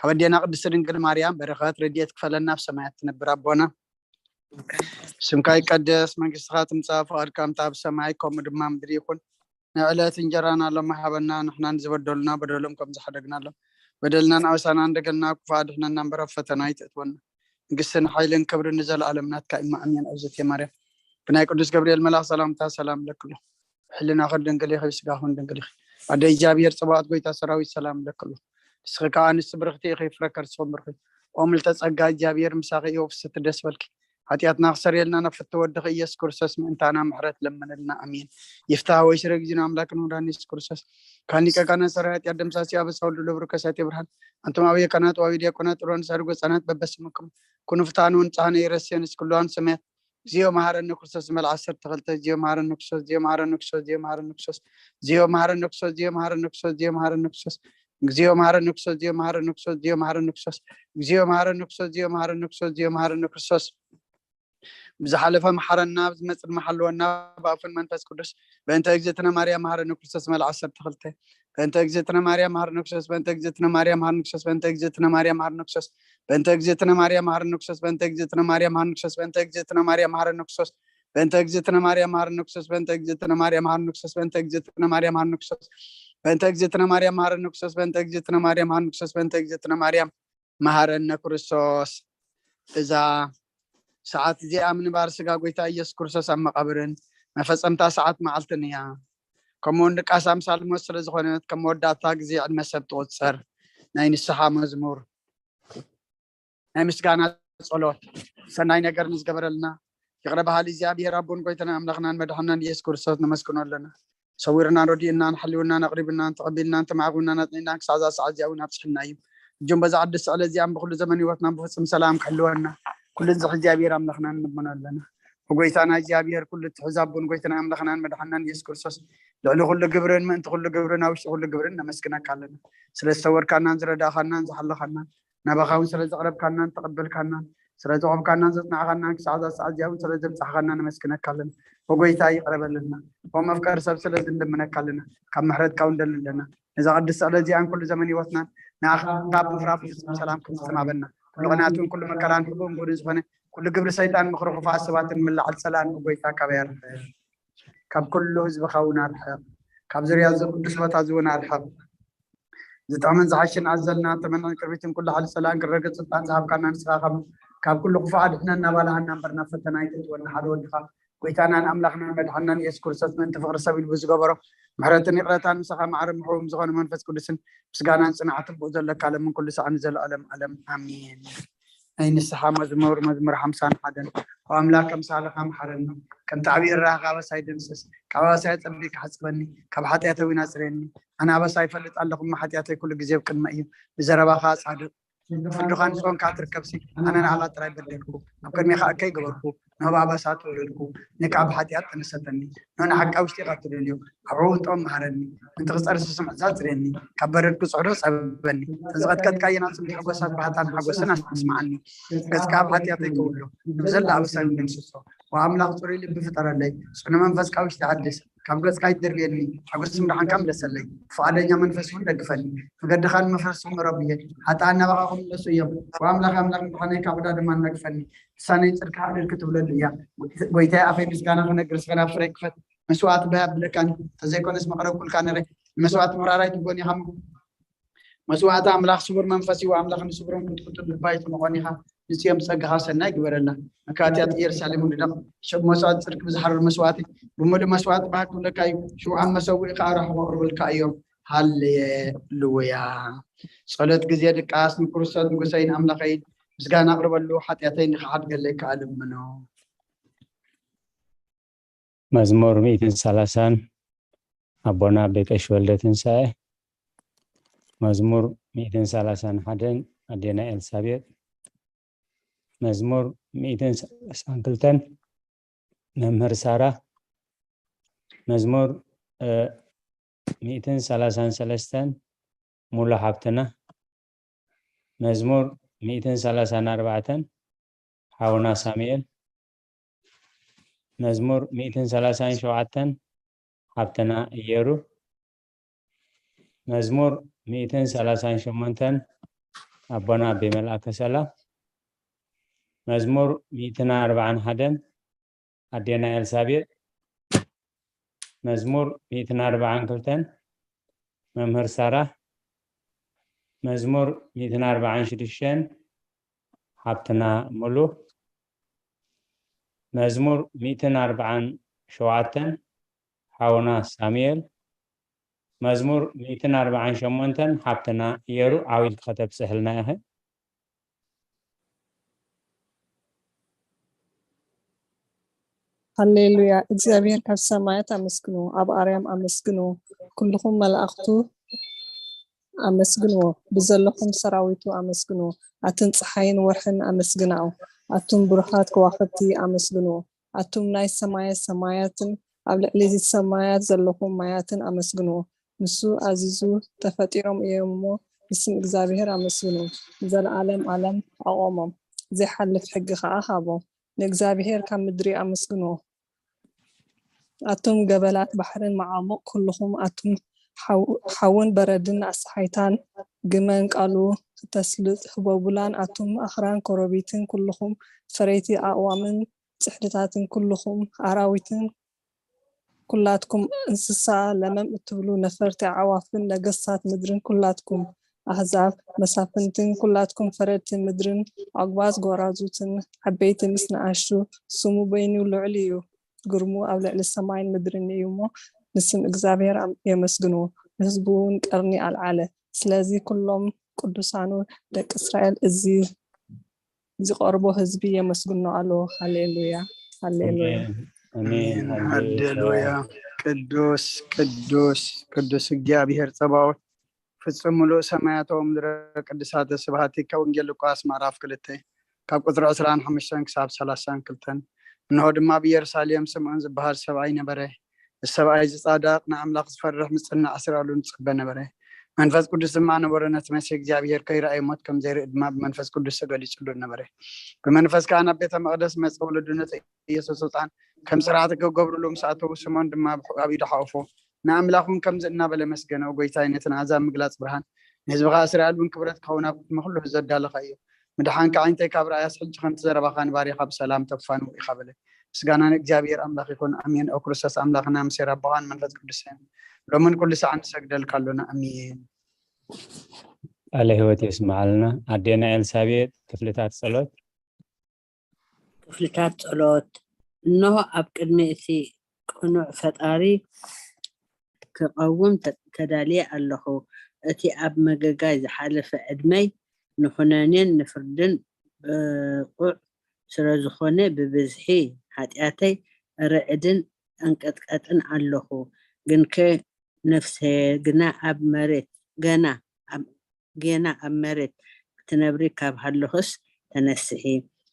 ካብ ኣዴና ቅድስቲ ድንግል ማርያም በረኸት ረድኤት ክፈለና። ኣብ ሰማያት ትነብር ኣቦና፣ ስምካ ይቀደስ፣ መንግስትኻ ትምጻእ፣ ፍቓድካ ከምታ ኣብ ሰማይ ከምኡ ድማ ምድሪ ይኹን። ንዕለት እንጀራና ሎሚ ሃበና፣ ንሕና ንዝበደሉና በደሎም ከም ዝሓደግናሎም፣ በደልናን ኣበሳናን ደገልና ክፉእ ኣድሕነና እምበር፣ ኣብ ፈተና ኣይተእትወና። መንግስትን ሓይልን ክብርን ንዘለኣለም ናትካ እዩ። ኣሜን። እግዝእትየ ማርያም፣ ብናይ ቅዱስ ገብርኤል መልኣኽ ሰላምታ ሰላም እለኪ ኣለኹ። ብሕልናኺ ድንግል ኢኺ፣ ብስጋኺ እውን ድንግል ኢኺ። ኣደ እግዚኣብሔር ጽባኦት፣ ጎይታ ሰራዊት፣ ሰላም እለኪ ኣለኹ። ንስኺ ከኣ ኣንስቲ ብርኽቲ ኢኺ፣ ፍረ ከርስኺ እውን ብሩኽ እዩ። ኦ ምልዕተ ጸጋ፣ እግዚኣብሔር ምሳኺ እዩ፣ ፍስሕቲ ደስ በልኪ። ሓጢኣትና ክሰርየልና ናብ ፍትው ወድኺ ኢየሱስ ክርስቶስ ምእንታና ምሕረት ለምንልና። ኣሜን። ይፍታህ ወይ ስረ ጊዜና ኣምላክ ንውዳን ኢየሱስ ክርስቶስ ካን ሊቀ ካህናት ሰራይ ሓጢኣት ደምሳሲ ኣበሳ ወልዱ ለብሩ ከሳቴ ብርሃን ኣንቶም ኣበየ ካህናት ዋቢ ዲያቆናት ጥሮን ሳድጎ ህጻናት በበስምኩም ኩኑ ፍታን ወንጻህነ ይረስየን እስክሉዋን ሰማያት። እግዚኦ መሐረነ ክርስቶስ። መል ዓሰርተ ክልተ። እግዚኦ መሐረነ ክርስቶስ። እግዚኦ መሐረነ ክርስቶስ። እግዚኦ መሐረነ ክርስቶስ። እግዚኦ መሐረነ ክርስቶስ። እግዚኦ መሐረነ ክርስቶስ። እግዚኦ መሐረነ ክርስቶስ። እግዚኦ መሐረነ ክርስቶስ። እግዚኦ መሐረነ ክርስቶስ። እግዚኦ መሐረነ ክርስቶስ። እግዚኦ መሐረነ ክርስቶስ። እግዚኦ መሐረነ ክርስቶስ። ብዝሓለፈ መሓረና፣ ብዝመጽእ ድማ ሓልወና፣ ብኣፉን መንፈስ ቅዱስ። በእንተ እግዝእትነ ማርያም መሐረነ ክርስቶስ። መል ዓሰርተ ክልተ። በእንተ እግዝእትነ ማርያም መሐረነ ክርስቶስ። በእንተ እግዝእትነ ማርያም መሐረነ ክርስቶስ። በእንተ እግዝእትነ ማርያም መሐረነ ክርስቶስ። በእንተ እግዝእትነ ማርያም መሐረነ ክርስቶስ። በእንተ እግዝእትነ ማርያም መሐረነ ክርስቶስ። በእንተ እግዝእትነ ማርያም መሐረነ ክርስቶስ። በእንተ እግዝእትነ ማርያም መሐረነ ክርስቶስ። በእንተ እግዝእትነ ማርያም መሐረነ ክርስቶስ። በእንተ እግዝእትነ ማርያም መሐረነ ክርስቶስ። በእንተ እግዝእትነ ማርያም መሐረነ ክርስቶስ። በእንተ እግዝእትነ ማርያም መሐረነ ክርስቶስ። በእንተ እግዝእትነ ማርያም መሐረነ ክርስቶስ። እዛ ሰዓት እዚኣ ምንባር ስጋ ጎይታ ኢየሱስ ክርስቶስ ኣብ መቓብርን መፈጸምታ ሰዓት መዓልትን እያ። ከምኡውን ድቃስ ኣምሳል ሞት ስለ ዝኾነት፣ ከም መወዳእታ ግዜ ዕድመ ሰብ ትቑጸር። ናይ ንስሓ መዝሙር፣ ናይ ምስጋና ጸሎት። ሰናይ ነገር ንዝገበረልና ይቕረ በሃሊ እግዚኣብሔር ኣቦን ጎይታና ኣምላኽናን መድሓናን ኢየሱስ ክርስቶስ ነመስግኖ ኣለና። ሰዊርናን ረዲኡናን ሓልውናን ኣቕሪብናን ተቐቢልናን ተማዕጉናን ኣጽኒዕናን ክሳዕ እዛ ሰዓት እዚኣ እውን ኣብጽሕና እዩ። እጆም በዛ ቅድስቲ ዕለት እዚኣን ብኩሉ ዘመን ህይወትናን ብፍጹም ሰላም ክሕልወና ኩሉ ዝኽእል እግዚኣብሔር ኣምላኽናን ንልምኖ ኣለና። ጎይታና እግዚኣብሔር ኩሉ ትሕዝ ኣቦን ጎይታና ኣምላኽናን መድሓናን ኢየሱስ ክርስቶስ ልዕሊ ኩሉ ግብርን ምእንቲ ኩሉ ግብርን ኣብ ውሽጢ ኩሉ ግብርን ነመስግነካ ኣለና። ስለ ዝተወርካናን ዝረዳእኻናን ዝሓለኻናን ናባኻ እውን ስለ ዘቕረብካናን ተቐበልካናን ስለ ዘቖምካናን ዘጽናዕኻናን ክሳዕ እዛ ሰዓት እዚኣ እውን ስለ ዘብጻሕኻና ነመስግነካ ኣለና። ወጎይታ ይቕረ በለልና። ወመፍቀሪ ሰብ ስለ ዝንልምነካ ኣለና። ካብ ምሕረትካ እውን ደሊ ኣለና። ነዛ ቅድስቲ ዕለት እዚኣን ኩሉ ዘመን ህይወትናን ንኣኻ ካብ ምፍራፍ ፍጹም ሰላም ክትፍጽም ሃበና። ኩሉ ቅንኣትን ኩሉ መከራን ኩሉ እንጉድን ዝኾነ ኩሉ ግብሪ ሰይጣን ምኽሪ ክፉኣት ሰባትን ምላዓል ጸላእን ወጎይታ ካባይ ኣርሕቕ። ካብ ኩሉ ህዝብኻ እውን ኣርሕቕ። ካብ ዙርያ እዚ ቅዱስ ቦታ እዚ እውን ኣርሕቕ። ዝጥዕምን ዝሓሽን ኣዘልና ተመንዕን ቅርቢትን ኩሉ ሓይሊ ጸላእን ክረግጽ ስልጣን ዝሃብካና ንስኻ ካብ ካብ ኩሉ ክፉእ ኣድሕነና ባልሃና እምበር ናብ ፈተና ኣይተእትወና ሓደ ወድኻ ጎይታናን ኣምላኽናን መድሓናን ኢየሱስ ክርስቶስ ምእንቲ ፍቕሪ ሰብ ኢሉ ብዝገበሮ ምሕረትን ይቕረታን ምሳኻ ማዕረ ምሕቡም ዝኾነ መንፈስ ቅዱስን ምስጋናን ጽንዓትን ብኡ ዘለካ ለምን ኩሉ ሰዓን ዘለኣለም ኣለም ኣሜን። ናይ ንስሓ መዝሙር መዝሙር ሓምሳን ሓደን። ኦ ኣምላኽ ከም ሳልኻ መሓረኒ፣ ከምቲ ዓብዪ ራኻ ኣበሳይ ደምስስ፣ ካብ ኣበሳይ ጸቢብካ ሓጽበኒ፣ ካብ ሓጢኣተይ እውን ኣጽርየኒ። ኣነ ኣበሳ ይፈልጥ ኣለኹ እሞ ሓጢኣተይ ኩሉ ግዜ ኣብ ቅድመይ እዩ። ብዘረባኻ ጻድቕ ፍርድኻ ንጽዮን ከኣ ትርከብሲ፣ ኣነ ንዓኻ ጥራይ በደልኩ፣ ኣብ ቅድሜኻ እከይ ገበርኩ፣ ንህብ ኣበሳ ተወለድኩ፣ ንካ ብሓጢኣት ተነሰተኒ፣ ንሕና ሓቂ ኣብ ውሽጢ ኢኻ ትደልዮ፣ ኣብ ዕውንጦም መሃረኒ፣ ምእንቲ ክጸርሲ ስምዕዛ ጽርየኒ፣ ካብ በረድ ክጽዕዶ ጸበኒ፣ ተዝቐጥቀየና ጽምዲ ሓጎሳት ባህታን ሓጎስን ኣስምዓኒ፣ ገጽካ ኣብ ሓጢኣተይ ከውሎ፣ ንብዘላ ኣበሳይ እውን ደምስሶ፣ ወኣምላኽ ጽሩይ ልቢ ፍጠረለይ፣ ጽኑ መንፈስ ካብ ውሽጢ ሓድስ፣ ካብ ገጽካ ኣይትደርብየኒ፣ ሓጎስ ምድሓንካ ምለሰለይ፣ ፍቓደኛ መንፈስ እውን ደግፈኒ፣ መገድኻ ንመፍረስቲ ምረብየ፣ ሓጥኣን ናባኻ ክምለሱ እዮም፣ ወኣምላኽ ኣምላኽ ምድሓነይ ካብ ዕዳ ድማ ኣናግፈኒ፣ ልሳነይ ጽድቅኻ ዕልል ክትብለሉ እያ። ጎይታየ ኣፈይ ምስጋና ክነግር ስኸ ናብ ስረይ ክፈት። መስዋእቲ ባይ ኣብለካኒ ተዘይኮነስ መቕረብ ኩልካ ነረ ንመስዋእቲ ምራራይ ትጎኒ ኢኻ። መስዋእቲ ኣምላኽ ስቡር መንፈስ እዩ ኣምላኽ ንስቡሮም ክትቁጥብ ልባይ ትምኾን ኢኻ። ንጽዮም ጸጋኻ ሰናይ ግበረላ። መካትያት ኢየሩሳሌም ውድደቕ ሸብ መስዋእቲ ጽድቂ ብዝሓርር መስዋእቲ ብምሉእ መስዋእቲ ባህር ክብለካ እዩ። ሽውዓን መሰውኢ ከኣ ራሕቦ ቅርብልካ እዮም። ሃሌሉያ። ጸሎት ግዜ ድቃስ ንክርስቶስ ንጉሰይን ኣምላኸይን ምስጋና ኣቕርበሉ፣ ሓጢኣተይ ንኽሓድገለይ ከኣ ልምኖ። መዝሙር ሚእትን ሰላሳን ኣቦና ኣቤቀሽ ወልደ ትንሳኤ። መዝሙር ሚእትን ሰላሳን ሓደን ኣዴና ኤልሳቤጥ። መዝሙር ሚእትን ሰላሳን ክልተን መምህር ሳራ። መዝሙር ሚእትን ሰላሳን ሰለስተን ሙሉ ሓብትና። መዝሙር ሚእትን ሰላሳን ኣርባዕተን ሓውና ሳሙኤል። መዝሙር ሚእትን ሰላሳን ሸውዓተን ሓብትና እየሩ። መዝሙር ሚእትን ሰላሳን ሸሞንተን ኣቦና ኣቤ መልኣከ ሰላም። መዝሙር ሚእትን ኣርባዓን ሓደን ኣዴና ኤልሳቤጥ። መዝሙር ሚእትን ኣርባዓን ክልተን መምህር ሳራ። መዝሙር ሚእትን ኣርባዓን ሽዱሽተን ሓብትና ሙሉ። መዝሙር ሚእትን ኣርባዓን ሸውዓተን ሓውና ሳሙኤል። መዝሙር ሚእትን ኣርባዓን ሸሞንተን ሓብትና እየሩ። ዓው ኢልኪ ከተብጽሕልና ኢኺ። ሃሌሉያ። እግዚኣብሔር ካብ ሰማያት ኣመስግንዎ፣ ኣብ ኣርያም ኣመስግንዎ፣ ኩልኹም መላእኽቱ ኣመስግንዎ፣ ብዘለኹም ሰራዊቱ ኣመስግንዎ። ኣትን ፀሓይን ወርሕን ኣመስግናኦ፣ ኣቱም ብሩሃት ከዋኽብቲ ኣመስግንዎ፣ ኣቱም ናይ ሰማየ ሰማያትን ኣብ ልዕሊ እዚ ሰማያት ዘለኹም ማያትን ኣመስግንዎ። ንሱ ኣዚዙ፣ ተፈጢሮም እዮም እሞ ንስም እግዚኣብሔር ኣመስግኑ። ንዘለዓለም ዓለም ኣቖሞም፣ ዘይሓልፍ ሕጊ ኸዓ ሃቦም። ንእግዚኣብሔር ካብ ምድሪ ኣመስግንዎ። ኣቱም ገበላት ባሕርን መዓሙቕ ኩልኹም፣ ኣቱም ሓው- ሓውን በረድን ኣስሓይታን ግመን ቃሉ ክተስልጥ ህቦቡላን፣ ኣቱም ኣኽራን ኮረቢትን ኩልኹም ፈረይቲ ኣእዋምን ጽሕድታትን ኩልኹም ኣራዊትን ኩላትኩም እንስሳ ለመም እትብሉ ነፈርቲ ኣዕዋፍን ነገስታት ምድርን ኩላትኩም ኣህዛብ መሳፍንትን ኩላትኩም ፈረድቲ ምድርን ኣጉባዝ ጎራዙትን ዓበይቲ ምስ ንኣሽቱ ስሙ በይኑ ልዑል እዩ። ግርሙ ኣብ ልዕሊ ሰማይን ምድርን እዩ እሞ ንስም እግዚኣብሔር ኣም- የመስግንዎ። ንህዝቡ እውን ቀርኒ ኣልዓለ። ስለዚ ኩሎም ቅዱሳኑ ደቂ እስራኤል እዚ ዝቐርቦ ህዝቢ የመስግኖ ኣለዎ። ሃሌሉያ ሃሌሉያ። ኣሜን። ኣሜን። ሃሌሉያ። ቅዱስ ቅዱስ ቅዱስ እግዚኣብሔር ጸባኦት ፍጹም ምሉእ ሰማያት ወምድረ ቅዱሳተ ስብሐቲከ። ወንጌል ሉቃስ ምዕራፍ ክልተ ካብ ቁጽሪ ዕስራን ሓሙሽተን ክሳብ ሰላሳን ክልተን። እንሆ ድማ ኣብ ኢየሩሳሌም ስምዖን ዝበሃል ሰብኣይ ነበረ። እዚ ሰብኣይ እዚ ጻድቕ ንኣምላኽ ዝፈርሕ ምጽናዕ እስራኤሉ ንጽበ ነበረ። መንፈስ ቅዱስ ድማ ነበሮ ነቲ መሲሕ እግዚኣብሔር ከይረኣየ ሞት ከም ዘይርኢ ድማ ብመንፈስ ቅዱስ ተገሊጹሉ ነበረ። ብመንፈስ ከኣ ናብ ቤተ መቕደስ መጸ። ወለዱ ነቲ ኢየሱስ ህጻን ከም ስርዓት ክገብሩሉ ምስ ኣተዉ ስምዖን ድማ ኣብ ኢዱ ሓቑፎ ንኣምላኽ እውን ከምዚ እናበለ መስገኖ። ጎይታይ ነቲ ንኣሕዛብ ምግላጽ ብርሃን ንህዝብኻ እስራኤል እውን ክብረት ክኸውን ኣብ ቅድሚ ኩሉ ህዝቢ ዘዳለኻ እዩ። ምድሓንካ ዓይነተይ ካብ ረኣያስ ሕጂ ከምቲ ዘረባኻ ንባሪኻ ብሰላም ተፋንዎ ኢኻ በለ። ምስጋና ንእግዚኣብሔር ኣምላኽ ይኹን ኣሜን። ኦ ክርስቶስ ኣምላኽና ምሴር ኣቦኻን መንፈስ ቅዱስን ሎምን ኩሉ ሰዓት ንሰግደልካ ኣሎና ኣሜን። ቃለ ህይወት የስምዓልና። ኣዴና ኤልሳቤጥ ክፍልታት ጸሎት። ክፍልታት ጸሎት። እንሆ ኣብ ቅድሚ እቲ ቅኑዕ ፈጣሪ ክቐውም ተዳልየ ኣለኹ። እቲ ኣብ መገጋይ ዝሓለፈ ዕድመይ ንኹነኔን ንፍርድን ብቑዕ ስለ ዝኾነ ብብዝሒ ሓጢኣተይ ርዕድን ዕንቅጥቀጥን ኣለኹ። ግንከ ነፍሰየ ግና ኣብ መሬት ገና ኣብ ጌና ኣብ መሬት ክትነብሪ ካብ ሃለኹስ ተነስሒ፣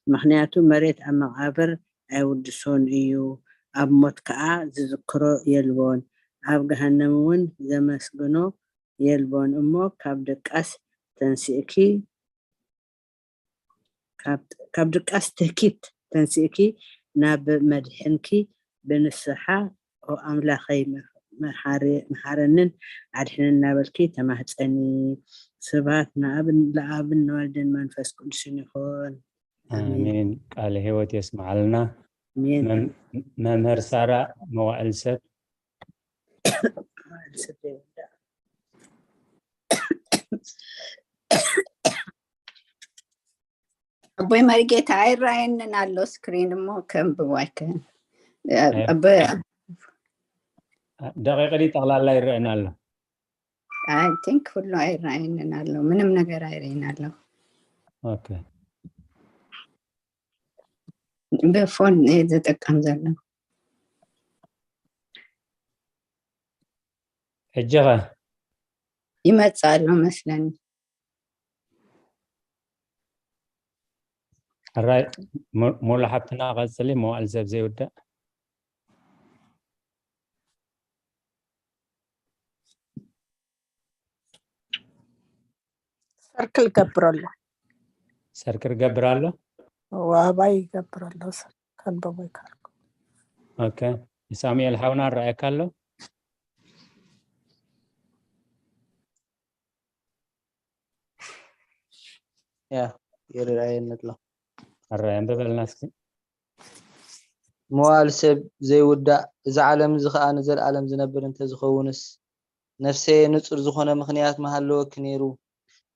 ምኽንያቱ መሬት ኣብ መቓብር ኣይውድሶን እዩ፣ ኣብ ሞት ከኣ ዝዝክሮ የልቦን፣ ኣብ ገሃነም እውን ዘመስግኖ የልቦን እሞ ካብ ድቃስ ተንሲእኪ ካብ ድቃስ ትህኪት ተንሲእኪ ናብ መድሕንኪ ብንስሓ ኦ ኣምላኸይ መሓረንን ኣድሕንን እናበልኪ ተማህፀኒ። ስብሐት ንኣብን ለኣብን ንወልድን መንፈስ ቅዱስን ይኹን። ኣሜን። ቃለ ህይወት የስምዓልና። መምህር ሳራ መዋእል ሰብ። ኣቦይ መሪጌታ ኣይረኣየንን ኣሎ ስክሪን እሞ ከም ብዋይከ ደቂቕ ድዩ ጠቕላላ ይረአን ኣሎ? I think ኩሉ ኣይረኣየንን ኣሎ፣ ምንም ነገር ኣይረኣየን ኣሎ። ኦኬ። ብፎን እየ ዝጥቀም ዘሎ። ሕጂ ኸ? ይመጽእ ኣሎ መስለኒ። ሕራይ ሙሉ ሓብትና ቀጽሊ፣ መዋእል ሰብ ዘይውዳእ። ሰርክል ገብር ኣሎ። ሰርክል ገብር ኣሎ። ዋባይ ይገብር ኣሎ። ከንበቦ ይካልኩ። ኦኬ። ሳሙኤል ሓውና ረኣየካ ኣሎ። ያ ይርኣየኒ ኣሎ። ኣረ ኣንብበልና እስኪ። መዋእል ሰብ ዘይውዳእ፣ እዚ ዓለም እዚ ኸኣ ንዘለኣለም ዝነብር እንተዝኸውንስ፣ ነፍሰየ ንጹር ዝኾነ ምኽንያት ምሃለወኪ ነይሩ።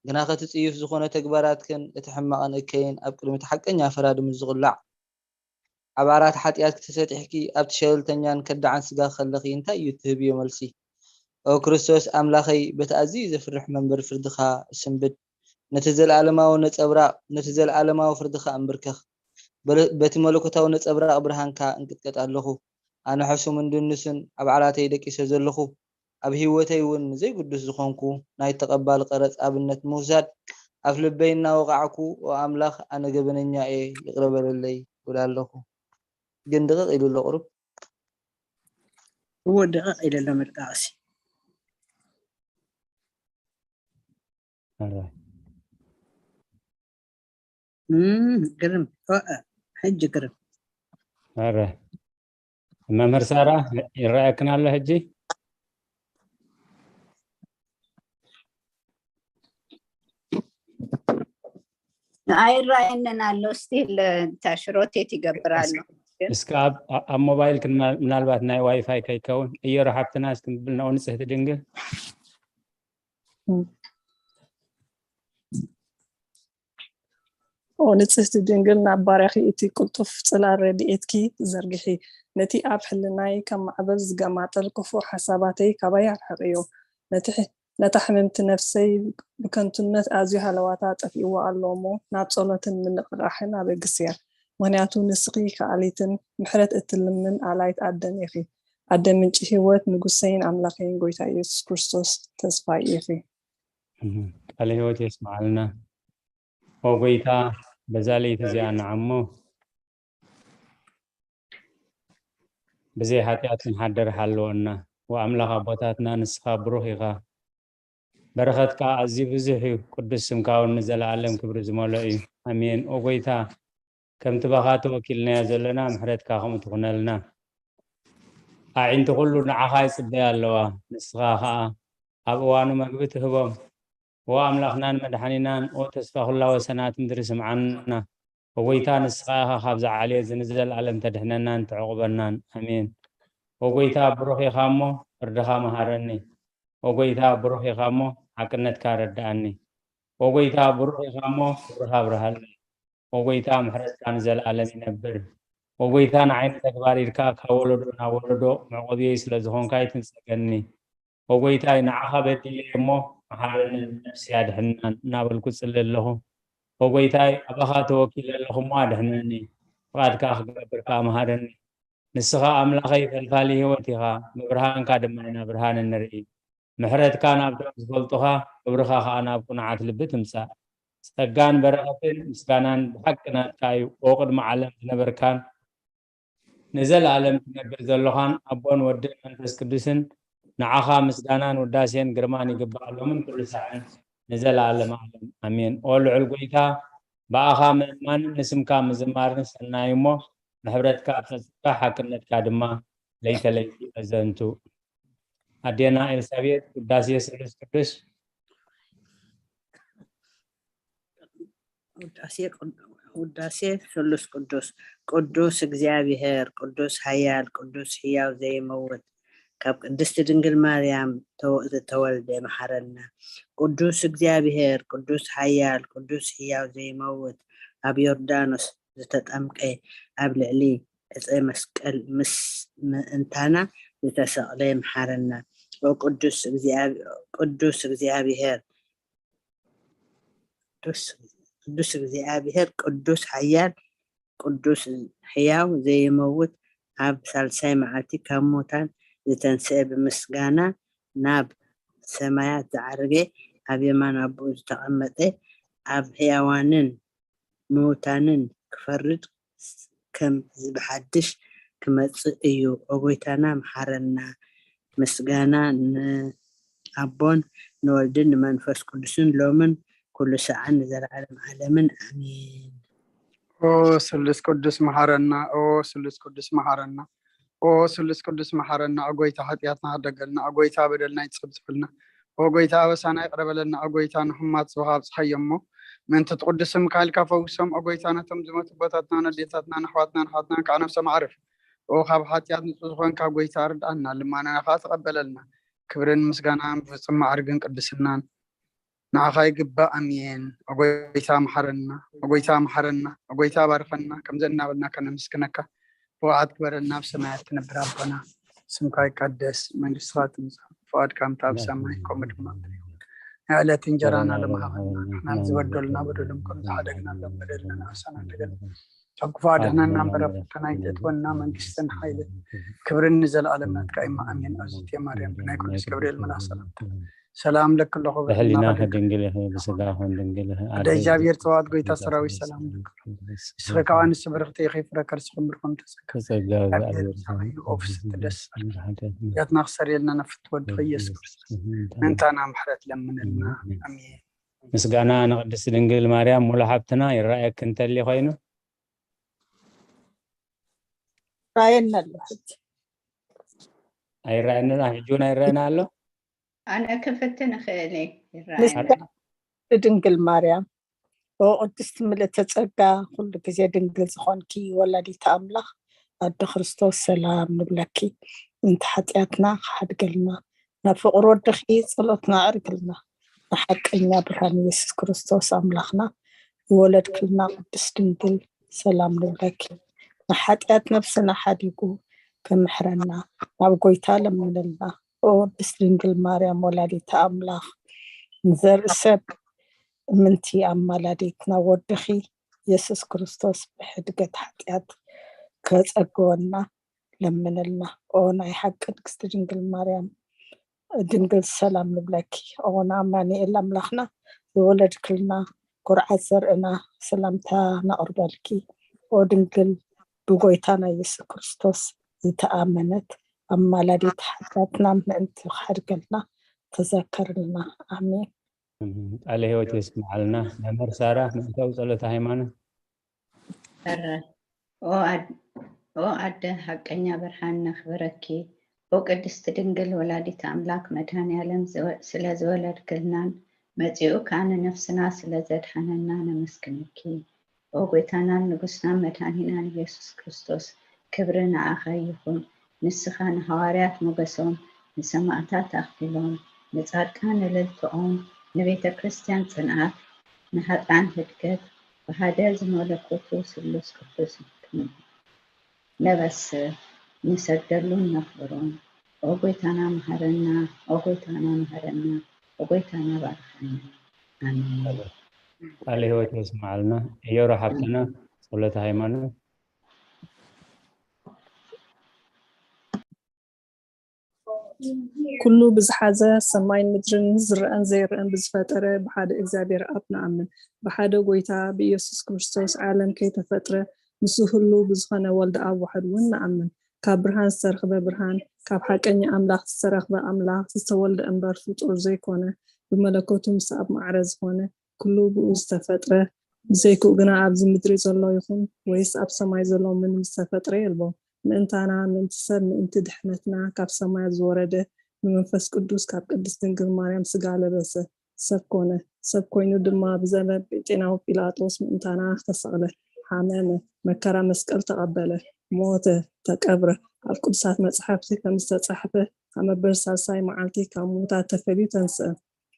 ግናኸ እቲ ጽዩፍ ዝኾነ ተግባራትክን እቲ ሕማቕን እከይን ኣብ ቅድሚ እቲ ሓቀኛ ፈራዲ ምስ ዝቕላዕ፣ ኣብ ዓራት ሓጢኣትኪ ተሰጢሕኪ ኣብቲ ሸለልተኛን ከዳዕን ስጋ ከለኺ እንታይ እዩ እትህብዮ መልሲ? ኦ ክርስቶስ ኣምላኸይ፣ በቲ ኣዝዩ ዘፍርሕ መንበር ፍርድኻ እስንብድ። ነቲ ዘለኣለማዊ ነጸብራቕ፣ ነቲ ዘለኣለማዊ ፍርድኻ እንብርከኽ። በቲ መለኮታዊ ነጸብራቕ ብርሃንካ እንቅጥቀጥ ኣለኹ። ኣነ ሕሱምን ድንሱን ኣብ ዓራተይ ደቂሰ ዘለኹ። ኣብ ህይወተይ እውን ዘይግዱስ ዝኾንኩ ናይ ተቐባሊ ቀረጽ ኣብነት ምውሳድ ኣብ ልበይ እናወቓዕኩ፣ ኦ ኣምላኽ፣ ኣነ ገበነኛ እየ፣ ይቕረ በለለይ፣ እብል ኣለኹ። ግን ድቕቕ ኢሉ ኣሎ ቁሩብ። እዎ ድቕቕ ኢሉ ኣሎ መጣቕሲ። ኣረ እም፣ ግርም ኦአ፣ ሕጂ ግርም። ኣረ መምህር ሳራ ይረኣየክን ኣሎ ሕጂ? ኣይረኣየንን ኣሎ። ስቲል ታሽ ሮቴት ይገብር ኣሎ። ግን እስከ ኣብ ኣብ ሞባይል ክን ምናልባት ናይ ዋይፋይ ከይከውን እየሮ ሓብትና እስኪ ብልና ንጽህቲ ድንግል ኦ ንጽህቲ ድንግል ናብ ባርያኺ እቲ ቅልጡፍ ጽላል ረድኤትኪ ዘርግሒ። ነቲ ኣብ ሕልናይ ከም ማዕበል ዝገማጠል ክፉእ ሓሳባተይ ካባይ ኣርሕቕዮ። ነቲ ነታ ሕምምቲ ነፍሰይ ብከንቱነት ኣዝዩ ሃለዋታ ጠፊእዋ ኣሎ እሞ ናብ ጸሎትን ምንቕቓሕን ኣበግስያ። ምኽንያቱ ንስኺ ከኣሊትን ምሕረት እትልምን ኣላይት ኣደን ኢኺ። ኣደ ምንጪ ህይወት ንጉሰይን ኣምላኸይን ጎይታ ኢየሱስ ክርስቶስ ተስፋይ ኢኺ። ቃለ ህይወት የስምዓልና። ኦ ጎይታ በዛ ለይቲ እዚኣ ንዓሞ ብዘይ ሓጢኣት ክንሓድር ሓልወና። ወኣምላኽ ኣቦታትና ንስኻ ብሩኽ ኢኻ። በረኸትካ ኣዝዩ ብዙሕ እዩ። ቅዱስ ስምካ እውን ንዘለኣለም ክብሪ ዝመልኦ እዩ። ኣሜን። ኦ ጎይታ ከምቲ ባኻ ተወኪልናዮ ዘለና ምሕረትካ ከምኡ ትኹነልና። ኣዒንቲ ኩሉ ንዓኻ ይጽበያ ኣለዋ። ንስኻ ኸኣ ኣብ እዋኑ መግቢ ትህቦም። ኦ ኣምላኽናን መድሓኒናን ኦ ተስፋ ኩላ ወሰናት ምድሪ ስምዓና። ኦ ጎይታ ንስኻ ኢኻ ካብዚ ዓሌት እዚ ንዘለኣለም ተድሕነናን ተዕቑበናን። ኣሜን። ኦ ጎይታ ብሩኽ ኢኻ እሞ ፍርድኻ መሃረኒ። ኦ ጎይታ ብሩኽ ኢኻ እሞ ሓቅነትካ ረድኣኒ። ኦ ጎይታ ብሩኽ ኢኻ እሞ ክብርኻ ኣብርሃለይ። ኦ ጎይታ ምሕረትካ ንዘለኣለም ይነብር። ኦ ጎይታ ንዓይኒ ተግባር ኢድካ ካብ ወለዶ ናብ ወለዶ መዕቆብየይ ስለ ዝኾንካ ኣይትንጸገኒ። ኦ ጎይታይ ንዓኻ በዲለ እሞ መሓረንን ነፍሲ ኣድሕናን እናበልኩ ጽሊ ኣለኹ። ኦ ጎይታይ ኣባኻ ተወኪለ ኣለኹ እሞ ኣድሕነኒ። ፍቓድካ ክገብር ከኣ መሃረኒ። ንስኻ ኣምላኸይ ፈልፋሊ ህይወት ኢኻ፣ ብብርሃንካ ድማ ኢና ብርሃን እንርኢ። ምሕረትካ ናብቶም ዝፈልጡኻ፣ ክብርኻ ኸኣ ናብ ቅኑዓት ልቢ ትምጻእ። ጸጋን በረኸትን ምስጋናን ብሓቂ ናትካ እዩ፣ ኦ ቅድሚ ዓለም ዝነበርካን ንዘለኣለም ትነብር ዘሎኻን ኣቦን ወድን መንፈስ ቅዱስን ንዓኻ ምስጋናን ውዳሴን ግርማን ይግባእ ሎምን ኩሉ ሳዕን ንዘለኣለም ዓለም ኣሜን። ኦ ልዑል ጎይታ ብኣኻ ምእማንን ንስምካ ምዝማርን ሰናይ እሞ ንሕብረትካ ኣብ ጸጽካ ሓቅነትካ ድማ ለይተ ለይቲ ኣዘንቱ። ኣዴና ኤልሳቤጥ ውዳሴ ስሉስ ቅዱስ ውዳሴ ስሉስ ቅዱስ። ቅዱስ እግዚኣብሔር ቅዱስ ኃያል ቅዱስ ሕያው ዘይመውት ካብ ቅድስቲ ድንግል ማርያም ዝተወልደ መሓረና። ቅዱስ እግዚኣብሔር ቅዱስ ኃያል ቅዱስ ሕያው ዘይመውት ኣብ ዮርዳኖስ ዝተጠምቀ ኣብ ልዕሊ ዕፀ መስቀል ምስ ምእንታና ዝተሰቕለ መሓረና። ቅዱስ እግዚኣብሔር ቅዱስ እግዚኣብሔር ቅዱስ ኃያል ቅዱስ ሕያው ዘይመውት ኣብ ሳልሳይ መዓልቲ ካብ ሙታን ዝተንስአ ብምስጋና ናብ ሰማያት ዝዓረገ ኣብ የማን ኣቦኡ ዝተቐመጠ ኣብ ሕያዋንን ምውታንን ክፈርድ ከም ብሓድሽ ክመጽእ እዩ። ኦ ጎይታና መሓረና። ምስጋና ንኣቦን ንወልድን ንመንፈስ ቅዱስን ሎምን ኩሉ ሰዓን ንዘለዓለም ዓለምን ኣሜን። ኦ ስሉስ ቅዱስ መሓረና። ኦ ስሉስ ቅዱስ መሓረና። ኦ ስሉስ ቅዱስ መሓረና። ኦ ጎይታ ሓጢኣትና ሕደገልና። ኦ ጎይታ በደልና ይጸብጸበልና። ኦ ጎይታ ኣበሳና ይቕረ በለልና። ኦ ጎይታ ንሕማት ጽባሕ ኣብጽሓዮ እሞ ምእንቲ እቲ ቅዱስ ስምካ ኢልካ ፈውሶም። ኦ ጎይታ፣ ነቶም ዝሞቱ ኣቦታትናን ኣዴታትናን ኣሕዋትናን ኣሓትናን ከዓ ነፍሶም ኣዕርፍ። ኦ ካብ ሓጢኣት ንጹህ ዝኾንካ ጎይታ፣ ርድኣና፣ ልማናና ከዓ ተቐበለልና። ክብርን ምስጋናን ብፍጹም ማዕርግን ቅድስናን ንዓኻ ይግባእ። ኣሜን። ኦ ጎይታ፣ መሓረና። ኦ ጎይታ፣ መሓረና። ኦ ጎይታ፣ ባርኸና። ከምዚ እናበልና ከነመስግነካ፣ ብቕዓት ግበረልና። ኣብ ሰማያት ትነብር ኣቦና፣ ስምካ ይቀደስ፣ መንግስትኻ ትምጻእ፣ ፍቓድካ ከምቲ ኣብ ሰማይ ከምኡ ድማ ኣብ ምድሪ ይኹን። ናይ ዕለት እንጀራና ሎሚ ሃበና፣ ንሕና ዝበደሉና በደሎም ከም ዝሓደግና፣ በደልና ንኣሳና ንደገል፣ ካብ ክፉእ ኣድሕነና እምበር፣ ኣብ ፈተና ኣይተእትወና። መንግስትን ሓይልን ክብርን ንዘለኣለም ናትካ እዩ። ኣሜን። ኣዝቲ ማርያም፣ ብናይ ቅዱስ ገብርኤል መልኣኽ ሰላምታ ሰላም ለኪ ኣለኹ፣ ብሕልናኺ ድንግል ኢኺ፣ ብስጋኺ እውን ድንግል ኢኺ። ኣደ እግዚኣብሔር ጸባኦት፣ ጎይታ ሰራዊት፣ ሰላም ለኪ። ንስኺ ከዓ ንሱ ብርኽቲ ኢኺ፣ ፍረ ከርስኺ ብሩኽ ተጸጋ። ተጸጋ እግዚኣብሔር ምሳኺ እዩ። ኦ ፍስሕቲ ደስ በልኪ፣ ሓጢኣትና ክሰርየልና ነፍቲ ወድኺ ኢየሱስ ክርስቶስ ምእንታና ምሕረት ለምንልና። ኣሜን። ምስጋና ንቅድስቲ ድንግል ማርያም። ሙሉ ሓብትና፣ ይረኣየኪ እንተሊ ኮይኑ? ራየና ኣሎ ሕጂ። ኣይረኣየና፣ ሕጂ እውን ኣይረኣየና ኣሎ። ኣነ ክፍትን እኽእል እየ። ይረኣየና። ምስጋና ንድንግል ማርያም። ኦ ቅድስቲ ምልእተ ጸጋ፣ ኩሉ ግዜ ድንግል ዝኾንኪ ወላዲተ ኣምላኽ ኣደ ክርስቶስ፣ ሰላም ንብለኪ። ምእንቲ ሓጢኣትና ክሓድገልና፣ ናብ ፍቕሪ ወድኺ ጸሎትና ኣዕርግልና። ንሓቀኛ ብርሃን ኢየሱስ ክርስቶስ ኣምላኽና ዝወለድክልና ቅድስቲ ድንግል፣ ሰላም ንብለኪ። ንሓጢኣት ነፍስና ሓዲጉ ክምሕረና፣ ናብ ጎይታ ለምንልና። ኦ ቅድስቲ ድንግል ማርያም ወላዲተ ኣምላኽ፣ ንዘርኢ ሰብ እምንቲ ኣማላዲት ናብ ወድኺ ኢየሱስ ክርስቶስ ብሕድገት ሓጢኣት ከጸግወና ለምንልና። ኦ ናይ ሓቂ ንግስቲ ድንግል ማርያም፣ ድንግል ሰላም ንብለኪ። ኦ ንኣማኑኤል ኣምላኽና ዝወለድክልና፣ ኩርዓት ዘርእና፣ ሰላምታ ነቕርበልኪ። ኦ ድንግል ብጎይታና ኢየሱስ ክርስቶስ ዝተኣመነት፣ ኣማላዲት ሓጢኣትና ምእንቲ ክሓድገልና ተዘከርልና። ኣሜን። ቃለ ሕይወት የስምዓልና። መምህር ሳራ፣ ምእንታዊ ጸሎተ ሃይማኖት። ኧረ፣ ኦ ኣድ-፣ ኦ ኣደ ሓቀኛ ብርሃን ነኽብረኪ። ኦ ቅድስቲ ድንግል ወላዲተ ኣምላክ መድኃኔ ዓለም ዝወ-፣ ስለ ዝወለድክልናን መጺኡ ከኣ ንነፍስና ስለ ዘድሓነና ነመስግነኪ። ኦ ጎይታናን ንጉስናን መድኃኒናን ኢየሱስ ክርስቶስ፣ ክብሪ ንዓኻ ይኹን። ንስኻ ንሃዋርያት ሞገሶም፣ ንሰማእታት ኣኽሊሎም፣ ንጻድቃን እልልትኦም፣ ንቤተ ክርስቲያን ጽንዓት፣ ንሃጣን ህድገት፣ ብሓደ ዝመለኮቱ ስሉስ ቅዱስ ነበስር፣ ንሰግደሉን ነኽብሮን። ኦ ጎይታና መሃረና፣ ኦ ጎይታና መሃረና፣ ኦ ጎይታና ባርኸና። ኣሜን። ቃለ ሕይወት የስምዓልና። እዮሮ ሓብትና፣ ጸሎተ ሃይማኖት። ኩሉ ብዝሓዘ ሰማይን ምድርን ዝረኣን ዘይረኣን ብዝፈጠረ ብሓደ እግዚኣብሔር ኣብ ንኣምን። ብሓደ ጎይታ ብኢየሱስ ክርስቶስ ዓለም ከይተፈጥረ ምስ ህሉ ብዝኾነ ወልደ ኣብ ዋሕድ እውን ንኣምን። ካብ ብርሃን ዝተረኽበ ብርሃን፣ ካብ ሓቀኛ ኣምላኽ ዝተረኽበ ኣምላኽ፣ ዝተወልደ እምበር ፍጡር ዘይኮነ፣ ብመለኮቱ ምስ ኣብ ማዕረ ዝኾነ፣ ኩሉ ብኡ ዝተፈጥረ፣ ብዘይክኡ ግና ኣብዚ ምድሪ ዘሎ ይኹን ወይስ ኣብ ሰማይ ዘሎ ምንም ዝተፈጥረ የልቦን። ምእንታና፣ ምእንቲ ሰብ፣ ምእንቲ ድሕነትና ካብ ሰማያት ዝወረደ፣ ብመንፈስ ቅዱስ ካብ ቅድስት ድንግል ማርያም ስጋ ለበሰ፣ ሰብ ኮነ። ሰብ ኮይኑ ድማ ብዘመን ጴንጤናዊ ጲላጦስ ምእንታና ተሰቕለ፣ ሓመመ፣ መከራ መስቀል ተቐበለ፣ ሞተ፣ ተቀብረ። ኣብ ቅዱሳት መጻሕፍቲ ከም ዝተጻሕፈ ኣብ መበል ሳልሳይ መዓልቲ ካብ ምዉታት ተፈልዩ ተንስአ፣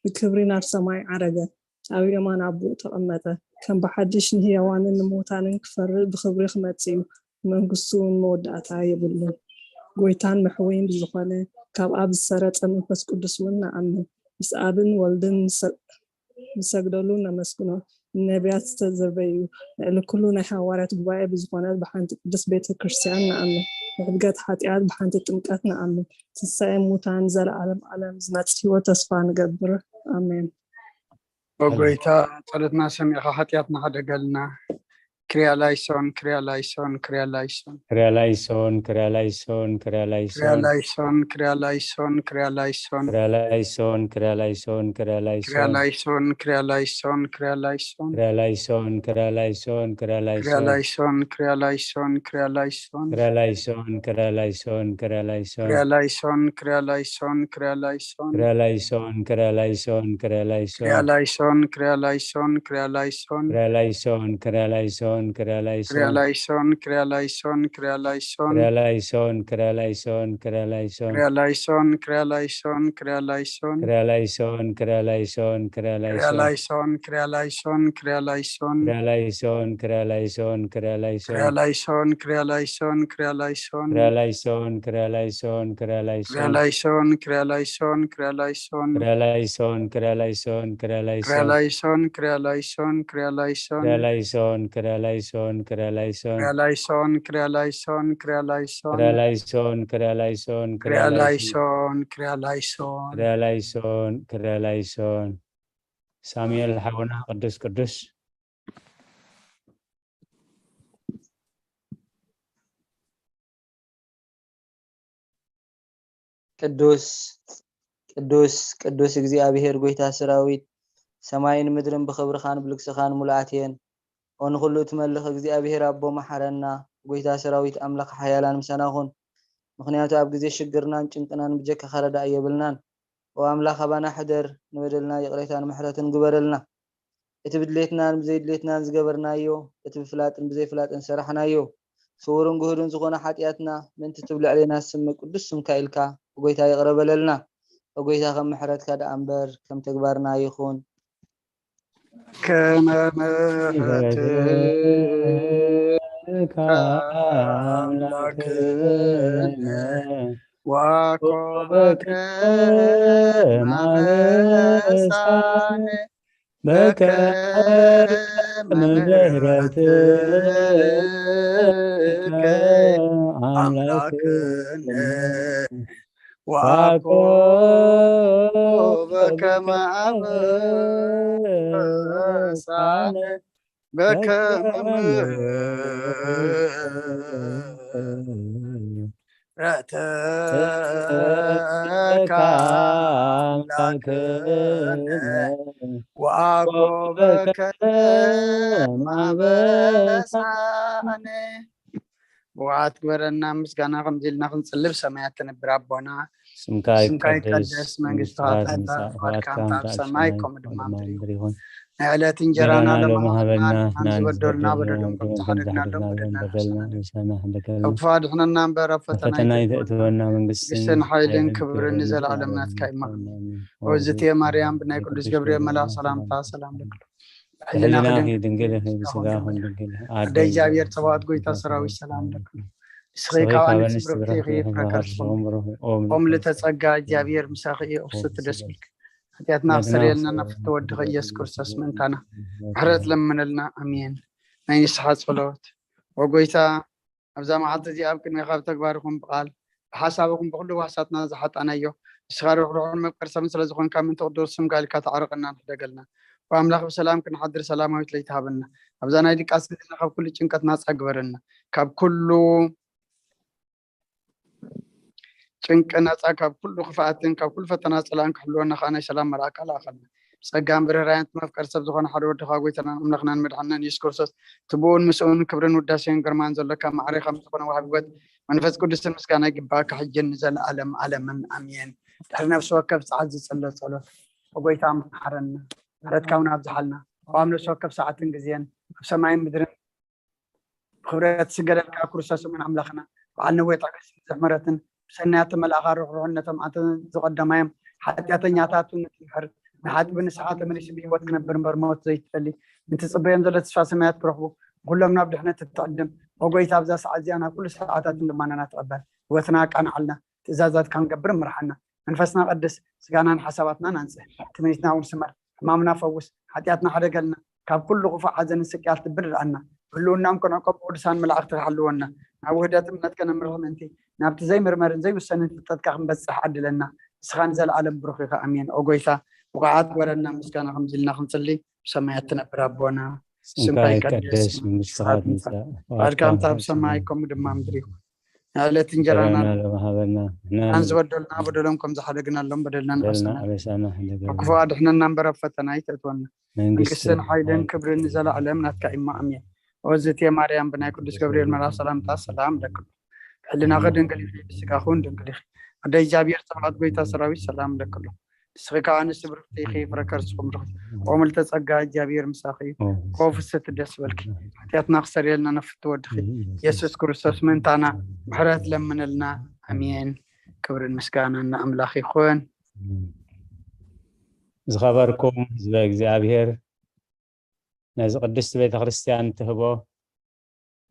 ብክብሪ ናብ ሰማይ ዓረገ፣ ኣብ የማን ኣቦኡ ተቐመጠ። ከም ብሓድሽ ንህያዋንን ንምዉታንን ክፈርድ ብኽብሪ ክመጽእ እዩ። መንግስቱ እውን መወዳእታ የብሉን። ጎይታን መሕወይን ብዝኾነ ካብ ኣብ ዝሰረጸ መንፈስ ቅዱስ እውን ንኣምን። ምስ ኣብን ወልድን ንሰ-፣ ንሰግደሉ ነመስግኖ። ንነቢያት ዝተዘርበ እዩ። ልዕሊ ኩሉ ናይ ሃዋርያት ጉባኤ ብዝኾነት ብሓንቲ ቅድስት ቤተ ክርስቲያን ንኣምን። ንሕድገት ሓጢኣት ብሓንቲ ጥምቀት ንኣምን። ትንሳኤ ሙታን ዘለዓለም ዓለም ዝመጽእ ህይወት ተስፋ ንገብር። ኣሜን። ኦ ጎይታ፣ ጸሎትና ሰሚዕኻ ሓጢኣትና ሓደገልና። ክሪያ ላይሶን፣ ክሪያ ላይሶን፣ ክሪያ ላይሶን። ክሪያ ላይሶን፣ ክሪያ ላይሶን፣ ክሪያ ክሪያ ላይሶን። ላይሶን፣ ክሪያ ላይሶን፣ ክሪያ ላይሶን። ክሪያ ላይሶን፣ ክሪያ ላይሶን፣ ክሪያ ክሪያ ላይሶን። ላይሶን፣ ክሪያ ላይሶን፣ ክሪያ ላይሶን። ክሪያ ላይሶን፣ ክሪያ ላይሶን፣ ክሪያ ክሪያ ላይሶን። ላይሶን፣ ክሪያ ላይሶን፣ ክሪያ ላይሶን። ክሪያ ላይሶን፣ ክሪያ ላይሶን፣ ክሪያ ላይሶን። ክሪያ ላይሶን፣ ክሪያ ላይሶን፣ ክሪያ ላይሶን። ክሪያ ላይሶን፣ ክሪያ ላይሶን፣ ክሪያ ክሪያ ላይሶን። ላይሶን፣ ክሪያ ላይሶን፣ ክሪያ ላይሶን። ክሪያ ላይሶን፣ ክሪያ ላይሶን፣ ክሪያ ክሪያ ላይሶን። ላይሶን፣ ክሪያ ላይሶን፣ ክሪያ ላይሶን። ክሪያ ላይሶን፣ ክሪያ ላይሶን፣ ክሪያ ላይሶን። ክሪያ ላይሶን፣ ክሪያ ላይሶን፣ ክሪያ ላይሶን። ክሪያ ላይሶን፣ ክሪያ ላይሶን፣ ክሪያ ክሪያ ላይሶን። ላይሶን፣ ክሪያ ላይሶን፣ ክሪያ ላይሶን። ክሪያ ላይሶን፣ ክሪያ ላይሶን፣ ክሪያ ክሪያ ላይሶን። ላይሶን፣ ክሪያ ላይሶን፣ ክሪያ ላይሶን። ክሪያ ላይሶን፣ ክሪያ ላይሶን፣ ክሪያ ክሪያ ላይሶን። ላይሶን፣ ክሪያ ላይሶን፣ ክሪያ ላይሶን። ክሪያ ላይሶን፣ ክሪያ ላይሶን፣ ክሪያ ክሪያ ላይሶን። ላይሶን፣ ክሪያ ላይሶን፣ ክሪያ ላይሶን። ክሪያ ላይሶን፣ ክሪያ ላይሶን፣ ክሪያ ላይሶን። ክሪያ ላይሶን፣ ክሪያ ላይሶን፣ ክሪያ ላይሶን። ክሪያ ላይሶን፣ ክሪያ ላይሶን፣ ክሪያ ላይሶን፣ ክሪያ ላይሶን። ክሪያ ላይሶን፣ ክሪያ ላይሶን። ሳሙኤል ሓውና ቅዱስ ቅዱስ። ቅዱስ ቅዱስ ቅዱስ እግዚኣብሔር ጎይታ ሰራዊት፣ ሰማይን ምድርን ብኽብርኻን ብልግስኻን ሙሉኣት እየን። ኦ ንኹሉ እትመልኽ እግዚኣብሔር ኣቦ፣ መሓረና። ጎይታ ሰራዊት ኣምላኽ ሓያላን ምሳና ኩን። ምኽንያቱ ኣብ ግዜ ሽግርናን ጭንቅናን ብጀካኻ ረዳኢ የብልናን። ኦ ኣምላኽ ኣባና ሕደር፣ ንበደልና ይቕሬታን ምሕረትን ግበረልና። እቲ ብድሌትናን ብዘይድሌትናን ዝገበርናዮ፣ እቲ ብፍላጥን ብዘይፍላጥን ዝሰራሕናዮ፣ ስዉርን ግሁድን ዝኾነ ሓጢኣትና፣ ምእንቲ እቲ ኣብ ልዕሌና ዝስመ ቅዱስ ስምካ ኢልካ፣ ኦ ጎይታ፣ ይቕረ በለልና። ኦ ጎይታ፣ ከም ምሕረትካ ደኣ እምበር፣ ከም ተግባርና ኣይኹን። ከመ ምሕረትከ ኣምላክነ ወኮበከ ማበሳነ በከመ ምሕረትከ ኣምላክነ ወኮበከ ማበሳነ በከመ ምሕረትከ ኣምላክነ ወኮበከ ማበሳነ። ብቕዓት ግበረና ምስጋና ከምዚ ኢልና ክንጽሊ። ብሰማያት ትነብር ኣቦና፣ ስምካ ስምካ ይቀደስ፣ ይቀደስ፣ መንግስትኻ መንግስትኻ ትምጻእ፣ ትምጻእ፣ ፍቓድካ ፍቓድካ ከምታ ኣብ ከምታ ኣብ ሰማይ ሰማይ ከምኡ ድማ ከምኡ ኣብ ድማ ምድሪ ኣብ ምድሪ ይኹን። ይኹን። ናይ ዕለት እንጀራና እንጀራና ሎሚ ሎሚ ሃበና፣ ሃበና፣ ንሕና ንሕና ዝበደሉና ዝበደሉና በደሎም ከም በደሎም ከም ዝሓደግና ዝሓደግና በደልና በደልና ንሕና ንሕና ንሓደገልና። ካብ ክፉእ ኣድሕነና እምበር ኣብ ፈተና ፈተና ኣይተእትወና። ኣይተእትወና፣ መንግስትን መንግስትን ሓይልን ሓይልን ክብርን ክብርን ንዘለኣለም ንዘለኣለም ናትካ እዩ እሞ። ኣሜን። ኦ እግዝእትየ ማርያም፣ ብናይ ቅዱስ ገብርኤል መልኣኽ ሰላምታ ሰላም ለኪ። ብሕልናኺ ብሕልናኺ ድንግል፣ ድንግል ኢኺ፣ ብስጋኺ ብስጋኺ እውን ድንግል። ድንግል። ኣደ እግዚኣብሔር ጸባኦት፣ ጎይታ ሰራዊት፣ ሰላም ለኪ። ንስኺ ካብ ኣንስቲ ብርኽቲ ኢኺ፣ ፍረ ከርስኺ። ኦም ልተጸጋ እግዚኣብሔር ምሳኺ እዩ፣ ቅድስቲ ደስ ይበልኪ። ሓጢኣትና ክሰርየልና ናብ ፍትወ ወድኺ ኢየሱስ ክርስቶስ ምእንታና ምሕረት ለምነልና። ኣሜን። ናይ ንስሓ ጸሎት። ኦ ጎይታ፣ ኣብዛ መዓልቲ እዚኣ ኣብ ቅድሜኻ ብተግባር ይኹን ብቓል ብሓሳብ ይኹን ብኹሉ ዋሳትና ዝሓጣናዮ፣ ንስኻ ርሕሩሕን መፍቀሪ ሰብን ስለ ዝኾንካ፣ ምእንቲ ቅዱስ ስምካ ኢልካ ተዓረቐና፣ ንሕደገልና። ብኣምላኽ ብሰላም ክንሓድር ሰላማዊት ለይቲ ሃበና። ኣብዛ ናይ ድቃስ ግዜና ካብ ኩሉ ጭንቀት ናጻ ግበረና። ካብ ኩሉ ጭንቂ ናጻ፣ ካብ ኩሉ ክፍኣትን ካብ ኩሉ ፈተና ጸላእን ክሕልወና ከኣ ናይ ሰላም መልኣካ ለኣኸልና። ብጸጋን ብርህራሄን እቲ መፍቀሪ ሰብ ዝኾነ ሓደ ወድኻ ጎይታናን ኣምላኽናን መድሓንናን የሱስ ክርስቶስ፣ እቲ ብኡን ምስኡን ክብርን ውዳሴን ግርማን ዘሎካ ማዕረ ከም ዝኾነ ወሃቢ ህይወት መንፈስ ቅዱስን ምስጋና ይግባእካ፣ ሕጅን ንዘለኣለም ኣለምን ኣሜን። ድሕሪ ነፍሲ ወከፍ ጸዓት ዝጽለ ጸሎት፣ ጎይታ መሓረና፣ ምሕረትካ እውን ኣብዝሓልና። ኣብ ነፍሲ ወከፍ ሰዓትን ግዜን ኣብ ሰማይን ምድርን ብኽብረት ዝገለልካ ክርስቶስ እሙን ኣምላኽና፣ በዓል ነዊሕ ትዕግስትን ብዙሕ ምሕረትን፣ ብሰናያት መልኣኻ ርሕሩሕነቶም ኣንተ ዝቐደማዮም ሓጢኣተኛታት ንትምሕር፣ ንሓጥቢ ንስኻ ተመሊሱ ብህይወት ክነብር እምበር ሞት ዘይትደሊ፣ ንትጽበዮም ዘሎ ተስፋ ሰማያት ክረኽቡ፣ ኩሎም ናብ ድሕነት እትዕድም፣ ኦ ጎይታ፣ ኣብዛ ሰዓት እዚኣ ናብ ኩሉ ሰዓታትን ልማናና ትቐበል፣ ህይወትና ኣቃንዓልና፣ ትእዛዛትካ ክንገብር ምርሓና፣ መንፈስና ቀድስ፣ ስጋናን ሓሳባትናን ኣንጽህ፣ ትምኒትና እውን ስመር፣ ሕማምና ፈውስ፣ ሓጢኣትና ሕደገልና፣ ካብ ኩሉ ክፉእ ሓዘንን ስቅያት ልቢ ርድኣና፣ ብህልውናኦም ክንዕቆብ ብቅዱሳን መላእኽቲ ክሓልወና፣ ናብ ውህደት እምነት ከነምርሕ ምእንቲ፣ ናብቲ ዘይምርመርን ዘይውሰንን ፍልጠትካ ክንበጽሕ ዓድለና፣ ንስኻ ንዘለኣለም ብሩኽ ኢኻ። ኣሜን። ኦ ጎይታ፣ ብቑዓት ግበረና፣ ምስጋና ከምዚ ኢልና ክንጽሊ፣ ብሰማያት ትነብር ኣቦና፣ ስምካ ይቀደስ፣ መንግስትኻ ትምጻእ፣ ፍቓድካ ከምታ ኣብ ሰማይ ከምኡ ድማ ምድሪ ይኹን። ንዕለት እንጀራና ሎሚ ሃበና፣ ንሕናን ዝበደሉና በደሎም ከም ዝሓደግናሎም በደልና ንበደልና ንኣሰና። ኣበሳና ሕደገና። ካብ ክፉ ኣድሕነና እምበር ኣብ ፈተና ኣይተእትወና። መንግስትን መንግስትን ሓይልን ሓይልን ክብርን ንዘለዓለም ናትካ እዩ፣ ኣሜን። ኦዝቴ ማርያም ብናይ ቅዱስ ገብርኤል መልኣኽ ሰላምታ ሰላም እለክሎ። ብሕልናኺ ድንግል ኢኺ፣ ብስጋኺ እውን ድንግል ኢኺ። ኣደ እግዚኣብሔር ጸባኦት ጎይታ ሰራዊት ሰላም እለክሎ። ንስኺ ከኣ ኣንስቲ ብርኽቲ ኢኺ፣ ፍረ ከርስኹም ርኽቲ። ኦ ምልዕተ ጸጋ እግዚኣብሔር ምሳኺ እዩ። ኦ ፍስሕቲ ደስ በልኪ። ሓጢኣትና ክሰርየልና ነፍቲ ወድኺ ኢየሱስ ክርስቶስ ምእንታና ምሕረት ለምነልና። ኣሜን። ክብርን ምስጋናን ንኣምላኽ ይኹን። ዝኸበርኩም ህዝበ እግዚኣብሔር፣ ነዚ ቅድስቲ ቤተ ክርስቲያን ትህቦ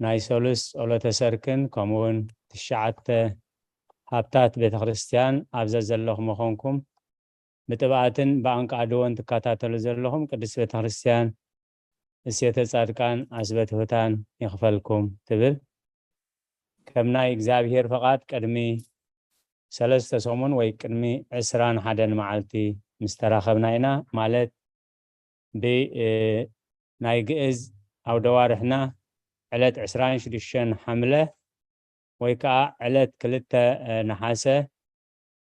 ናይ ሰሉስ ጸሎተ ሰርክን ከምኡ እውን ትሽዓተ ሃብታት ቤተ ክርስቲያን ኣብ ዘዘለኹም ምዃንኩም ብጥብኣትን ብኣንቃዕድዎን ትከታተሉ ዘለኹም ቅድስቲ ቤተ ክርስቲያን እሴተ ጻድቃን ዓስበ ትሑታን ይኽፈልኩም ትብል። ከም ናይ እግዚኣብሔር ፈቓድ ቅድሚ ሰለስተ ሰሙን ወይ ቅድሚ ዕስራን ሓደን መዓልቲ ምስ ተራኸብና ኢና፣ ማለት ብ-፣ እ፣ ናይ ግእዝ ኣውደዋርሕና ዕለት ዕስራን ሽዱሽተን ሓምለ ወይ ከዓ ዕለት ክልተ፣ እ፣ ነሓሰ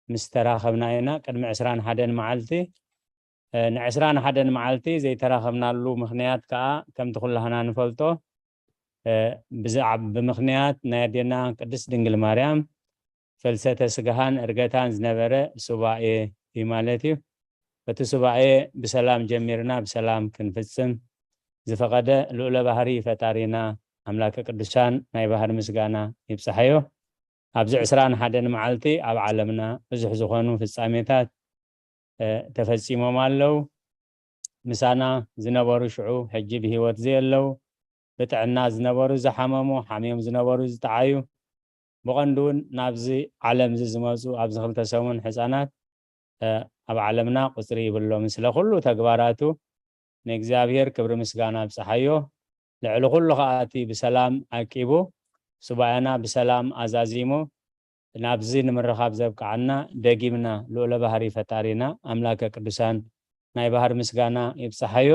ምስ ተራኸብና ኢና። ቅድሚ ዕስራን ሓደን መዓልቲ፣ እ፣ ንዕስራን ሓደን መዓልቲ ዘይተራኸብናሉ ምኽንያት ከዓ ከምቲ ኩላህና ንፈልጦ፣ እ፣ ብዛዕ-፣ ብምኽንያት ናይ ኣዴና ቅድስት ድንግል ማርያም ፍልሰተ ስጋሃን እርገታን ዝነበረ ሱባኤ እዩ ማለት እዩ። እቲ ሱባኤ ብሰላም ጀሚርና ብሰላም ክንፍጽም ዝፈቐደ ልዑለ ባህሪ ፈጣሪና ኣምላከ ቅዱሳን ናይ ባህሪ ምስጋና ይብጽሓዮ። ኣብዚ ዕስራን ሓደን መዓልቲ ኣብ ዓለምና ብዙሕ ዝኾኑ ፍጻሜታት፣ እ፣ ተፈጺሞም ኣለዉ። ምሳና ዝነበሩ ሽዑ ሕጂ ብህይወት ዘየለዉ፣ ብጥዕና ዝነበሩ ዝሓመሙ፣ ሓምዮም ዝነበሩ ዝጠዓዩ፣ ብቐንዱ እውን ናብዚ ዓለም እዚ ዝመጹ ኣብዚ ክልተ ሰሙን ሕጻናት፣ እ፣ ኣብ ዓለምና ቁጽሪ ይብሎምን። ስለ ኩሉ ተግባራቱ ንእግዚኣብሔር ክብሪ ምስጋና ኣብጽሓዮ። ልዕሊ ኩሉ ኸኣ እቲ ብሰላም ዓቂቡ፣ ሱባኤና ብሰላም ኣዛዚሙ፣ ናብዚ ንምርኻብ ዘብቅዓና ደጊምና ልዑለ ባህሪ ፈጣሪና ኣምላከ ቅዱሳን ናይ ባህሪ ምስጋና ይብጽሓዮ።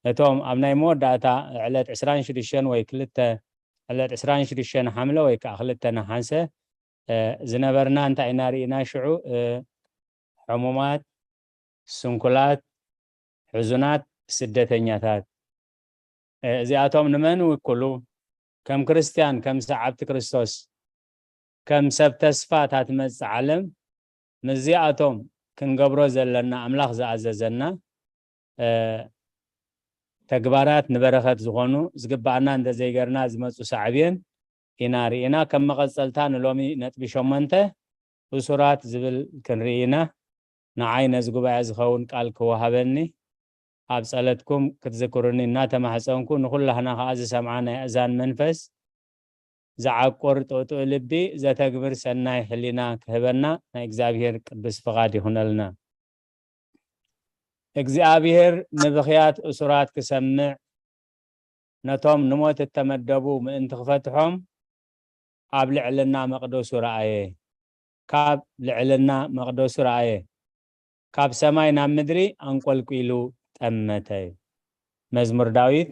ነቶም ኣብ ናይ መወዳእታ ዕለት ዕስራን ሽዱሽተን ወይ ክልተ፣ ዕለት ዕስራን ሽዱሽተን ሓምለ ወይ ከዓ ክልተ ነሓሰ፣ እ፣ ዝነበርና እንታይ ኢና ርኢና ሽዑ? እ፣ ሕሙማት፣ ስንኩላት፣ ሕዙናት፣ ስደተኛታት። እ፣ እዚኣቶም ንመን ይውክሉ? ከም ክርስትያን፣ ከም ሰዓብቲ ክርስቶስ፣ ከም ሰብ ተስፋ እታ ትመጽእ ዓለም፣ ምስዚኣቶም ክንገብሮ ዘለና ኣምላኽ ዝኣዘዘና፣ እ፣ ተግባራት ንበረኸት ዝኾኑ ዝግባኣና እንተዘይገርና ዝመጹ ሳዕቤን ኢና ርኢና። ከም መቐጸልታ ንሎሚ ነጥቢ ሸሞንተ እሱራት ዝብል ክንርኢ ኢና። ንዓይ ነዚ ጉባኤ ዝኸውን ቃል ክወሃበኒ ኣብ ጸለትኩም ክትዝክሩኒ እናተማሕጸንኩ፣ ንኹላህና ኸኣ ዝሰምዓ ናይ ኣእዛን መንፈስ ዝዓቁር ጥጡእ ልቢ ዘተግብር ሰናይ ሕሊና ክህበና ናይ እግዚኣብሔር ቅዱስ ፍቓድ ይኹነልና። እግዚኣብሔር ንብኽያት እሱራት ክሰምዕ፣ ነቶም ንሞት እተመደቡ ምእንቲ ክፈትሖም ኣብ ልዕልና መቕደሱ ረኣየ። ካብ ልዕልና መቕደሱ ረኣየ። ካብ ሰማይ ናብ ምድሪ ኣንቆልቂሉ ጠመተ። መዝሙር ዳዊት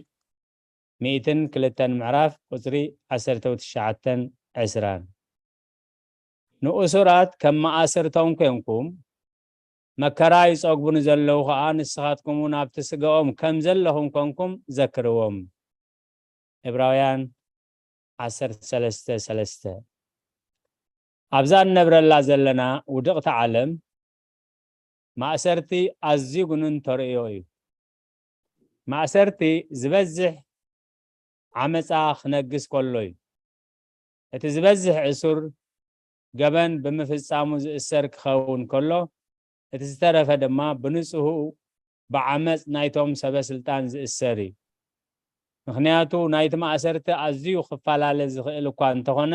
ሚእትን ክልተን ምዕራፍ ቁጽሪ ዓሰርተ ትሽዓተን ዕስራን። ንእሱራት ከም መኣስርቶም ኮንኩም፣ መከራ ይጸግቡ ንዘለዉ ኸኣ ንስኻትኩም እውን ኣብቲ ስጋኦም ከም ዘለኹም ኮንኩም ዘክርዎም። ዕብራውያን ዓሰርተ ሰለስተ ሰለስተ። ኣብዛ እንነብረላ ዘለና ውድቕቲ ዓለም ማእሰርቲ ኣዝዩ ግኑን ተርእዮ እዩ። ማእሰርቲ ዝበዝሕ ዓመጻ ክነግስ ከሎ እዩ። እቲ ዝበዝሕ እሱር ገበን ብምፍጻሙ ዝእሰር ክኸውን ከሎ፣ እቲ ዝተረፈ ድማ ብንጹሁ ብዓመጽ ናይቶም ሰበ ስልጣን ዝእሰር እዩ። ምኽንያቱ ናይቲ ማእሰርቲ ኣዝዩ ክፈላለ ዝኽእል እኳ እንተኾነ፣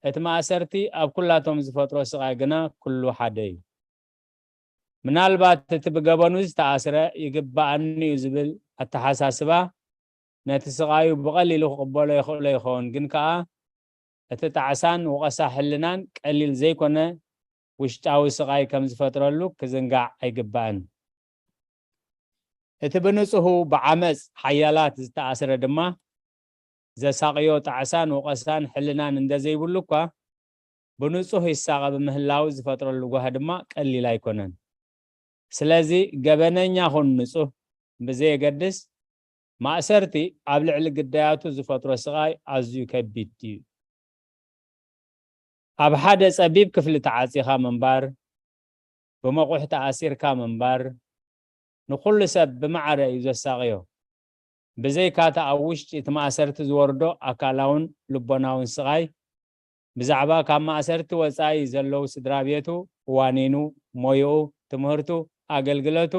እቲ ማእሰርቲ ኣብ ኩላቶም ዝፈጥሮ ስቓይ ግና ኩሉ ሓደ እዩ። ምናልባት እቲ ብገበኑ ዝተኣስረ ይግባኣኒ እዩ ዝብል ኣተሓሳስባ ነቲ ስቓዩ ብቐሊሉ ክቕበሎ ይኽእሎ ይኸውን፣ ግን ከኣ እቲ ጣዕሳን ወቐሳ ሕልናን ቀሊል ዘይኮነ ውሽጣዊ ስቓይ ከም ዝፈጥረሉ ክዝንጋዕ ኣይግባእን። እቲ ብንጹሁ ብዓመጽ ሓያላት ዝተኣስረ ድማ፣ ዘሳቕዮ ጣዕሳን ወቐሳን ሕልናን እንተዘይብሉ እኳ፣ ብንጹህ ይሳቐ ብምህላዉ ዝፈጥረሉ ጓሂ ድማ ቀሊል ኣይኮነን። ስለዚ ገበነኛ ኹን ንጹህ ብዘየገድስ፣ ማእሰርቲ ኣብ ልዕሊ ግዳያቱ ዝፈጥሮ ስቓይ ኣዝዩ ከቢድ እዩ። ኣብ ሓደ ጸቢብ ክፍሊ ተዓጺኻ ምንባር፣ ብመቑሕ ተኣሲርካ ምንባር፣ ንኹሉ ሰብ ብማዕረ እዩ ዘሳቕዮ። ብዘይካ'ቲ ኣብ ውሽጢ እቲ ማእሰርቲ ዝወርዶ ኣካላውን ልቦናውን ስቓይ፣ ብዛዕባ ካብ ማእሰርቲ ወጻኢ ዘለዉ ስድራ ቤቱ፣ ዋኒኑ፣ ሞይኡ፣ ትምህርቱ፣ ኣገልግለቱ፣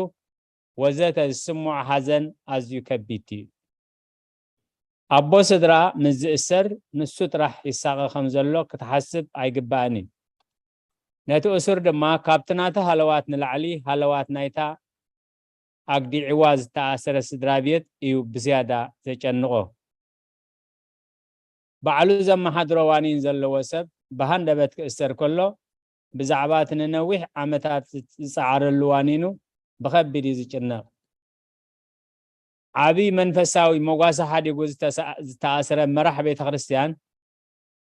ወዘተ ዝስምዖ ሓዘን ኣዝዩ ከቢድ እዩ። ኣቦ ስድራ ምስ ዝእሰር፣ ንሱ ጥራሕ ይሳቐ ከም ዘሎ ክትሓስብ ኣይግባእን እዩ። ነቲ እሱር ድማ ካብቲ ናቱ ሃለዋት ንላዕሊ ሃለዋት ናይታ ኣግዲዕዋ ዝተኣሰረ ስድራ ቤት እዩ ብዝያዳ ዘጨንቖ። ባዕሉ ዘመሓድሮ ዋኒን ዘለዎ ሰብ ብሃንደበት ክእሰር ከሎ፣ ብዛዕባ እቲ ንነዊሕ ዓመታት ዝጸዓረሉ ዋኒኑ ብኸቢድ እዩ ዝጭነቕ። ዓቢ መንፈሳዊ መጓሰ ሓዲጉ ዝተሳ-፣ ዝተኣስረ መራሕ ቤተ ክርስቲያን፣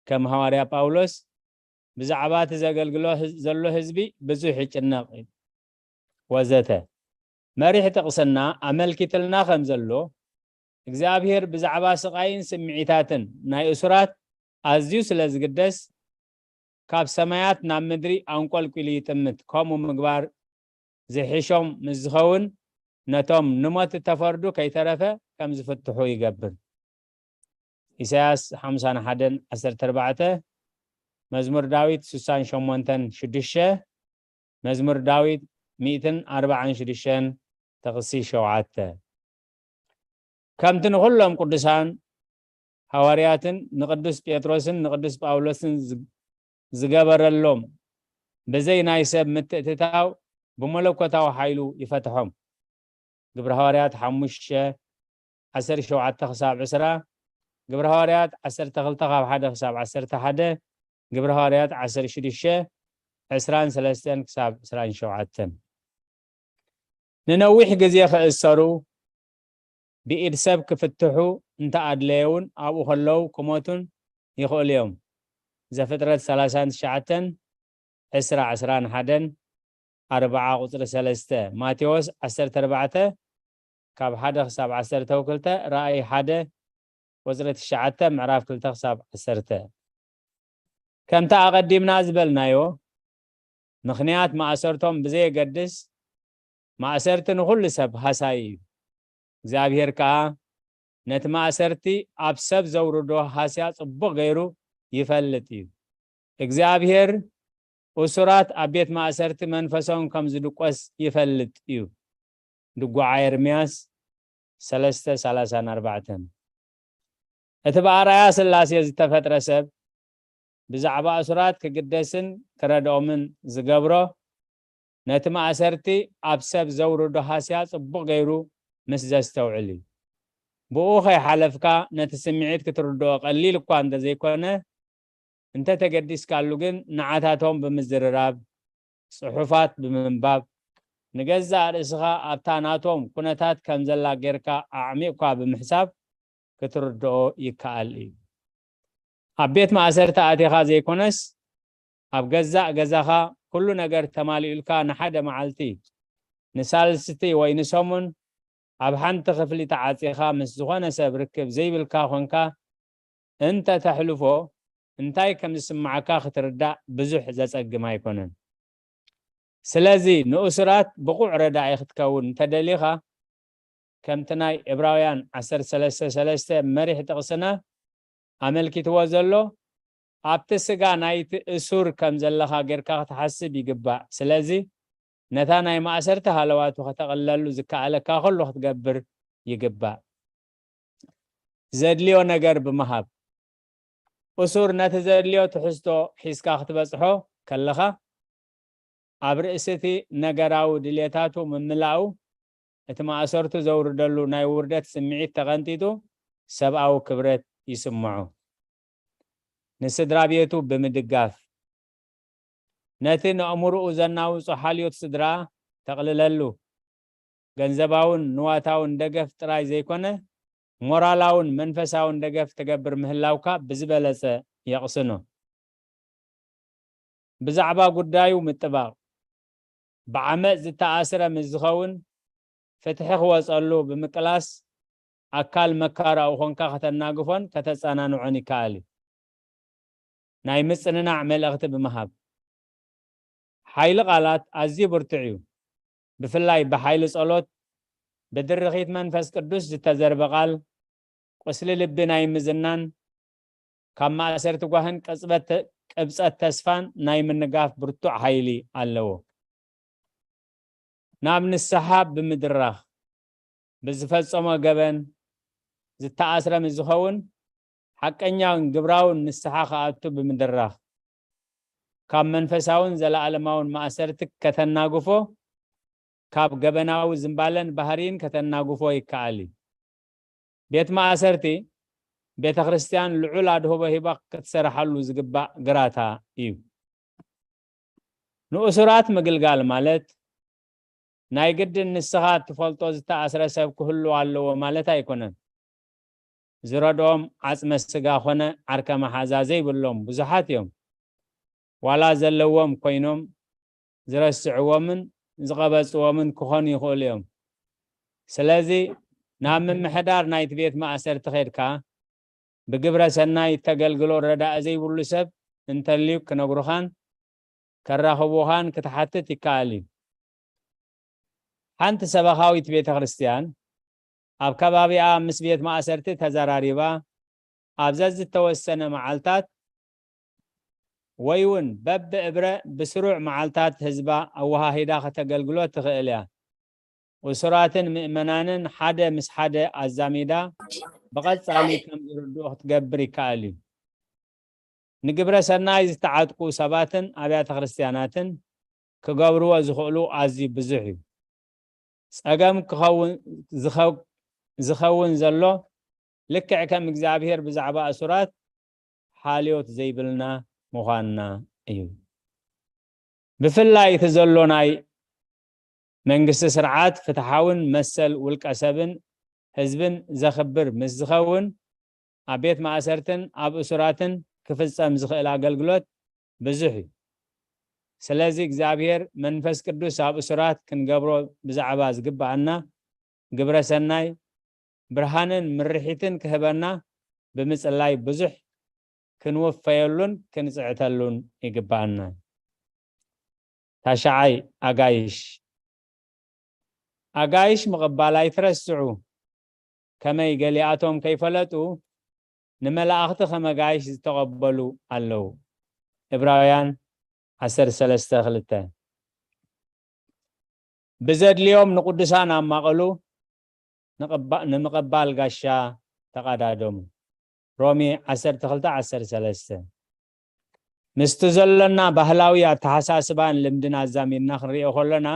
ከም ሃዋርያ ጳውሎስ፣ ብዛዕባ እቲ ዘገልግሎ ህዝ-፣ ዘሎ ህዝቢ ብዙሕ ይጭነቕ እዩ፣ ወዘተ። መሪሕ ጥቕስና ኣመልኪትልና ከም ዘሎ፣ እግዚኣብሔር ብዛዕባ ስቓይን ስምዒታትን ናይ እሱራት ኣዝዩ ስለ ዝግደስ፣ ካብ ሰማያት ናብ ምድሪ ኣንቆልቂሉ ይጥምት። ከምኡ ምግባር ዝሕሾም ምስ ዝኸውን፣ ነቶም ንሞት እተፈርዱ ከይተረፈ ከም ዝፍትሑ ይገብር። ኢሳያስ ሓምሳን ሓደን ዓሰርተ ኣርባዕተ፣ መዝሙር ዳዊት ስሳን ሸሞንተን ሽዱሽተ፣ መዝሙር ዳዊት ሚእትን ኣርባዓን ሽዱሽተን፣ ጥቕሲ ሸውዓተ። ከምቲ ንኹሎም ቅዱሳን ሃዋርያትን ንቅዱስ ጴጥሮስን ንቅዱስ ጳውሎስን ዝ-፣ ዝገበረሎም፣ ብዘይ ናይ ሰብ ምትእትታው ብመለኮታዊ ሓይሉ ይፈትሖም። ግብረ ሃዋርያት ሓሙሽተ፣ ዓሰርተ ሸውዓተ ክሳብ ዕስራ፣ ግብረ ሃዋርያት ዓሰርተ ክልተ ካብ ሓደ ክሳብ ዓሰርተ ሓደ፣ ግብረ ሃዋርያት ዓሰርተ ሽዱሽተ፣ ዕስራን ሰለስተን ክሳብ ዕስራን ሸውዓተን። ንነዊሕ ግዜ ክእሰሩ፣ ብኢድ ሰብ ክፍትሑ እንተ ኣድለየ እውን ኣብኡ ከለዉ ክሞቱን ይኽእሉ እዮም። ዘፍጥረት ሰላሳን ትሽዓተን፣ ዕስራ፣ ዕስራን ሓደን፣ ኣርብዓ ቁጽሪ ሰለስተ፣ ማቴዎስ ዓሰርተ ኣርባዕተ ካብ ሓደ ክሳብ ዓሰርተ ክልተ፣ ራእይ ሓደ ቁጽሪ ትሽዓተ፣ ምዕራፍ ክልተ ክሳብ ዓሰርተ። ከምቲ ኣቐዲምና ዝበልናዮ፣ ምኽንያት ማእሰርቶም ብዘየገድስ፣ ማእሰርቲ ንኹሉ ሰብ ሃሳዪ እዩ። እግዚኣብሔር ከኣ ነቲ ማእሰርቲ ኣብ ሰብ ዘውርዶ ሃስያ ጽቡቕ ገይሩ ይፈልጥ እዩ። እግዚኣብሔር እሱራት ኣብ ቤት ማእሰርቲ መንፈሶም ከም ዝድቆስ ይፈልጥ እዩ። ድጓዓ ኤርምያስ ሰለስተ፣ ሰላሳን ኣርባዕተን። እቲ ብኣርኣያ ስላሴ ዝተፈጥረ ሰብ ብዛዕባ እሱራት ክግደስን ክረድኦምን ዝገብሮ፣ ነቲ ማእሰርቲ ኣብ ሰብ ዘውርዶ ሃስያ ጽቡቕ ገይሩ ምስ ዘስተውዕል እዩ። ብኡ ከይሓለፍካ ነቲ ስምዒት ክትርድኦ ቀሊል እኳ እንተዘይኮነ፣ እንተ ተገዲስካሉ ግን ንዓታቶም ብምዝርራብ፣ ጽሑፋት ብምንባብ፣ ንገዛእ ርእስኻ ኣብታ ናቶም ኩነታት ከም ዘላ ጌርካ ኣዕሚቕካ ብምሕሳብ ክትርድኦ ይከኣል እዩ። ኣብ ቤት ማእሰርቲ ኣቲኻ ዘይኮነስ፣ ኣብ ገዛእ ገዛኻ ኩሉ ነገር ተማሊኡልካ ንሓደ መዓልቲ፣ ንሳልስቲ ወይ ንሰሙን ኣብ ሓንቲ ክፍሊ ተዓጺኻ ምስ ዝኾነ ሰብ ርክብ ዘይብልካ ኾንካ እንተ ተሕልፎ፣ እንታይ ከም ዝስምዓካ ክትርዳእ ብዙሕ ዘጸግም ኣይኮነን። ስለዚ ንእሱራት ብቑዕ ረዳኢ ክትከውን እንተደሊኻ፣ ከምቲ ናይ ዕብራውያን ዓሰርተ ሰለስተ ሰለስተ መሪሕ ጥቕስና ኣመልኪትዎ ዘሎ፣ ኣብቲ ስጋ ናይቲ እሱር ከም ዘለኻ ጌርካ ክትሓስብ ይግባእ። ስለዚ ነታ ናይ ማእሰርቲ ሃለዋቱ ከተቕልለሉ ዝከኣለካ ኩሉ ክትገብር ይግባእ። ዘድልዮ ነገር ብምሃብ። እሱር ነቲ ዘድልዮ ትሕዝቶ ሒዝካ ክትበጽሖ ከለኻ፣ ኣብ ርእሲ እቲ ነገራዊ ድልየታቱ ምምላኡ፣ እቲ ማእሰርቱ ዘውርደሉ ናይ ውርደት ስምዒት ተቐንጢጡ፣ ሰብኣዊ ክብረት ይስምዖ። ንስድራ ቤቱ ብምድጋፍ፣ ነቲ ነእምሮኡ ዘናውጾ ሓልዮት ስድራ ተቕልለሉ። ገንዘባውን ንዋታውን ደገፍ ጥራይ ዘይኮነ፣ ሞራላውን መንፈሳውን ደገፍ ትገብር ምህላውካ ብዝበለጸ የቕስኖ። ብዛዕባ ጉዳዩ ምጥባቕ፣ ብዓመጽ ዝተኣስረ ምስ ዝኸውን፣ ፍትሒ ክወጸሉ ብምቅላስ፣ ኣካል መካራኡ ኾንካ ከተናግፎን ከተጸናንዖን ይከኣል እዩ። ናይ ምጽንናዕ መልእኽቲ ብምሃብ፣ ሓይሊ ቃላት ኣዝዩ ብርቱዕ እዩ። ብፍላይ ብሓይሊ ጸሎት፣ ብድርኺት መንፈስ ቅዱስ ዝተዘርበ ቃል፣ ቁስሊ ልቢ ናይ ምዝናን፣ ካብ ማእሰርቲ ጓህን ቅጽበት ተ-፣ ቅብጸት ተስፋን ናይ ምንጋፍ ብርቱዕ ሓይሊ ኣለዎ። ናብ ንስሓ ብምድራኽ፣ ብዝፈጸሞ ገበን ዝተኣስረ ምስ ዝኸውን፣ ሓቀኛን ግብራውን ንስሓ ክኣቱ ብምድራኽ፣ ካብ መንፈሳውን ዘለኣለማውን ማእሰርቲ ከተናግፎ፣ ካብ ገበናዊ ዝንባለን ባህሪን ከተናግፎ ይከኣል እዩ። ቤት ማእሰርቲ፣ ቤተ ክርስቲያን ልዑል ኣድህቦ ሂባ ክትሰርሓሉ ዝግባእ ግራታ እዩ። ንእሱራት ምግልጋል ማለት፣ ናይ ግድን ንስኻ እትፈልጦ ዝተኣስረ ሰብ ክህሉ ኣለዎ ማለት ኣይኮነን። ዝረድኦም ዓጽመ ስጋ ኾነ ዓርከ መሓዛ ዘይብሎም ብዙሓት እዮም። ዋላ ዘለዎም ኮይኖም ዝረስዕዎምን ዝቐበጽዎምን ክኾኑ ይኽእሉ እዮም። ስለዚ ናብ ምምሕዳር ናይቲ ቤት ማእሰርቲ ኸድካ ብግብረ ሰናይ ተገልግሎ ረዳኢ ዘይብሉ ሰብ እንተልዩ ክነግሩኻን ከራኽቡኻን ክትሓትት ይከኣል እዩ። ሓንቲ ሰበኻዊት ቤተ ክርስቲያን ኣብ ከባቢኣ ምስ ቤት ማእሰርቲ ተዘራሪባ፣ ኣብ ዘዝተወሰነ መዓልታት ወይ እውን በብእብረ ብስሩዕ መዓልታት ህዝባ ኣወሃሂዳ ከተገልግሎ ትኽእል እያ። እሱራትን ምእመናንን ሓደ ምስ ሓደ ኣዛሚዳ ብቐጻሊ ከም ዝርድኡ ክትገብር ይከኣል እዩ። ንግብረ ሰናይ ዝተዓጥቁ ሰባትን ኣብያተ ክርስቲያናትን ክገብርዎ ዝኽእሉ ኣዝዩ ብዙሕ እዩ። ጸገም ክኸውን፣ ዝኸው-፣ ዝኸውን ዘሎ ልክዕ ከም እግዚኣብሔር ብዛዕባ እሱራት ሓልዮት ዘይብልና ምዃንና እዩ። ብፍላይ እቲ ዘሎ ናይ መንግስቲ ስርዓት ፍትሓውን መሰል ውልቀ ሰብን ህዝብን ዘኽብር ምስ ዝኸውን፣ ኣብ ቤት ማእሰርትን ኣብ እሱራትን ክፍጸም ዝኽእል ኣገልግሎት ብዙሕ እዩ። ስለዚ እግዚኣብሔር መንፈስ ቅዱስ ኣብ እሱራት ክንገብሮ ብዛዕባ ዝግብኣና ግብረ ሰናይ ብርሃንን ምርሒትን ክህበና ብምጽላይ ብዙሕ ክንውፈየሉን ክንጽዕተሉን ይግብኣና። ታሽዓይ፣ ኣጋይሽ። ኣጋይሽ ምቕባል ኣይትረስዑ። ከመይ ገሊኣቶም ከይፈለጡ ንመላእኽቲ ከም ኣጋይሽ ዝተቐበሉ ኣለዉ። ዕብራውያን ዓሰርተ ሰለስተ ክልተ። ብዘድልዮም ንቅዱሳን ኣማቐሉ፣ ንቕባ-፣ ንምቕባል ጋሻ ተቐዳደሙ። ሮሜ ዓሰርተ ክልተ ዓሰርተ ሰለስተ። ምስቲ ዘሎና ባህላዊ ኣተሓሳስባን ልምድን ኣዛሚድና ክንሪኦ ከሎና፣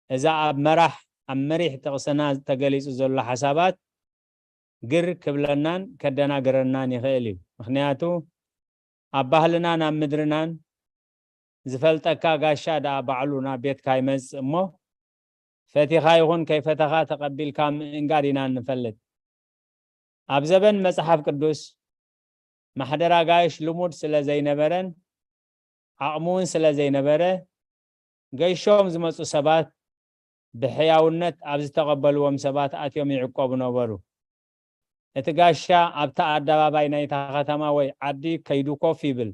እዛ ኣብ መራሕ፣ ኣብ መሪሕ ጥቕስና ተገሊጹ ዘሎ ሓሳባት ግር ክብለናን ከደናግረናን ይኽእል እዩ። ምኽንያቱ፣ ኣብ ባህልናን ኣብ ምድርናን ዝፈልጠካ ጋሻ ደኣ ባዕሉ ናብ ቤትካ ይመጽእ እሞ፣ ፈቲኻ ይኹን ከይፈተኻ ተቐቢልካ ምእንጋድ ኢና እንፈልጥ። ኣብ ዘበን መጽሓፍ ቅዱስ፣ ማሕደር ኣጋይሽ ልሙድ ስለ ዘይነበረን ዓቕሚ እውን ስለ ዘይነበረ፣ ገይሾም ዝመጹ ሰባት ብሕያውነት ኣብ ዝተቐበልዎም ሰባት ኣትዮም ይዕቆቡ ነበሩ። እቲ ጋሻ ኣብታ ኣደባባይ ናይታ ከተማ ወይ ዓዲ ከይዱ ኮፍ ይብል።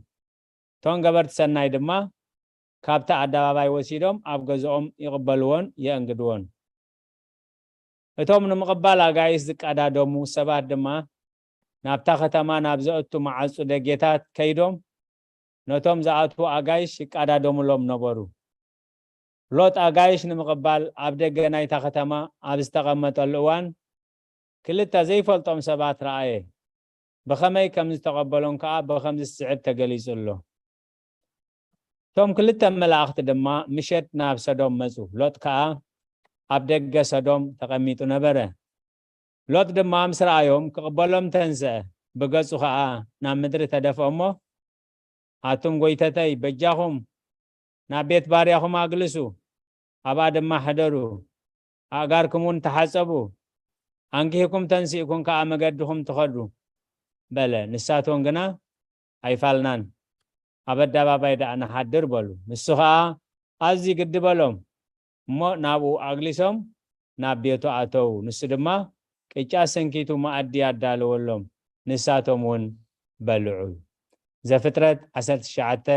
እቶም ገበርቲ ሰናይ ድማ ካብቲ ኣደባባይ ወሲዶም ኣብ ገዝኦም ይቕበልዎን የእንግድዎን። እቶም ንምቕባል ኣጋይሽ ዝቀዳደሙ ሰባት ድማ ናብታ ከተማ ናብ ዘእቱ መዓጹ ደጌታት ከይዶም ነቶም ዝኣትዉ ኣጋይሽ ይቀዳደሙሎም ነበሩ። ሎጥ ኣጋይሽ ንምቕባል ኣብ ደገ ናይታ ከተማ ኣብ ዝተቐመጠሉ እዋን፣ ክልተ ዘይፈልጦም ሰባት ረኣየ። ብኸመይ ከም ዝተቐበሎም ከኣ ብኸምዚ ዝስዕብ ተገሊጹ ኣሎ። እቶም ክልተ መላእኽቲ ድማ ምሸት ናብ ሰዶም መጹ። ሎጥ ከኣ ኣብ ደገ ሰዶም ተቐሚጡ ነበረ። ሎጥ ድማ ምስ ረኣዮም ክቕበሎም ተንስአ። ብገጹ ኸኣ ናብ ምድሪ ተደፍአ እሞ፣ ኣቱም ጐይተተይ፣ በጃኹም ናብ ቤት ባርያኹም ኣግልሱ፣ ኣብኣ ድማ ሕደሩ። ኣእጋርኩም እውን ተሓጸቡ፣ ኣንጊህኩም ተንሲእኩም ከኣ መገድኹም ትኸዱ በለ። ንሳቶም ግና ኣይፋልናን፣ ኣብ ኣደባባይ ደኣ ንሓድር በሉ። ንሱ ኸኣ ኣዝዩ ግዲ በሎም። እሞ ናብኡ ኣግሊሶም ናብ ቤቱ ኣተዉ። ንሱ ድማ ቅጫ ሰንኪቱ መኣዲ ኣዳለወሎም፣ ንሳቶም እውን በልዑ። ዘፍጥረት ዓሰርተ ትሽዓተ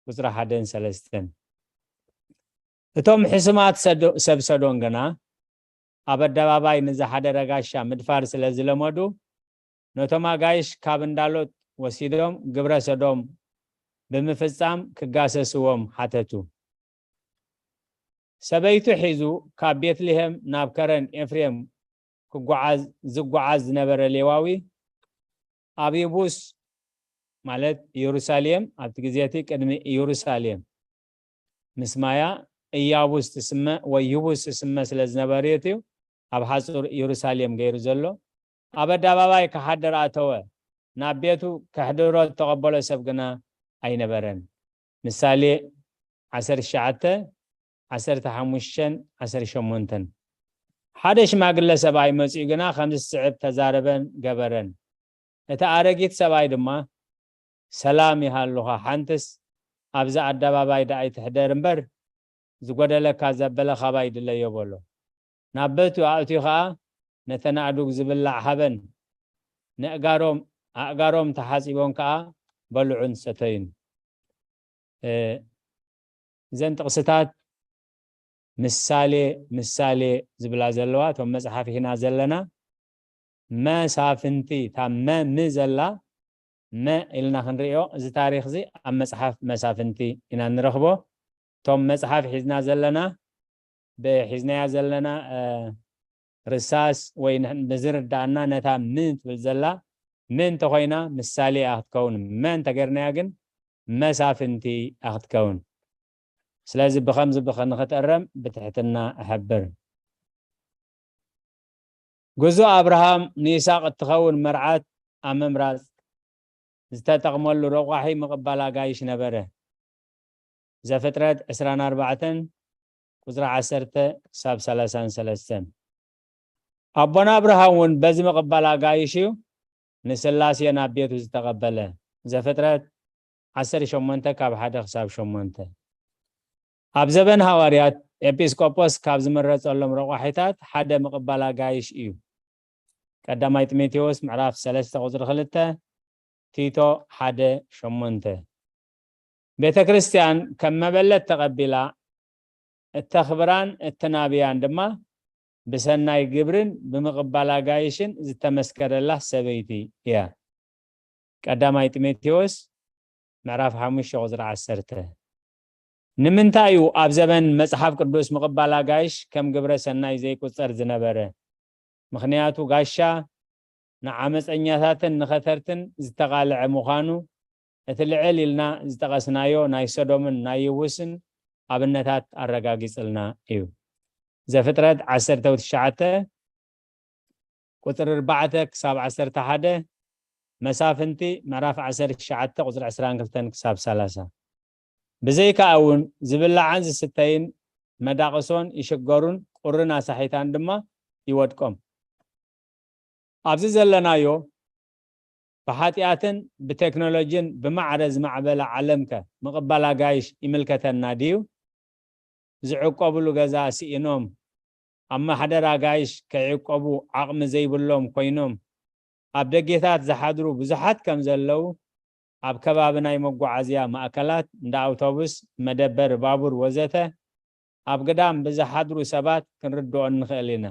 ቁጽሪ ሓደን ሰለስተን። እቶም ሕሱማት ሰዶ-፣ ሰብ ሰዶን ግና ኣብ ኣደባባይ ንዝሓደረ ጋሻ ምድፋር ስለ ዝለመዱ፣ ነቶም ኣጋይሽ ካብ እንዳ ሎጥ ወሲዶም ግብረ ሰዶም ብምፍጻም ክጋሰስዎም ሓተቱ። ሰበይቱ ሒዙ ካብ ቤትልሔም ናብ ከረን ኤፍሬም ክጓዓዝ፣ ዝጓዓዝ ዝነበረ ሌዋዊ ኣብ የቡስ፣ ማለት ኢየሩሳሌም፣ ኣብቲ ግዜ እቲ ቅድሚ ኢየሩሳሌም ምስ ማያ ኢያቡስ ትስመ ወይ ይቡስ ትስመ ስለ ዝነበረት እዩ ኣብ ሓጹር ኢየሩሳሌም ገይሩ ዘሎ። ኣብ ኣደባባይ ክሓድር ኣተወ። ናብ ቤቱ ከሕድሮ እተቐበሎ ሰብ ግና ኣይነበረን። ምሳሌ ዓሰርተ ትሽዓተ፣ ዓሰርተ ሓሙሽተን ዓሰርተ ሸሞንተን። ሓደ ሽማግለ ሰብኣይ መጺኡ ግና ከምዚ ዝስዕብ ተዛረበን ገበረን። እቲ ኣረጊት ሰብኣይ ድማ፣ "ሰላም ይሃሉኻ፣ ሓንትስ ኣብዚ ኣደባባይ ደኣ ኣይትሕደር እምበር፣ ዝጎደለካ ዘበለ ካባይ ድለዮ" በሎ። ናብ ቤቱ ኣእትዩ ኸኣ ነተን ኣእዱግ ዝብላዕ ሃበን፣ ነእጋሮም፣ ኣእጋሮም ተሓጺቦም ከኣ በልዑን ሰተዩን። እ፣ እዘን ጥቕስታት ምሳሌ፣ ምሳሌ ዝብላ ዘለዋ፣ እቶም መጽሓፍ ሒና ዘለና መሳፍንቲ፣ እታ መ ም ዘላ መ ኢልና ክንርእዮ፣ እዚ ታሪኽ እዚ ኣብ መጽሓፍ መሳፍንቲ ኢና እንረኽቦ። እቶም መጽሓፍ ሒዝና ዘለና፣ ብ-፣ ሒዝናያ ዘለና፣ እ፣ ርሳስ ወይ ን-፣ ንዝርዳእና ነታ ም ትብል ዘላ ም እንተኾይና ምሳሌ እያ ክትከውን። መ እንተገርናያ ግን መሳፍንቲ እያ ክትከውን። ስለዚ ብኸምዚ ብኸ-፣ ንኽትእረም ብትሕትና እሕብር። ጉዞ ኣብርሃም ንይስሐቅ እትኸውን መርዓት ኣብ ምምራጽ ዝተጠቕመሉ ረቋሒ ምቕባል ኣጋይሽ ነበረ። ዘፍጥረት ዕስራን ኣርባዕተን ቁጽሪ ዓሰርተ ክሳብ ሰላሳን ሰለስተን። ኣቦና ኣብርሃም እውን በዚ ምቕባል ኣጋይሽ እዩ ንስላሴ ናብ ቤቱ ዝተቐበለ። ዘፍጥረት ዓሰርተ ሸሞንተ ካብ ሓደ ክሳብ ሸሞንተ። ኣብ ዘበን ሃዋርያት ኤጲስቆጶስ ካብ ዝምረጸሎም ረቋሒታት ሓደ ምቕባል ኣጋይሽ እዩ። ቀዳማይ ጢሞቴዎስ ምዕራፍ ሰለስተ ቁጽሪ ክልተ፣ ቲቶ ሓደ ሸሞንተ። ቤተ ክርስቲያን ከም መበለት ተቐቢላ እተኽብራን እተናብያን ድማ ብሰናይ ግብርን ብምቕባል ኣጋይሽን ዝተመስከረላ ሰበይቲ እያ። ቀዳማይ ጢሞቴዎስ ምዕራፍ ሓሙሽተ ቁጽሪ ዓሰርተ። ንምንታይ እዩ ኣብ ዘበን መጽሓፍ ቅዱስ ምቕባል ኣጋይሽ ከም ግብረ ሰናይ ዘይቁጸር ዝነበረ? ምኽንያቱ ጋሻ ንዓመጸኛታትን ንኸተርትን ዝተቓልዐ ምዃኑ እቲ ልዕል ኢልና ዝጠቐስናዮ ናይ ሰዶምን ናይ የቡስን ኣብነታት ኣረጋጊጽልና እዩ። ዘፍጥረት ዓሰርተ ትሽዓተ ቁጽሪ ኣርባዕተ ክሳብ ዓሰርተ ሓደ፣ መሳፍንቲ ምዕራፍ ዓሰርተ ትሽዓተ ቁጽሪ ዕስራን ክልተን ክሳብ ሰላሳ። ብዘይካኣ እውን ዝብላዕን ዝስተይን መዳቕሶን ይሽገሩን ቁርን ኣሳሒታን ድማ ይወድቆም። ኣብዚ ዘለናዮ ብሓጢኣትን ብቴክኖሎጂን ብማዕረ ዝማዕበለ ዓለምከ ምቕባል ኣጋይሽ ይምልከተና ድዩ? ዝዕቆብሉ ገዛ ስኢኖም፣ ኣብ ማሕደር ኣጋይሽ ከይዕቆቡ ዓቕሚ ዘይብሎም ኮይኖም ኣብ ደጌታት ዝሓድሩ ብዙሓት ከም ዘለዉ፣ ኣብ ከባቢ ናይ መጓዓዝያ ማእከላት፣ እንዳ ኣውቶቡስ፣ መደበር ባቡር ወዘተ፣ ኣብ ግዳም ብዝሓድሩ ሰባት ክንርድኦ ንኽእል ኢና።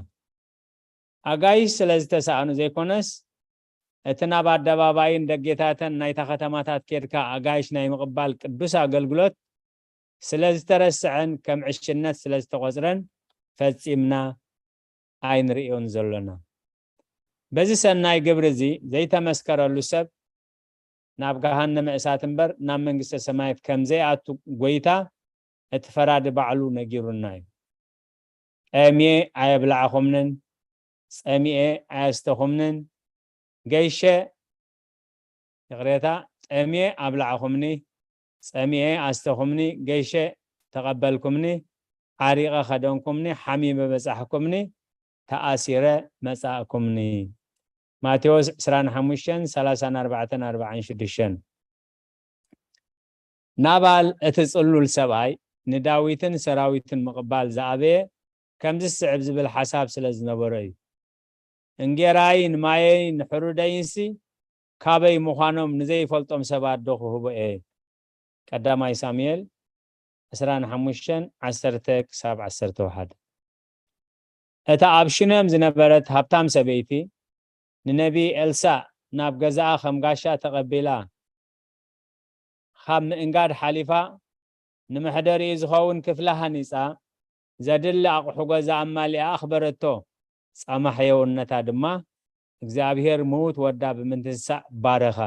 ኣጋይሽ ስለ ዝተሳእኑ ዘይኮነስ፣ እቲ ናብ ኣደባባይን ደጌታተን ናይታ ከተማታት ኬድካ ኣጋይሽ ናይ ምቕባል ቅዱስ ኣገልግሎት ስለ ዝተረስዐን ከም ዕሽነት ስለ ዝተቖጽረን ፈጺምና ኣይንርእዮን ዘሎና። በዚ ሰናይ ግብሪ እዚ ዘይተመስከረሉ ሰብ ናብ ገሃነመ እሳት እምበር ናብ መንግስተ ሰማያት ከም ዘይኣቱ ጐይታ እቲ ፈራዲ ባዕሉ ነጊሩና እዩ። ጠምየ ኣየብላዕኹምንን፣ ጸሚኤ ኣየስተኹምንን፣ ገይሸ፣ ይቕሬታ፣ ጠምየ ኣብላዕኹምኒ፣ ጸሚኤ ኣስተኹምኒ፣ ገይሸ ተቐበልኩምኒ፣ ዓሪቐ ኸደንኩምኒ፣ ሓሚመ በጻሕኩምኒ፣ ተኣሲረ መጻእኩምኒ። ማቴዎስ ዕስራን ሓሙሽተን፣ ሰላሳን ኣርባዕተን፣ ኣርባዓን ሽዱሽተን። ናባል እቲ ጽሉል ሰብኣይ ንዳዊትን ሰራዊቱን ምቕባል ዝኣበየ ከምዚ ዝስዕብ ዝብል ሓሳብ ስለ ዝነበሮ እዩ። እንጌራይን ማየይን ንሕሩደይንሲ ካበይ ምዃኖም ንዘይፈልጦም ሰባት ዶ ክህቦ እየ? ቀዳማይ ሳሙኤል ዕስራን ሓሙሽተን፣ ዓሰርተ ክሳብ ዓሰርተ ሓደ። እታ ኣብ ሹኔም ዝነበረት ሃብታም ሰበይቲ ንነቢ ኤልሳእ ናብ ገዛኣ ከም ጋሻ ተቐቢላ ካብ ምእንጋድ ሓሊፋ ንመሕደሪኡ ዝኸውን ክፍሊ ሃኒጻ፣ ዘድሊ ኣቑሑ ገዛ ኣማሊኣ ኣኽበረቶ። ጻማ ሕየውነታ ድማ እግዚኣብሔር ምዉት ወዳ ብምትንሳእ ባረኻ።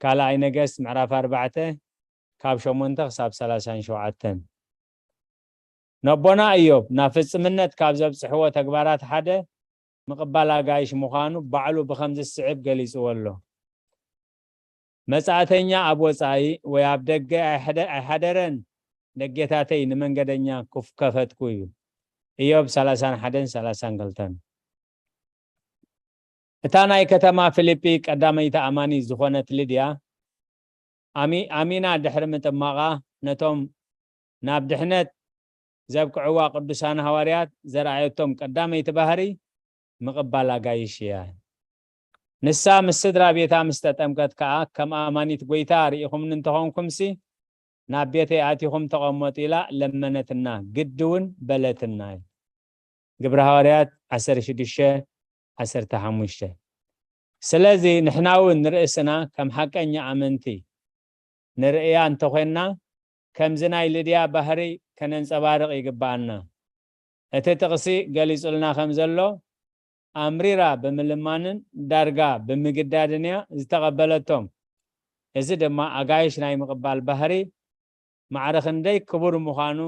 ካልኣይ ነገስት ምዕራፍ ኣርባዕተ ካብ ሸሞንተ ክሳብ ሰላሳን ሸውዓተን። ነቦና እዮብ ናብ ፍጽምነት ካብ ዘብጽሕዎ ተግባራት ሓደ ምቕባል ኣጋይሽ ምዃኑ ባዕሉ ብኸምዚ ዝስዕብ ገሊጽዎ ኣሎ። መጻእተኛ ኣብ ወጻኢ ወይ ኣብ ደገ ኣይሐደ-፣ ኣይሓደረን፣ ደጌታተይ ንመንገደኛ ክፍ-፣ ከፈትኩ እዩ። እዮብ ሰላሳን ሓደን ሰላሳን ክልተን። እታ ናይ ከተማ ፊልጲ ቀዳመይቲ ኣማኒት ዝኾነት ሊድያ፣ ኣሚ-፣ ኣሚና ድሕሪ ምጥማቓ፣ ነቶም ናብ ድሕነት ዘብቅዕዋ ቅዱሳን ሃዋርያት ዘርኣየቶም ቀዳመይቲ ባህሪ ምቕባል ኣጋይሽ እያ። ንሳ ምስ ስድራ ቤታ ምስ ተጠምቀት ከኣ፣ ከም ኣማኒት ጐይታ ርኢኹምኒ እንተኾንኩምሲ፣ ናብ ቤተይ ኣቲኹም ተቐመጡ ኢላ ለመነትና፣ ግዲ እውን በለትና እዩ። ግብሪ ሃዋርያት ዓሰርተ ሽዱሽተ፣ ዓሰርተ ሓሙሽተ። ስለዚ ንሕና እውን ንርእስና ከም ሓቀኛ ኣመንቲ ንርእያ እንተኾንና፣ ከምዚ ናይ ልድያ ባህሪ ከነንጸባርቕ ይግብኣና። እቲ ጥቕሲ ገሊጹልና ከም ዘሎ፣ ኣምሪራ ብምልማንን ዳርጋ ብምግዳድን እያ ዝተቐበለቶም። እዚ ድማ ኣጋይሽ ናይ ምቕባል ባህሪ ማዕረ ክንደይ ክቡር ምዃኑ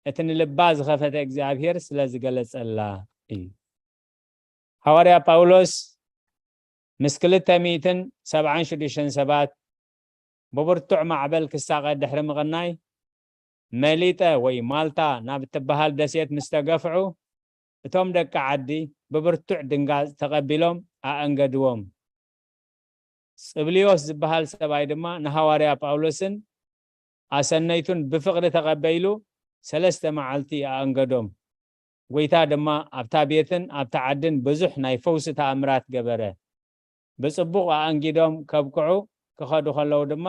እቲ ንልባ ዝኸፈተ እግዚኣብሔር ስለ ዝገለጸላ እዩ። ሃዋርያ ጳውሎስ ምስ ክልተ ሚእትን ሰብዓን ሽዱሽተን ሰባት ብብርቱዕ ማዕበል ክሳቐ ድሕሪ ምቕናይ፣ መሊጠ ወይ ማልታ ናብ እትበሃል ደሴት ምስ ተገፍዑ፣ እቶም ደቂ ዓዲ ብብርቱዕ ድንጋጽ ተቐቢሎም ኣኣንገድዎም። ጽብልዮስ ዝበሃል ሰብኣይ ድማ ንሃዋርያ ጳውሎስን ኣሰነይቱን ብፍቕሪ ተቐበይሉ፣ ሰለስተ መዓልቲ ኣኣንገዶም። ጐይታ ድማ ኣብታ ቤትን ኣብታ ዓድን ብዙሕ ናይ ፈውሲ ተኣምራት ገበረ። ብጽቡቕ ኣኣንጊዶም ከብቅዑ ክኸዱ ከለዉ ድማ፣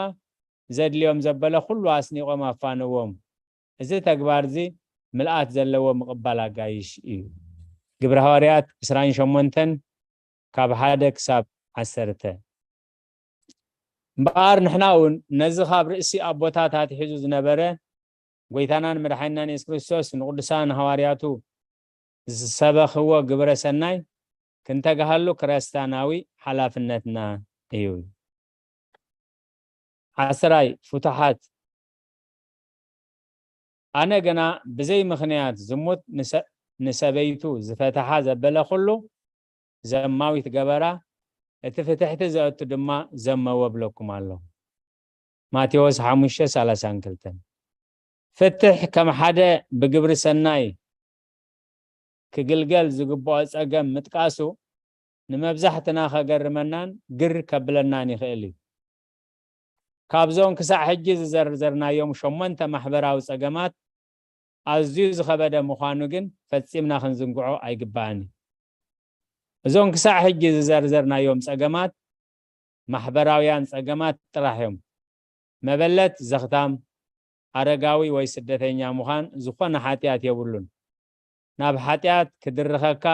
ዘድልዮም ዘበለ ኩሉ ኣስኒቖም ኣፋነዎም። እዚ ተግባር እዚ ምልኣት ዘለዎ ምቕባል ኣጋይሽ እዩ። ግብሪ ሃዋርያት ዕስራን ሸሞንተን ካብ ሓደ ክሳብ ዓሰርተ። እምበኣር ንሕና እውን ነዚ ካብ ርእሲ ኣቦታት ኣትሒዙ ዝነበረ ጐይታናን መድሓኒናን የሱስ ክርስቶስ ንቅዱሳን ሃዋርያቱ ዝሰበኽዎ ግብረ ሰናይ ክንተግሃሉ ክርስትያናዊ ሓላፍነትና እዩ። ዓስራይ ፍቱሓት። ኣነ ግና ብዘይ ምኽንያት ዝሙት ንሰ-፣ ንሰበይቱ ዝፈትሓ ዘበለ ኩሉ ዘማዊት ገበራ፣ እቲ ፍትሕቲ ዘእቱ ድማ ዘመዎ እብለኩም ኣለኹ። ማቴዎስ ሓሙሽተ ሰላሳን ክልተን። ፍትሕ ከም ሓደ ብግብሪ ሰናይ ክግልገል ዝግብኦ ጸገም ምጥቃሱ ንመብዛሕትና ከገርመናን ግር ከብለናን ይኽእል እዩ። ካብዞም ክሳዕ ሕጂ ዝዘርዘርናዮም ሸሞንተ ማሕበራዊ ጸገማት ኣዝዩ ዝኸበደ ምዃኑ ግን ፈጺምና ክንዝንግዖ ኣይግባእን እዩ። እዞም ክሳዕ ሕጂ ዝዘርዘርናዮም ጸገማት ማሕበራውያን ጸገማት ጥራሕ እዮም። መበለት ዘኽታም፣ ኣረጋዊ ወይ ስደተኛ ምዃን ዝኾነ ሓጢኣት የብሉን። ናብ ሓጢኣት ክድርኸካ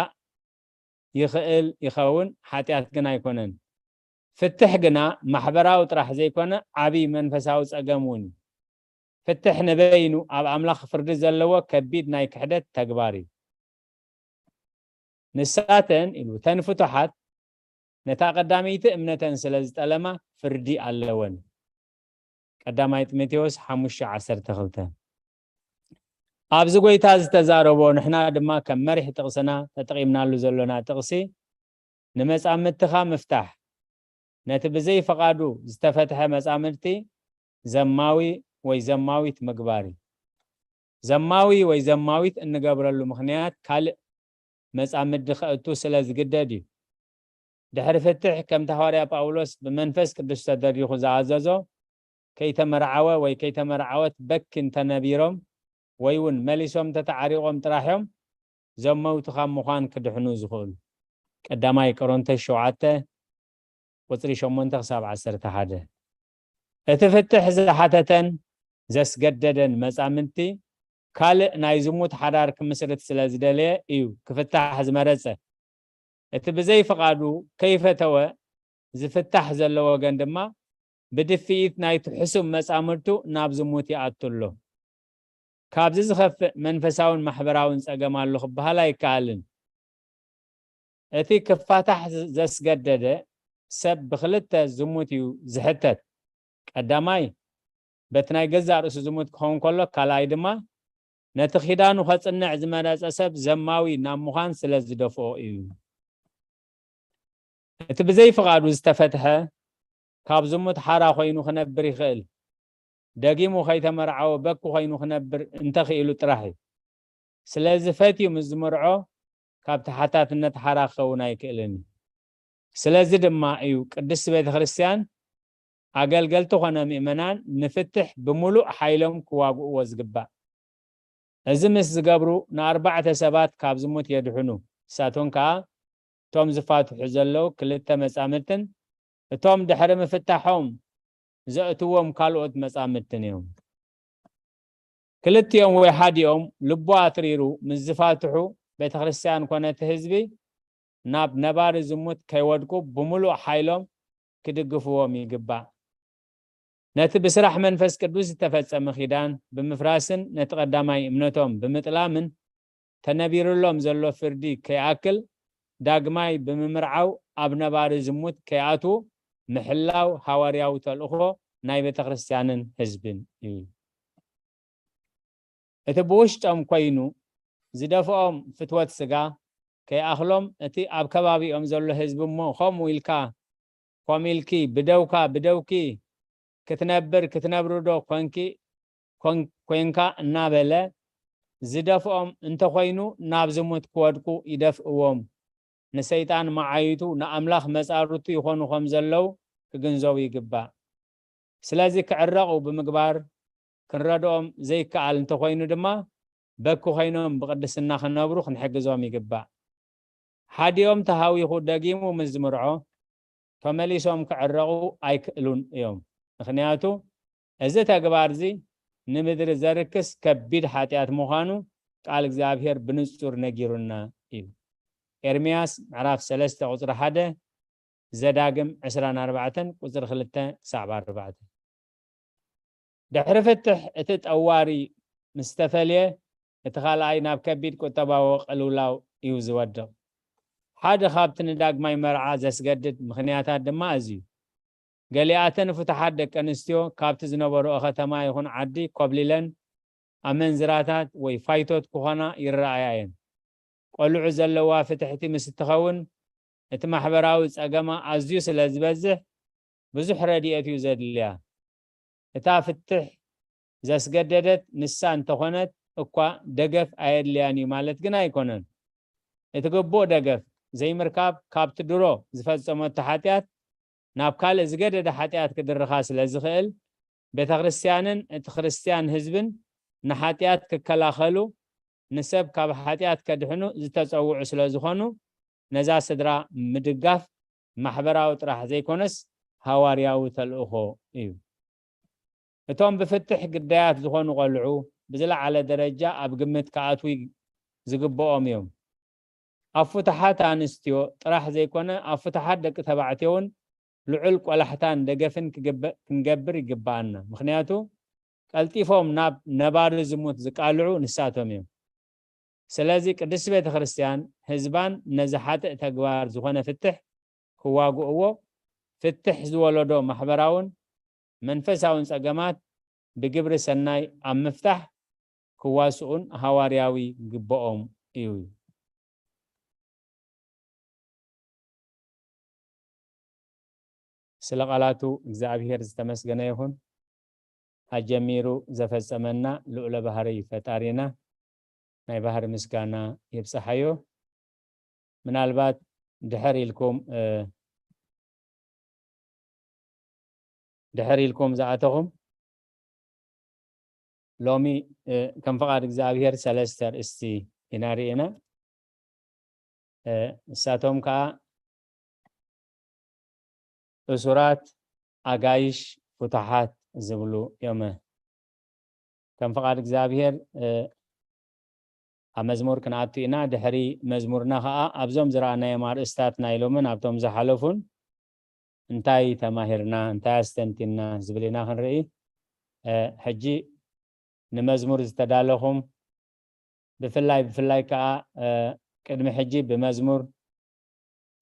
ይኽእል ይኸውን፣ ሓጢኣት ግን ኣይኮነን። ፍትሕ ግና ማሕበራዊ ጥራሕ ዘይኮነ ዓቢ መንፈሳዊ ጸገም እውን እዩ። ፍትሕ ንበይኑ ኣብ ኣምላኽ ፍርዲ ዘለዎ ከቢድ ናይ ክሕደት ተግባር እዩ። ንሳተን ኢሉ፣ እተን ፍቱሓት ነታ ቀዳመይቲ እምነተን ስለ ዝጠለማ ፍርዲ ኣለወን። ቀዳማይ ጢሞቴዎስ ሓሙሽተ ዓሰርተ ክልተ። ኣብዚ ጐይታ ዝተዛረቦ፣ ንሕና ድማ ከም መሪሕ ጥቕስና ተጠቒምናሉ ዘሎና ጥቕሲ፣ ንመጻምድትኻ ምፍታሕ፣ ነቲ ብዘይ ፈቓዱ ዝተፈትሐ መጻምድቲ ዘማዊ ወይ ዘማዊት ምግባር እዩ። ዘማዊ ወይ ዘማዊት እንገብረሉ ምኽንያት ካልእ መጻምዲ ከእቱ ስለ ዝግደድ እዩ። ድሕሪ ፍትሕ፣ ከምቲ ሃዋርያ ጳውሎስ ብመንፈስ ቅዱስ ተደሪኹ ዝኣዘዞ፣ ከይተመርዓወ ወይ ከይተመርዓወት በኪ እንተነቢሮም ወይ እውን መሊሶም እንተተዓሪቖም ጥራሕ እዮም ዘመውቲ ካብ ምዃን ክድሕኑ ዝኽእሉ። ቀዳማይ ቆሮንቶስ ሸውዓተ ቁጽሪ ሸሞንተ ክሳብ ዓሰርተ ሓደ። እቲ ፍትሕ ዝሓተተን ዘስገደደን መጻምድቲ ካልእ ናይ ዝሙት ሓዳር ክምስርት ስለ ዝደለየ እዩ ክፍታሕ ዝመረጸ። እቲ ብዘይ ፍቓዱ ከይፈተወ ዝፍታሕ ዘሎ ወገን ድማ ብድፍኢት ናይቲ ሕሱም መጻምድቱ ናብ ዝሙት ይኣቱ ኣሎ። ካብዚ ዝኸፍእ መንፈሳውን ማሕበራውን ጸገም ኣሎ ክበሃል ኣይከኣልን። እቲ ክፋታሕ ዘስገደደ ሰብ ብኽልተ ዝሙት እዩ ዝሕተት። ቀዳማይ በቲ ናይ ገዛእ ርእሱ ዝሙት ክኸውን ከሎ፣ ካልኣይ ድማ ነቲ ኪዳኑ ከጽንዕ ዝመረጸ ሰብ ዘማዊ ናብ ምዃን ስለ ዝደፍኦ እዩ። እቲ ብዘይ ፍቓዱ ዝተፈትሐ ካብ ዝሙት ሓራ ኮይኑ ክነብር ይኽእል። ደጊሙ ከይተመርዓወ በኪ ኮይኑ ክነብር እንተኽኢሉ ጥራሕ እዩ። ስለዚ ፈትዩ ምስ ዝምርዖ ካብ ተሓታትነት ሓራ ክኸውን ኣይክእልን እዩ። ስለዚ ድማ እዩ ቅድስቲ ቤተ ክርስቲያን ኣገልገልቲ ኮነ ምእመናን ንፍትሕ ብምሉእ ሓይሎም ክዋግእዎ ዝግባእ። እዚ ምስ ዝገብሩ ንኣርባዕተ ሰባት ካብ ዝሙት የድሕኑ። ንሳቶም ከኣ እቶም ዝፋትሑ ዘለዉ ክልተ መጻምድትን እቶም ድሕሪ ምፍታሖም ዘእትዎም ካልኦት መጻምድትን እዮም። ክልቲኦም ወይ ሓዲኦም ልቡ ኣትሪሩ ምስ ዝፋትሑ፣ ቤተ ክርስቲያን ኮነ እቲ ህዝቢ ናብ ነባሪ ዝሙት ከይወድቁ ብምሉእ ሓይሎም ክድግፍዎም ይግባእ። ነቲ ብስራሕ መንፈስ ቅዱስ ዝተፈጸመ ኪዳን ብምፍራስን ነቲ ቀዳማይ እምነቶም ብምጥላምን፣ ተነቢሩሎም ዘሎ ፍርዲ ከይኣክል ዳግማይ ብምምርዓው ኣብ ነባሪ ዝሙት ከይኣትዉ ምሕላው ሃዋርያዊ ተልእኾ ናይ ቤተ ክርስቲያንን ህዝብን እዩ። እቲ ብውሽጦም ኮይኑ ዝደፍኦም ፍትወት ስጋ ከይኣኽሎም፣ እቲ ኣብ ከባቢኦም ዘሎ ህዝቢ እሞ ከምኡ ኢልካ፣ ከምኡ ኢልኪ፣ ብደውካ፣ ብደውኪ ክትነብር፣ ክትነብሪ ዶ ኮንኪ፣ ኮን-፣ ኮንካ እናበለ ዝደፍኦም እንተኾይኑ፣ ናብ ዝሙት ክወድቁ ይደፍእዎም። ንሰይጣን መዓይቱ፣ ንኣምላኽ መጻርቱ ይኾኑ ከም ዘለዉ ክግንዘቡ ይግባእ። ስለዚ ክዕረቑ ብምግባር ክንረድኦም ዘይከኣል እንተኾይኑ ድማ፣ በኪ ኮይኖም ብቅድስና ክነብሩ ክንሕግዞም ይግባእ። ሓዲኦም ተሃዊኹ ደጊሙ ምስ ዝምርዖ፣ ተመሊሶም ክዕረቑ ኣይክእሉን እዮም። ምኽንያቱ፣ እዚ ተግባር እዚ ንምድሪ ዘርክስ ከቢድ ሓጢኣት ምዃኑ ቃል እግዚኣብሔር ብንጹር ነጊሩና እዩ። ኤርምያስ ምዕራፍ ሰለስተ ቁጽሪ ሓደ፣ ዘዳግም ዕስራን ኣርባዕተን ቁጽሪ ክልተ ክሳብ ኣርባዕተ። ድሕሪ ፍትሕ እቲ ጠዋሪ ምስ ተፈልየ፣ እቲ ካልኣይ ናብ ከቢድ ቁጠባዊ ቅልውላው እዩ ዝወድቕ። ሓደ ካብቲ ንዳግማይ መርዓ ዘስገድድ ምኽንያታት ድማ እዚ እዩ። ገሊኣተን ፍቱሓት ደቂ ኣንስትዮ ካብቲ ዝነበርኦ ከተማ ይኹን ዓዲ ኮብሊለን ኣመንዝራታት ወይ ፋይቶት ክኾና ይረኣያ እየን። ቆልዑ ዘለዋ ፍትሕቲ ምስ እትኸውን፣ እቲ ማሕበራዊ ጸገማ ኣዝዩ ስለ ዝበዝሕ፣ ብዙሕ ረድኤት እዩ ዘድልያ። እታ ፍትሕ ዘስገደደት ንሳ እንተኾነት እኳ፣ ደገፍ ኣየድልያን እዩ ማለት ግን ኣይኮነን። እቲ ግቡእ ደገፍ ዘይምርካብ፣ ካብቲ ድሮ ዝፈጸመቶ ሓጢኣት ናብ ካልእ ዝገደደ ሓጢኣት ክድርኻ ስለ ዝኽእል፣ ቤተ ክርስቲያንን እቲ ክርስቲያን ህዝብን ንሓጢኣት ክከላኸሉ፣ ንሰብ ካብ ሓጢኣት ከድሕኑ ዝተጸውዑ ስለ ዝኾኑ፣ ነዛ ስድራ ምድጋፍ ማሕበራዊ ጥራሕ ዘይኮነስ ሃዋርያዊ ተልእኾ እዩ። እቶም ብፍትሕ ግዳያት ዝኾኑ ቆልዑ ብዝለዓለ ደረጃ ኣብ ግምት ክኣትዉ ዝግብኦም እዮም። ኣብ ፍቱሓት ኣንስትዮ ጥራሕ ዘይኮነ፣ ኣብ ፍቱሓት ደቂ ተባዕትዮ እውን ልዑል ቆላሕታን ደገፍን ክግበ-፣ ክንገብር ይግብኣና። ምኽንያቱ፣ ቀልጢፎም ናብ ነባሪ ዝሙት ዝቃልዑ ንሳቶም እዮም። ስለዚ ቅድስቲ ቤተ ክርስቲያን ህዝባን ነዚ ሓጥእ ተግባር ዝኾነ ፍትሕ ክዋግእዎ፣ ፍትሕ ዝወለዶ ማሕበራውን መንፈሳውን ጸገማት ብግብሪ ሰናይ ኣብ ምፍታሕ ክዋስኡን ሃዋርያዊ ግብኦም እዩ። ስለ ቃላቱ እግዚኣብሔር ዝተመስገነ ይኹን። ኣጀሚሩ ዘፈጸመና ልዑለ ባህሪ ፈጣሪና ናይ ባህሪ ምስጋና ይብጽሓዮ። ምናልባት ድሕር ኢልኩም፣ እ፣ ድሕር ኢልኩም ዝኣተኹም፣ ሎሚ፣ እ፣ ከም ፍቓድ እግዚኣብሔር ሰለስተ ኣርእስቲ ኢና ርኢና። እ፣ ንሳቶም ከኣ እሱራት፣ ኣጋይሽ፣ ፍቱሓት ዝብሉ እዮም። ከም ፍቓድ እግዚኣብሔር፣ እ፣ ኣብ መዝሙር ክንኣቱ ኢና። ድሕሪ መዝሙርና ኸኣ ኣብዞም ዝረኣናዮም ኣርእስታት ናይ ሎምን ኣብቶም ዝሓለፉን እንታይ ተማሂርና፣ እንታይ ኣስተንቲንና ዝብል ኢና ክንርኢ። እ፣ ሕጂ ንመዝሙር ዝተዳለኹም ብፍላይ፣ ብፍላይ ከኣ፣ እ፣ ቅድሚ ሕጂ ብመዝሙር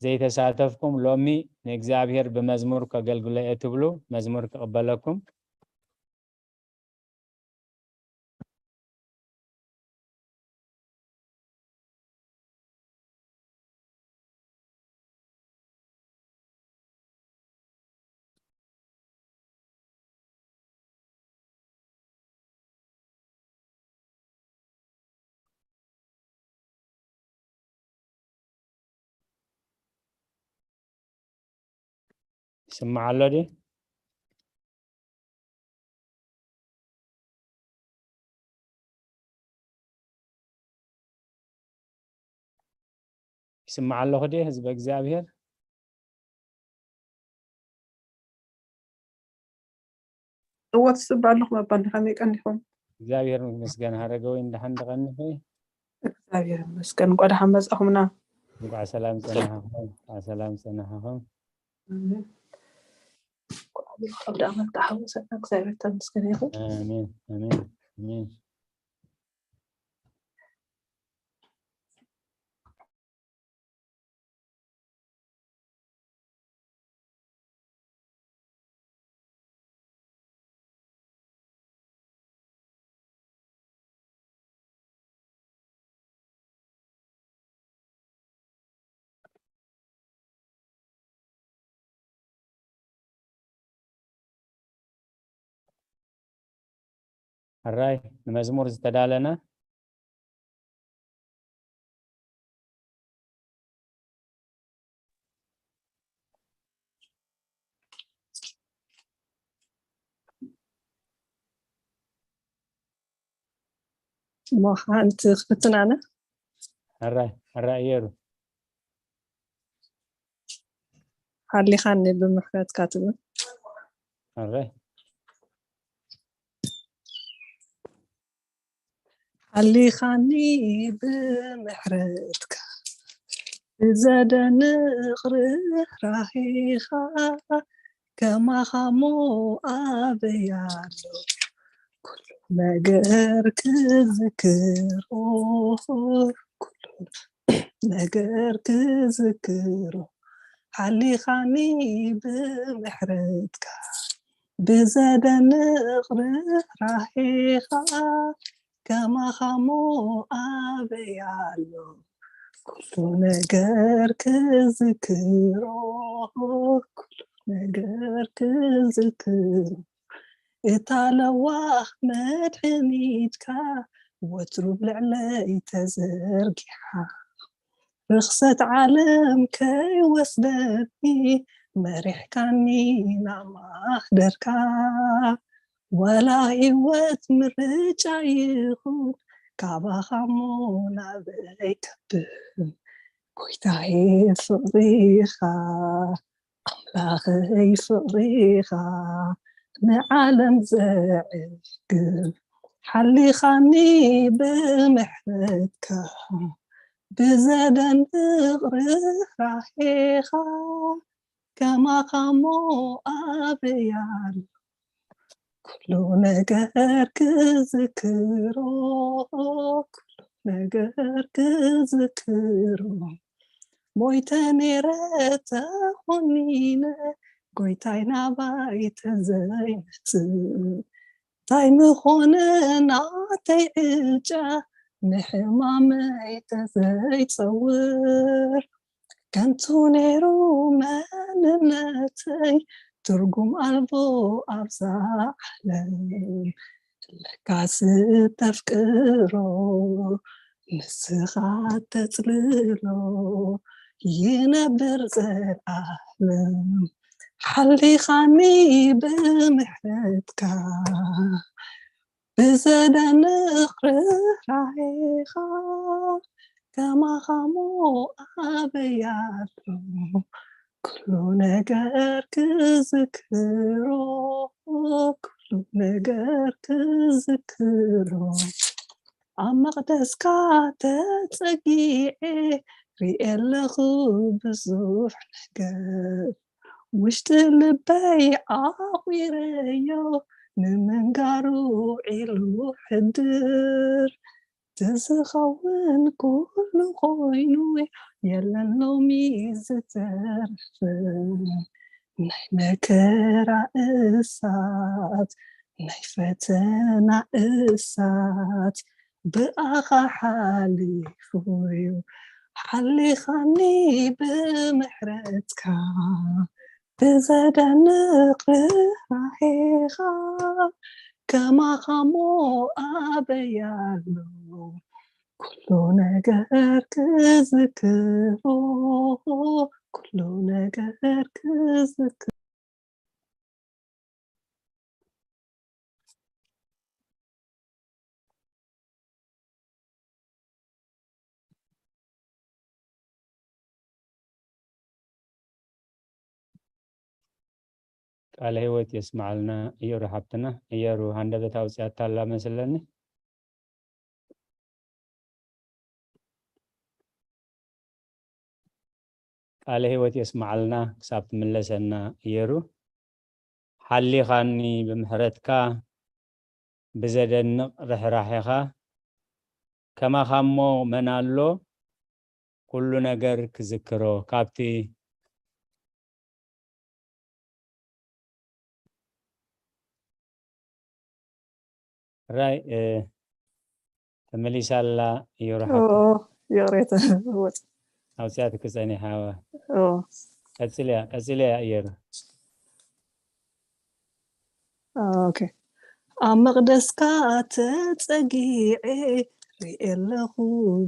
ዘይተሳተፍኩም፣ ሎሚ ንእግዚኣብሔር ብመዝሙር ከገልግሎ እየ ትብሉ፣ መዝሙር ክቕበለኩም። ይስማዕ ኣሎ ድዩ? ይስማዕ ኣለኹ ድየ ህዝበ እግዚኣብሔር? እወ ትስብ ኣለኹም ኣባ እንዲኻ መይ ቀኒኹም? እግዚኣብሔር ይመስገን። ሃረገወይ እንደሓን ድቐንኺ? እግዚኣብሔር ይመስገን። እንኳ ደሓን መጻኹምና። እንኳዕ ሰላም ጸናሕኹም። እንኳዕ ሰላም ጸናሕኹም። ኣሜን። እንኳዕ ኣብ ደኣመት ተሓወሰና። እግዚኣብሔር ተመስገን ይኹን። ኣሜን ኣሜን ኣሜን። ሕራይ ንመዝሙር ዝተዳለነ። እሞ ሓንቲ ክፍትን ኣነ። ሕራይ ሕራይ እየሩ። ሓሊኻኒ ብምሕረትካ ትብል። ሕራይ ሓሊኻኒ ብምሕረትካ ብዘደንቕ ርህራሄኻ ከማኻሞ ኣበይ ኣሎ ኩሉ ነገር ክዝክሮ ኩሉ ነገር ክዝክሮ ሓሊኻኒ ብምሕረትካ ብዘደንቕ ርህራሄኻ ከማኻሞ ኣበይ ኣሎ ኩሉ ነገር ክዝክሮ ኩሉ ነገር ክዝክሮ እታ ለዋህ መድሕኒትካ ወትሩ ብልዕለይ ተዘርጊሓ ርኽሰት ዓለም ከይወስደኒ መሪሕካኒ ናብ ማሕደርካ ዋላ ህይወት ምርጫ ይኹን ካባኻሞ ናበይ ከብል ጎይታዬ ፍቕሪኻ ኣምላኸይ ፍቕሪኻ ንዓለም ዘዕግብ ሓሊኻኒ ብምሕረትካ ብዘደንቕ ርህራሄኻ ከማኻሞ ኣበይ ኣሎ ኩሉ ነገር ክዝክሮ ኩሉ ነገር ክዝክሮ ሞይተ ነይረ ተኾኒነ ጎይታይ ናባይ ተዘይመጽእ እንታይ ምኾነ ናተይ ዕጫ ንሕማመይ ተዘይጸውር ከንቱ ነይሩ መንነተይ ትርጉም ኣልቦ ኣብዛ ዓለም። ለካስ ተፍቅሮ ንስኻ ተጽልሎ ይነብር ዘልኣለም። ሓሊኻኒ ብምሕረትካ ብዘደንቕ ርህራሄኻ ከማኻሞ ኣበያሎ ኩሉ ነገር ክዝክሮ ኩሉ ነገር ክዝክሮ ኣብ መቕደስካ ተጸጊዐ ሪኤ ኣለኹ ብዙሕ ነገር ውሽጢ ልበይ ዓቑረዮ ንምንጋሩ ዒሉ ሕድር ትዝኸውን ኩሉ ኮይኑ የለን ሎሚ ዝተርፍ ናይ መከራ እሳት ናይ ፈተና እሳት ብኣኻ ሓሊፉ እዩ ሓሊኻኒ ብምሕረትካ ብዘደንቕ ርህራሄኻ ከማኻሞ ኣበያሎ ኩሉ ነገር ክዝክሮ ኩሉ ነገር ክዝክሮ ቃለ ህይወት የስምዓልና እየሩ ሓብትና። እየሩ ሃንደበት ኣውፅኣታ ኣላ መስለኒ። ቃለ ህይወት የስምዓልና ክሳብ ትምለሰና እየሩ። ሓሊኻኒ ብምሕረትካ ብዘደንቕ ርሕራሄኻ ከማኻ እሞ መን ኣሎ ኩሉ ነገር ክዝክሮ ካብቲ ራይ ተመሊሳ ኣላ። እየሩ ሓፍቲ ይቕሬታ ወፅ ኣውፅያትኪ ጸኒሓ። ኦ ቀጽልያ ቀጽልያ እየሩ። ኦኬ ኣብ መቕደስካ ተጸጊዐ ርእየ ኣለኹ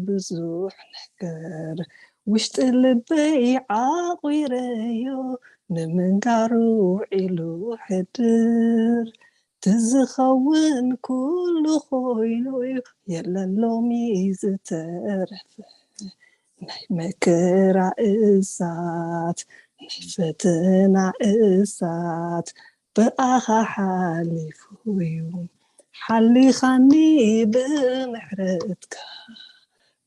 ብዙሕ ነገር ውሽጢ ልበይ ዓቑረዮ ንምንጋሩ ዒሉ ሕድር ትዝኸውን ኩሉ ኮይኑ እዩ የለን ሎሚ ዝተረፈ ናይ መከራ እሳት ናይ ፈተና እሳት ብኣኻ ሓሊፉ እዩ ሓሊኻኒ ብምሕረትካ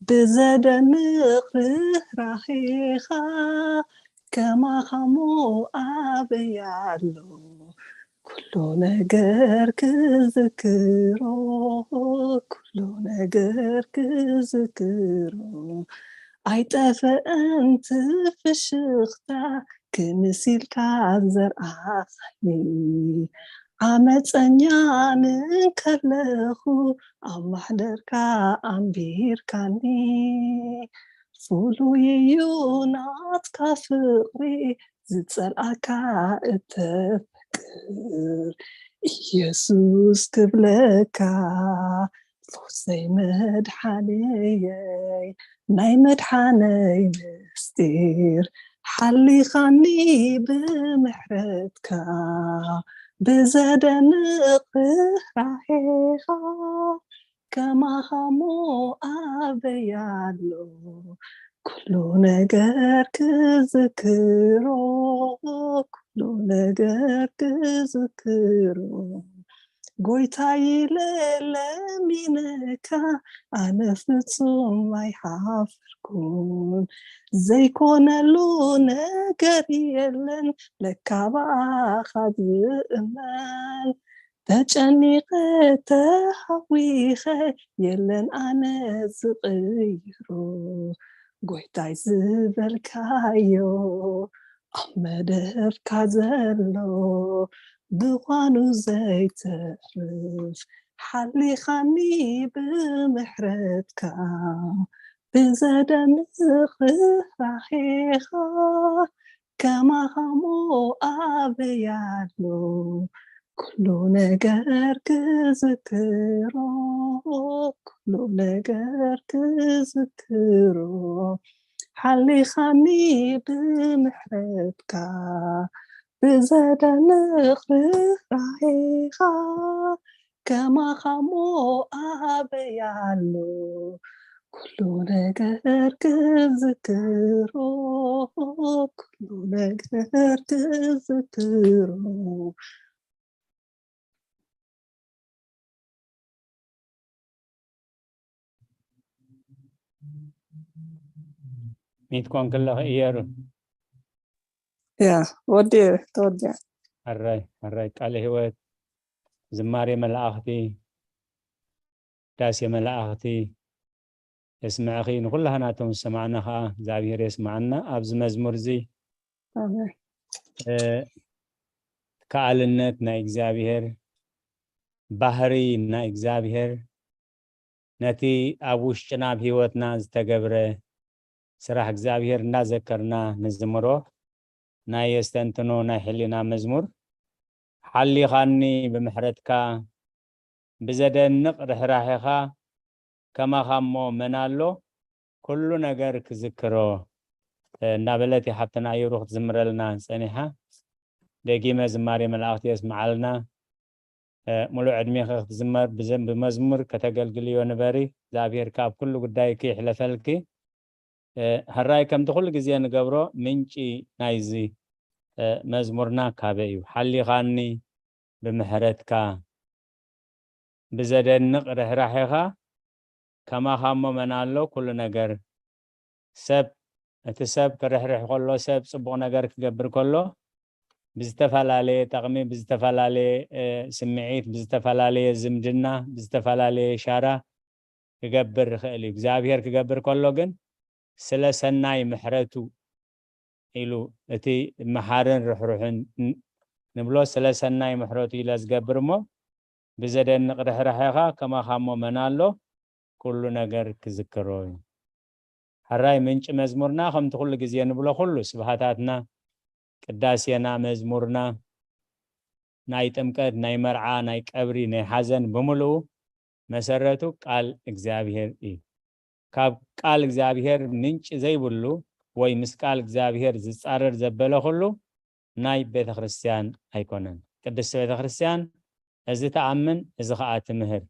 ብዘደንቕ ርህራሄኻ ከማኻሞ ኣበይ ኣሎ ኩሉ ነገር ክዝክሮ ኩሉ ነገር ክዝክሮ ኣይጠፈአን ትፍሽኽታ ክምሲልካ ዘርኣኻኒ ዓመፀኛ ንከለኹ ኣብ ማሕደርካ ኣንቢርካኒ ፍሉይ እዩ ናትካ ፍቕሪ ዝጸልኣካ እተፍቅር ኢየሱስ ክብለካ ፈውሰይ መድሓነየይ ናይ መድሓነይ ምስጢር ሓሊኻኒ ብምሕረትካ ብዘደንቕ ርህራሄኻ ከማኻሞ ኣበይ ኣሎ ኩሉ ነገር ክዝክሮ ኩሉ ነገር ክዝክሮ ጎይታይ ለለሚነካ ኣነ ፍጹም ኣይሓፍርኩን ዘይኮነሉ ነገር የለን ለካ ብኣኻ ዝእመን ተጨኒቐ ተሃዊኸ የለን ኣነ ዝቕይሮ ጎይታይ ዝበልካዮ ኣብ መደብካ ዘሎ ምዃኑ ዘይተርፍ ሓሊኻኒ ብምሕረትካ ብዘደንቕ ርህራሄኻ ከማኻሞ ኣበይ ኣሎ? ኩሉ ነገር ክዝክሮ፣ ኩሉ ነገር ክዝክሮ። ሓሊኻኒ ብምሕረትካ፣ ብዘደንቕ ርህራሄኻ፣ ከማኻሞ ኣበይ ኣሎ? ኩሉ ነገር ክዝክሮ፣ ኩሉ ነገር ክዝክሮ። ሚትኮን ከለኺ እየሩ። ያ፣ ወዲ ተወዲያ። ሕራይ፣ ሕራይ፣ ቃለ ህይወት፣ ዝማሬ መላእኽቲ፣ ዳሴ መላእኽቲ የስምዕኺ። ንኹላህና እቶም ዝሰማዕና ኸዓ እግዚኣብሔር የስማዕና። ኣብዚ መዝሙር እዚ፣ ኣሜን። እ፣ ከኣልነት ናይ እግዚኣብሔር፣ ባህሪ ናይ እግዚኣብሔር፣ ነቲ ኣብ ውሽጥና ኣብ ህይወትና ዝተገብረ ስራሕ እግዚኣብሔር እናዘከርና ንዝምሮ ናይ የስተንትኖ ናይ ሕሊና መዝሙር። ሓሊኻኒ ብምሕረትካ፣ ብዘደንቕ ርሕራሄኻ፣ ከማኻ እሞ መን ኣሎ? ኩሉ ነገር ክዝክሮ፣ እ፣ እናበለት እያ ሓብትና ኣየሩ ክትዝምረልና ጸኒሓ። ደጊመ ዝማሬ መላእኽቲ የስምዓልና። እ፣ ሙሉእ ዕድሜኺ ክትዝመር ብዘ-፣ ብመዝሙር ከተገልግልዮ ንበሪ። እግዚኣብሔር ካብ ኩሉ ጉዳይኪ ይሕለፈልኪ። እ፣ ሕራይ ከምቲ ኩሉ ግዜ ንገብሮ ምንጪ ናይዚ፣ እ፣ መዝሙርና ካበይ እዩ? ሓሊኻኒ ብምሕረትካ፣ ብዘደንቕ ርሕራሄኻ፣ ከማኻ እሞ መን ኣሎ? ኩሉ ነገር ሰብ፣ እቲ ሰብ ክርሕርሕ ከሎ፣ ሰብ ጽቡቕ ነገር ክገብር ከሎ፣ ብዝተፈላለየ ጠቕሚ፣ ብዝተፈላለየ፣ እ፣ ስምዒት፣ ብዝተፈላለየ ዝምድና፣ ብዝተፈላለየ ሻራ ክገብር ይኽእል እዩ። እግዚኣብሔር ክገብር ከሎ ግን ስለ ሰናይ ምሕረቱ ኢሉ፣ እቲ መሓርን ርሕሩሕን ን-፣ ንብሎ፣ ስለ ሰናይ ምሕረቱ ኢለ ዝገብር እሞ፣ ብዘደንቕ ርሕራሄኻ ከማኻ እሞ መን ኣሎ? ኩሉ ነገር ክዝክሮ እዩ። ሕራይ ምንጪ መዝሙርና፣ ከምቲ ኩሉ ግዜ ንብሎ፣ ኩሉ ስብሃታትና፣ ቅዳሴና፣ መዝሙርና፣ ናይ ጥምቀት፣ ናይ መርዓ፣ ናይ ቀብሪ፣ ናይ ሓዘን፣ ብምሉኡ መሰረቱ ቃል እግዚኣብሔር እዩ። ካብ ቃል እግዚኣብሔር ምንጪ ዘይብሉ ወይ ምስ ቃል እግዚኣብሔር ዝጻረር ዘበለ ኩሉ ናይ ቤተ ክርስቲያን ኣይኮነን። ቅድስቲ ቤተ ክርስቲያን እዚ ትኣምን፣ እዚ ኸኣ ትምህር።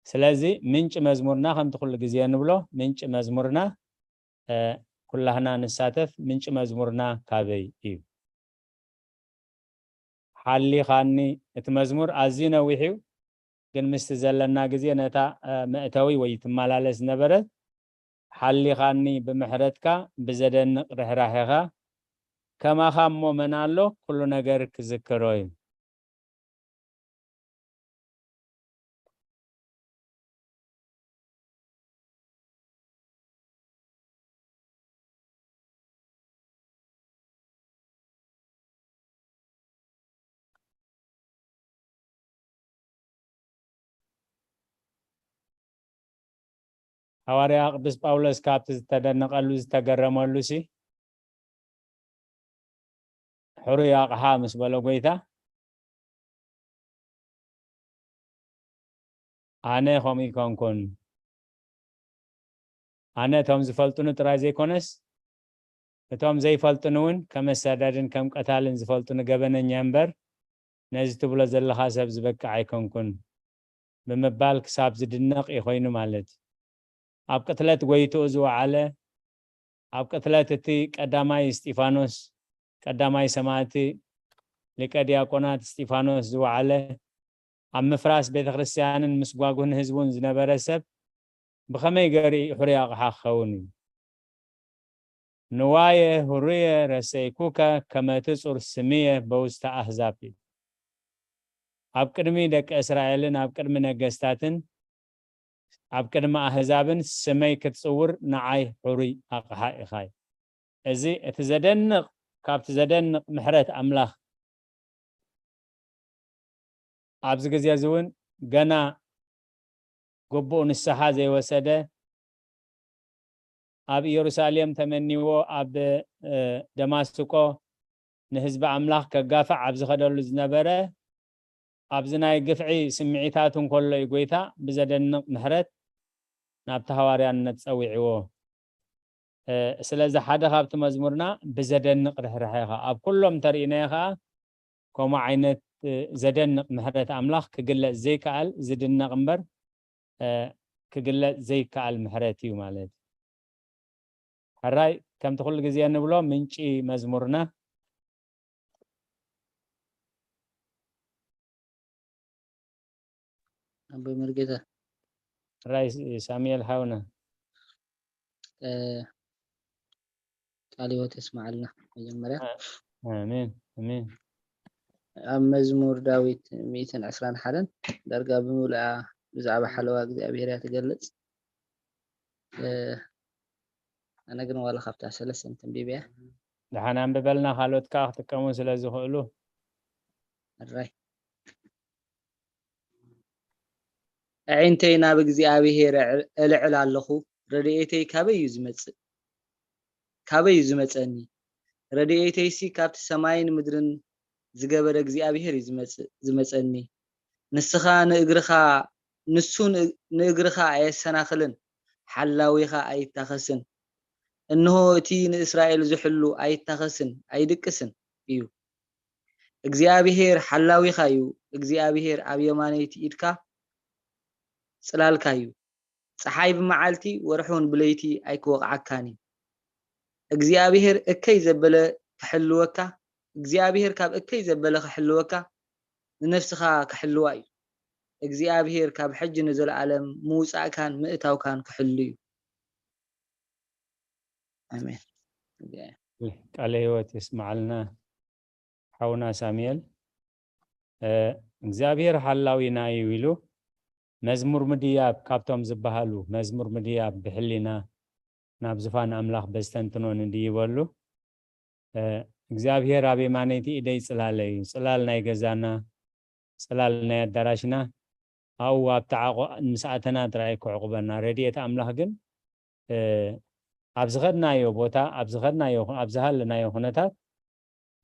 ስለዚ ምንጪ መዝሙርና፣ ከምቲ ኩሉ ግዜ ንብሎ፣ ምንጪ መዝሙርና፣ እ፣ ኩላህና ንሳተፍ፣ ምንጪ መዝሙርና ካበይ እዩ? ሓሊኻኒ፣ እቲ መዝሙር ኣዝዩ ነዊሕ እዩ፣ ግን ምስቲ ዘለና ግዜ ነታ፣ እ፣ መእተዊ ወይ ትመላለስ ዝነበረት፣ ሓሊኻኒ ብምሕረትካ፣ ብዘደንቕ ርሕራሄኻ፣ ከማኻ እሞ መን ኣሎ? ኩሉ ነገር ክዝክሮ እዩ። ሃዋርያ ቅዱስ ጳውሎስ ካብቲ ዝተደነቐሉ ዝተገረመሉ ሲ፣ ሕሩይ ኣቕሓ ምስ በሎ ጎይታ፣ ኣነ ከምኡ ይኮንኩን። ኣነ እቶም ዝፈልጡኒ ጥራይ ዘይኮነስ፣ እቶም ዘይፈልጡኒ እውን ከም ኣሳዳድን ከም ቀታልን ዝፈልጡኒ ገበነኛ እምበር፣ ነዚ ትብሎ ዘለኻ ሰብ ዝበቅዕ ኣይኮንኩን ብምባል ክሳብ ዝድነቕ እዩ ኮይኑ ማለት። ኣብ ቅትለት ጎይትኡ ዝወዓለ፣ ኣብ ቅትለት እቲ ቀዳማይ እስጢፋኖስ፣ ቀዳማይ ሰማዕቲ ሊቀ ዲያቆናት እስጢፋኖስ ዝወዓለ፣ ኣብ ምፍራስ ቤተ ክርስቲያንን ምስጓጉን ህዝቡን ዝነበረ ሰብ ብኸመይ ገይሩ እዩ ሕሩይ ኣቕሓ ክኸውን እዩ? ንዋየ ህሩየ ረሰይኩከ ከመ ትጹር ስምየ በውስተ ኣህዛብ እዩ። ኣብ ቅድሚ ደቂ እስራኤልን ኣብ ቅድሚ ነገስታትን ኣብ ቅድሚ ኣህዛብን ስመይ ክትጽውር ንዓይ ሕሩይ ኣቕሓ ኢኻ እዩ። እዚ እቲ ዘደንቕ፣ ካብቲ ዘደንቕ ምሕረት ኣምላኽ፣ ኣብዚ ግዜ እዚ እውን ገና ግቡእ ንስሓ ዘይወሰደ፣ ኣብ ኢየሩሳሌም ተመኒዎ ኣብ፣ እ፣ ደማስቆ ንህዝቢ ኣምላኽ ከጋፍዕ ኣብ ዝኸደሉ ዝነበረ፣ ኣብዚ ናይ ግፍዒ ስምዒታቱ እንከሎ እዩ ጐይታ ብዘደንቕ ምሕረት ናብቲ ሃዋርያነት ጸዊዕዎ። እ፣ ስለዚ ሓደ ካብቲ መዝሙርና ብዘደንቕ ርሕራሐ ኢኻ። ኣብ ኩሎም እንተርኢናዮ ኸኣ ከምኡ ዓይነት፣ እ፣ ዘደንቕ ምሕረት ኣምላኽ ክግለጽ ዘይከኣል፣ ዝድነቕ እምበር፣ እ፣ ክግለጽ ዘይከኣል ምሕረት እዩ ማለት እዩ። ሕራይ፣ ከምቲ ኩሉ ግዜ እንብሎ ምንጪ መዝሙርና ኣቦ መርጌታ። ራይ ሳሙኤል ሓውና። እ፣ ቃለ ህይወት የስምዓልና መጀመርያ። አ-፣ ኣሜን፣ ኣሜን። ኣብ መዝሙር ዳዊት ሚእትን ዕስራን ሓደን ዳርጋ ብምሉኣ ብዛዕባ ሓለዋ እግዚኣብሔር እያ ትገልጽ። እ፣ ኣነ ግን ዋላ ካብታ ሰለስተ ተንቢበያ። ደሓን ኣንብበልና፣ ካልኦት ከኣ ክጥቀሙ ስለ ዝኽእሉ። ሕራይ። ኣዒንተይ ናብ እግዚኣብሄር እዕ-፣ እልዕል ኣለኹ፣ ረድኤተይ ካበይ እዩ ዝመጽእ? ካበይ እዩ ዝመጸኒ? ረድኤተይሲ ካብቲ ሰማይን ምድርን ዝገበረ እግዚኣብሄር እዩ ዝመጽእ፣ ዝመጸኒ። ንስኻ ንእግርኻ፣ ንሱ ንእ-፣ ንእግርኻ ኣየሰናኽልን፣ ሓላዊኻ ኣይታኸስን። እንሆ እቲ ንእስራኤል ዝሕሉ ኣይታኸስን፣ ኣይድቅስን እዩ። እግዚኣብሄር ሓላዊኻ እዩ፣ እግዚኣብሄር ኣብ የማነይቲ ኢድካ ጽላልካ እዩ። ጸሓይ ብመዓልቲ ወርሒ እውን ብለይቲ ኣይክወቕዓካን እዩ። እግዚኣብሄር እከይ ዘበለ ክሕልወካ፣ እግዚኣብሄር ካብ እከይ ዘበለ ክሕልወካ፣ ንነፍስኻ ክሕልዋ እዩ። እግዚኣብሄር ካብ ሕጂ ንዘለኣለም ምውጻእካን ምእታውካን ክሕሉ እዩ። ኣሜን። ቃለ ህይወት የስምዓልና ሓውና ሳሙኤል። እ፣ እግዚኣብሔር ሓላዊና እዩ ኢሉ መዝሙር ምድያብ ካብቶም ዝበሃሉ፣ መዝሙር ምድያብ ብሕሊና ናብ ዝፋን ኣምላኽ በስተንትኖ ንድይበሉ። እ፣ እግዚኣብሔር ኣብ የማነይቲ ኢደይ ጽላለይ እዩ፣ ጽላል ናይ ገዛና፣ ጽላል ናይ ኣዳራሽና፣ ኣብኡ ኣብቲ ዓቑ-፣ ምስ ኣተና ጥራይ ክዕቑበና። ረድኤት ኣምላኽ ግን፣ እ፣ ኣብ ዝኸድናዮ ቦታ፣ ኣብ ዝኸድናዮ፣ ኣብ ዝሃለናዮ ኩነታት፣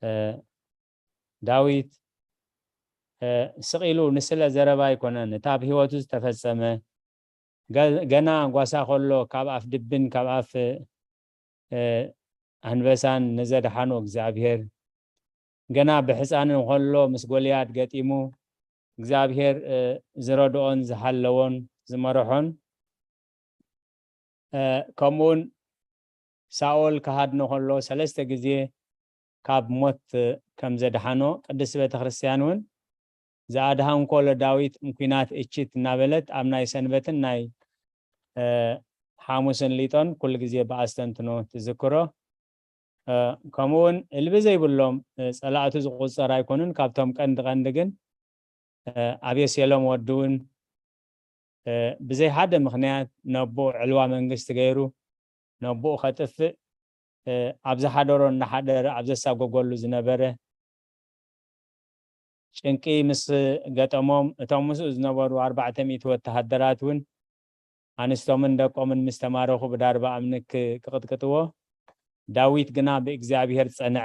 እ፣ ዳዊት፣ እ፣ ስቕ ኢሉ ንስለ ዘረባ ኣይኮነን፣ እቲ ኣብ ህይወቱ ዝተፈጸመ፣ ገ-፣ ገና ጓሳ ከሎ ካብ ኣፍ ድብን ካብ ኣፍ፣ እ፣ ኣንበሳን ንዘድሓኖ እግዚኣብሔር፣ ገና ብሕፃን ከሎ ምስ ጎልያድ ገጢሙ እግዚኣብሔር፣ እ፣ ዝረድኦን ዝሓለዎን ዝመርሖን፣ እ፣ ከምኡውን ሳኦል ክሃድኖ ከሎ ሰለስተ ግዜ ካብ ሞት ከም ዘድሓኖ፣ ቅድስቲ ቤተክርስትያን እውን ዝኣድሃንኮ ለዳዊት እምኲናት እችት እናበለት ኣብ ናይ ሰንበትን ናይ፣ እ፣ ሓሙስን ሊጦን ኩሉ ግዜ ብኣስተንትኖ ትዝክሮ። እ፣ ከምኡውን እልቢ ዘይብሎም፣ እ፣ ጸላእቱ ዝቑጸር ኣይኮኑን። ካብቶም ቀንዲ ቀንዲ ግን፣ እ፣ ኣቤሴሎም ወዱ እውን፣ እ፣ ብዘይ ሓደ ምኽንያት ነቦኡ ዕልዋ መንግስቲ ገይሩ ነቦኡ ከጥፍእ፣ እ፣ ኣብ ዝሓደሮ እናሓደረ ኣብ ዘሳጎገሉ ዝነበረ ጭንቂ ምስ ገጠሞም፣ እቶም ምስኡ ዝነበሩ ኣርባዕተ ሚእቲ ወተሃደራት እውን ኣንስቶምን ደቆምን ምስ ተማረኹ ብዳርባ እምኒ ክ-፣ ክቕጥቅጥዎ፣ ዳዊት ግና ብእግዚኣብሔር ጸንዐ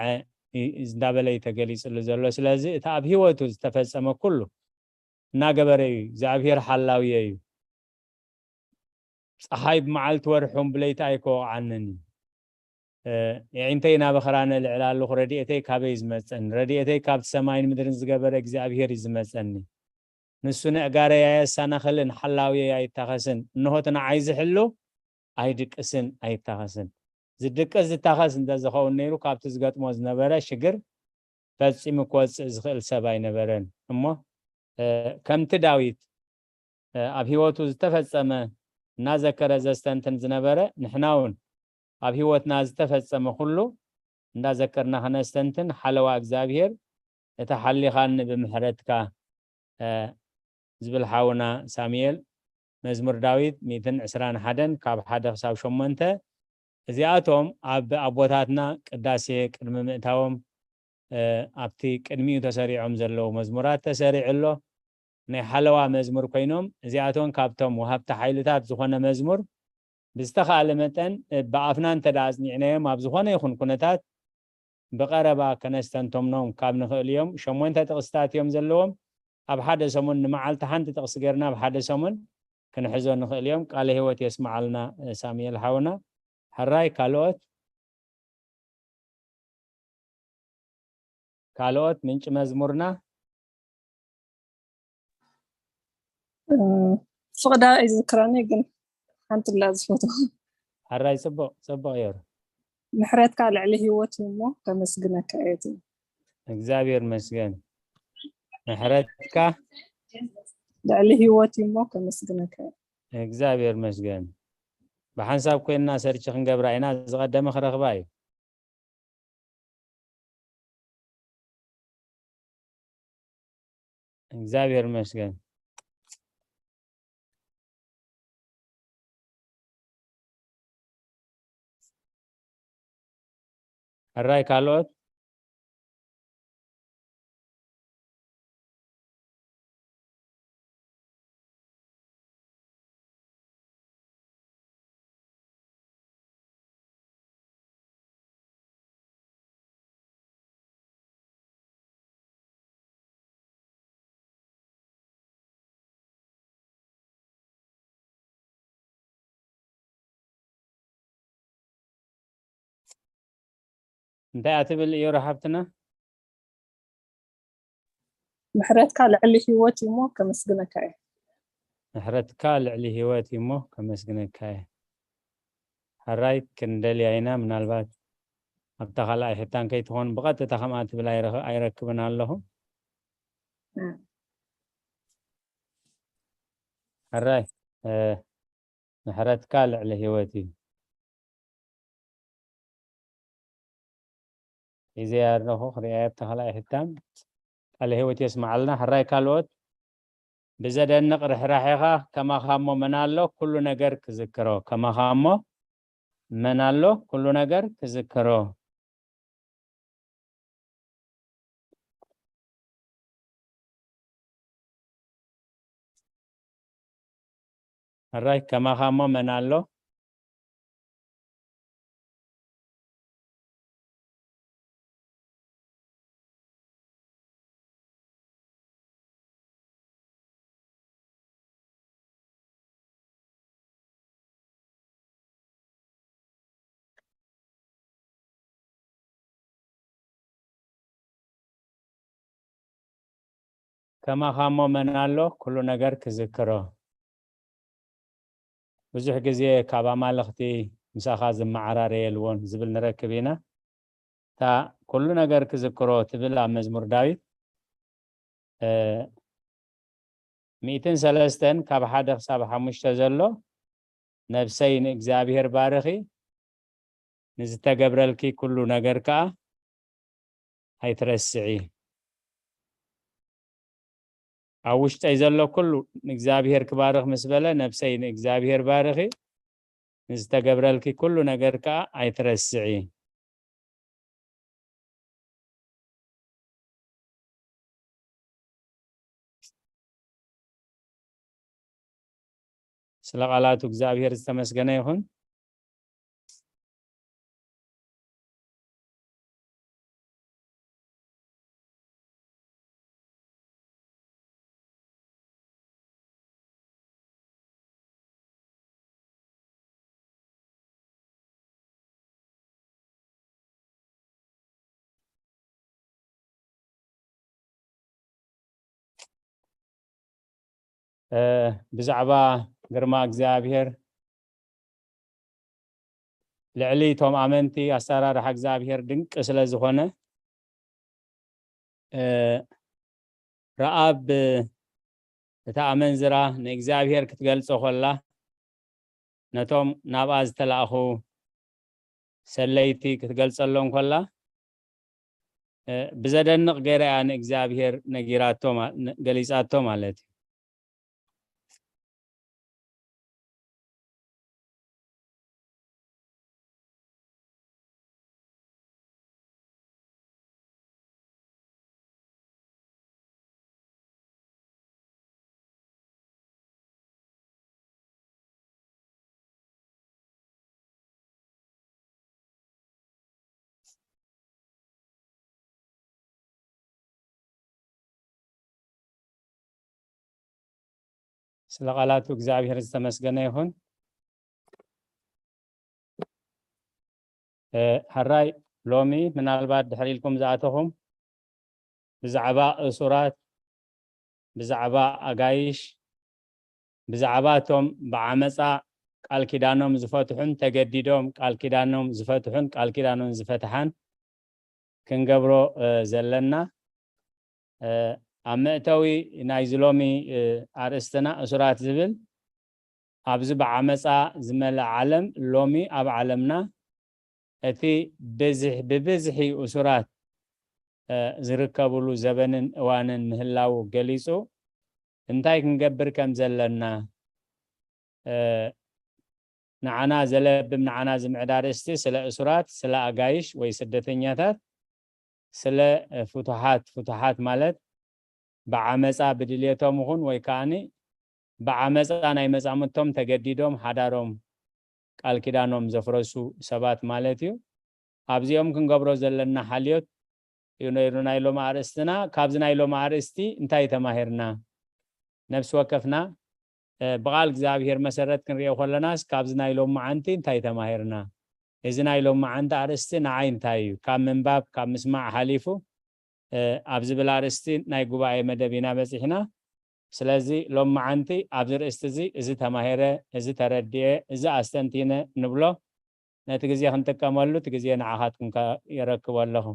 እ-፣ እንዳበለ እዩ ተገሊጽሉ ዘሎ። ስለዚ እቲ ኣብ ህይወቱ ዝተፈጸመ ኩሉ እናገበረ እዩ። እግዚኣብሔር ሓላውየ እዩ። ጸሓይ ብመዓልቲ ወርሑን ብለይቲ ኣይከወቕዓንን እዩ። እ፣ የዒንተይ ናብ ኣኽራን እልዕል ኣለኹ፣ ረድኤተይ ካበይ እዩ ዝመጸኒ? ረድኤተይ ካብቲ ሰማይን ምድርን ዝገበረ እግዚኣብሔር እዩ ዝመጸኒ። ንሱ ነእጋረይ ኣየሰናኽልን፣ ሓላውየይ ኣይታኸስን። እንሆ እቲ ንዓይ ዝሕሉ ኣይድቅስን ኣይታኸስን። ዝድቅስ ዝታኸስ እንተዝኸውን ነይሩ፣ ካብቲ ዝገጥሞ ዝነበረ ሽግር ፈጺሙ ክወጽእ ዝኽእል ሰብ ኣይነበረን። እሞ፣ እ፣ ከምቲ ዳዊት፣ እ፣ ኣብ ህይወቱ ዝተፈጸመ እናዘከረ ዘስተንትን ዝነበረ፣ ንሕና እውን ኣብ ህይወትና ዝተፈጸመ ኩሉ እንዳዘከርና ክነስተንትን፣ ሓለዋ እግዚኣብሔር፣ እቲ ሓሊኻኒ ብምሕረትካ፣ እ፣ ዝብል ሓውና ሳሙኤል፣ መዝሙር ዳዊት ሚእትን ዕስራን ሓደን ካብ ሓደ ክሳብ ሸሞንተ፣ እዚኣቶም ኣብ ኣቦታትና ቅዳሴ ቅድሚ ምእታዎም፣ እ፣ ኣብቲ ቅድሚኡ ተሰሪዖም ዘለዉ መዝሙራት ተሰሪዑ ኣሎ። ናይ ሓለዋ መዝሙር ኮይኖም፣ እዚኣቶም ካብቶም ወሃብቲ ሓይልታት ዝኾነ መዝሙር ብዝተኻእለ መጠን፣ እ፣ ብኣፍና እንተ ደኣ ኣጽኒዕናዮም፣ ኣብ ዝኾነ ይኹን ኩነታት ብቐረባ ከነስተንተምኖም ካብ ንኽእል እዮም። ሸሞንተ ጥቕስታት እዮም ዘለዎም። ኣብ ሓደ ሰሙን ንመዓልቲ ሓንቲ ጥቕሲ ጌርና ኣብ ሓደ ሰሙን ክንሕዞ ንኽእል እዮም። ቃለ ህይወት የስምዓልና ሳሙኤል ሓውና። ሕራይ ካልኦት ካልኦት ምንጪ መዝሙርና። ፍቕዳ ኣይዝክራኒ ግን ሓንቲ ላ ዝፈትዋ። ሕራይ ጽቡቕ ጽቡቕ የሩ። ምሕረትካ ልዕሊ ህይወት እዩ እሞ ከመስግነካ እየ ትብል። እግዚኣብሔር መስገን። ምሕረትካ ልዕሊ ህይወት እዩ እሞ ከመስግነካ እየ። እግዚኣብሔር መስገን። ብሓንሳብ ኮይንና ሰርች ክንገብራ ኢና። ዝቐደመ ክረኽባ እዩ። እግዚኣብሔር መስገን። ሕራይ ካልኦት? እንታይ እያ ትብል እዮራ ሓብትና? ምሕረትካ ልዕሊ ህይወት እዩ እሞ ከመስግነካ እየ። ምሕረትካ ልዕሊ ህይወት እዩ እሞ ከመስግነካ እየ። ሕራይ ክንደልያ ኢና። ምናልባት ኣብታ ካልኣይ ሕታን ከይትኾን ብቐጥታ ከምኣ ትብል ኣይረክ- ኣይረክብን ኣለኹ። ሕራይ ምሕረትካ ልዕሊ ህይወት እዩ። ሒዘያ ኣለኹ ክሪኣያ ኣብታ ካልኣይ ሕታን። ቃለ ህይወት የስምዓልና። ሕራይ ካልኦት? ብዘደንቕ ርሕራሕኻ ከማኻ እሞ መን ኣሎ ኩሉ ነገር ክዝክሮ። ከማኻ እሞ መን ኣሎ ኩሉ ነገር ክዝክሮ። ሕራይ ከማኻ እሞ መን ኣሎ? ከማኻ እሞ መን ኣሎ ኩሉ ነገር ክዝክሮ። ብዙሕ ግዜ ካብ ኣማልኽቲ ምሳኻ ዝመዓራረየልዎን ዝብል ንረክብ ኢና። እታ ኩሉ ነገር ክዝክሮ ትብል ኣብ መዝሙር ዳዊት ሚእትን ሰለስተን ካብ ሓደ ክሳብ ሓሙሽተ ዘሎ፣ ነብሰይ ንእግዚኣብሔር ባርኺ፣ ንዝተገብረልኪ ኩሉ ነገር ከኣ ኣይትረስዒ። ኣብ ውሽጠይ ዘሎ ኩሉ ንእግዚኣብሔር ክባርኽ ምስ በለ፣ ነብሰይ ንእግዚኣብሔር ባርኺ፣ ንዝተገብረልኪ ኩሉ ነገር ከኣ ኣይትረስዒ። ስለ ቃላቱ እግዚኣብሔር ዝተመስገነ ይኹን። ብዛዕባ ግርማ እግዚኣብሔር ልዕሊ እቶም ኣመንቲ ኣሰራርሓ እግዚኣብሔር ድንቂ ስለ ዝኾነ፣ ረኣብ እታ ኣመንዝራ ንእግዚኣብሔር ክትገልጾ ኾላ፣ ነቶም ናብኣ ዝተላእኹ ሰለይቲ ክትገልጸሎም ከላ፣ ብዘደንቕ ገይራ እያ ንእግዚኣብሔር ነጊራቶ፣ ገሊጻቶ ማለት እዩ። ስለ ቃላቱ እግዚኣብሔር ዝተመስገነ ይኹን። እ፣ ሕራይ ሎሚ ምናልባት ድሕር ኢልኩም ዝኣተኹም ብዛዕባ እሱራት፣ ብዛዕባ ኣጋይሽ፣ ብዛዕባ እቶም ብዓመፃ ቃል ኪዳኖም ዝፈትሑን ተገዲዶም ቃል ኪዳኖም ዝፈትሑን ቃል ኪዳኖም ዝፈትሓን ክንገብሮ፣ እ፣ ዘለና፣ እ፣ ኣብ መእተዊ ናይዚ ሎሚ፣ እ፣ ኣርእስትና እሱራት ዝብል፣ ኣብዚ ብዓመፃ ዝመልኣ ዓለም ሎሚ ኣብ ዓለምና እቲ ብዝሕ-፣ ብብዝሒ እሱራት፣ እ፣ ዝርከብሉ ዘበንን እዋንን ምህላዉ ገሊፁ፣ እንታይ ክንገብር ከም ዘለና፣ እ፣ ንዓና ዘለብም፣ ንዓና ዝምዕድ ኣርእስቲ ስለ እሱራት፣ ስለ ኣጋይሽ ወይ ስደተኛታት፣ ስለ፣ እ፣ ፍቱሓት፣ ፍቱሓት ማለት ብዓመፃ ብድልየቶም ይኹን ወይ ከዓኒ ብዓመፃ ናይ መፃምድቶም ተገዲዶም ሓዳሮም ቃል ኪዳኖም ዘፍረሱ ሰባት ማለት እዩ። ኣብዚኦም ክንገብሮ ዘለና ሓልዮት እዩ ነይሩ ናይ ሎሚ ኣርእስትና። ካብዚ ናይ ሎሚ ኣርእስቲ እንታይ ተማሂርና? ነፍሲ ወከፍና፣ እ፣ ብቓል እግዚኣብሔር መሰረት ክንሪኦ ከለናስ ካብዚ ናይ ሎሚ መዓንቲ እንታይ ተማሂርና? እዚ ናይ ሎሚ መዓንቲ ኣርእስቲ ንዓይ እንታይ እዩ? ካብ ምንባብ፣ ካብ ምስማዕ ሓሊፉ፣ እ፣ ኣብ ዝብል ኣርእስቲ ናይ ጉባኤ መደብ ኢና በጺሕና። ስለዚ ሎም መዓንቲ ኣብዚ ርእስቲ እዚ፣ እዚ ተማሂረ፣ እዚ ተረድኤ፣ እዚ ኣስተንቲነ ንብሎ ነቲ ግዜ ክንጥቀመሉ እቲ ግዜ ንዓኻትኩም ከ-፣ የረክቦ ኣለኹ።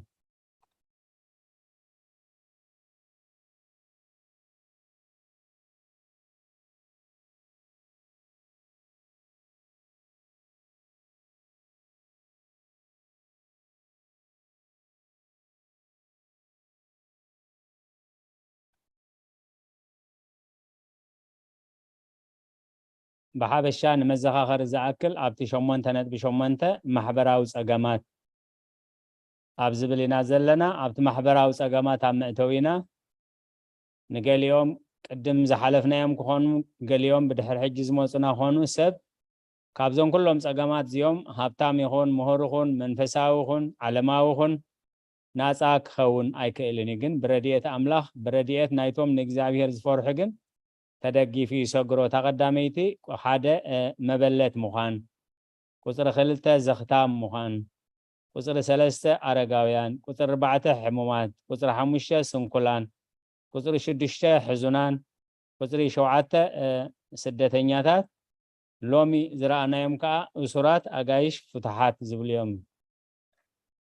ብሓበሻ ንመዘኻኸሪ ዝኣክል ኣብቲ ሸሞንተ ነጥቢ ሸሞንተ ማሕበራዊ ጸገማት ኣብ ዝብል ኢና ዘለና። ኣብቲ ማሕበራዊ ጸገማት ኣብ መእተዊና ንገሊኦም ቅድም ዝሓለፍናዮም ክኾኑ፣ ገሊኦም ብድሕሪ ሕጂ ዝመጹና ክኾኑ፣ ሰብ ካብዞም ኩሎም ጸገማት እዚኦም ሃብታም ይኹን፣ ምሁር ይኹን፣ መንፈሳዊ ይኹን፣ ዓለማዊ ይኹን፣ ናጻ ክኸውን ኣይክእልን እዩ። ግን ብረድኤት ኣምላኽ፣ ብረድኤት ናይቶም ንእግዚኣብሔር ዝፈርሑ ግን ተደጊፉ ይሰግሮ። እታ ቀዳመይቲ ሓደ፣ እ፣ መበለት ምዃን፣ ቁጽሪ ክልተ ዘኽታም ምዃን፣ ቁጽሪ ሰለስተ ኣረጋውያን፣ ቁጽሪ ኣርባዕተ ሕሙማት፣ ቁጽሪ ሓሙሽተ ስንኩላን፣ ቁጽሪ ሽዱሽተ ሕዙናን፣ ቁጽሪ ሸውዓተ፣ እ፣ ስደተኛታት፣ ሎሚ ዝረኣናዮም ከኣ እሱራት፣ ኣጋይሽ፣ ፍቱሓት ዝብሉ እዮም።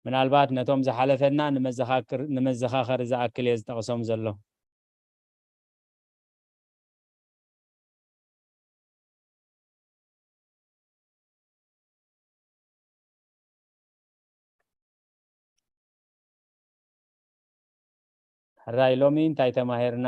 ምናልባት ነቶም ዝሓለፈና ንመዘኻክር-፣ ንመዘኻኸሪ ዝኣክል እየ ዝጠቕሶም ዘሎ። ሕራይ ሎሚ እንታይ ተማሂርና?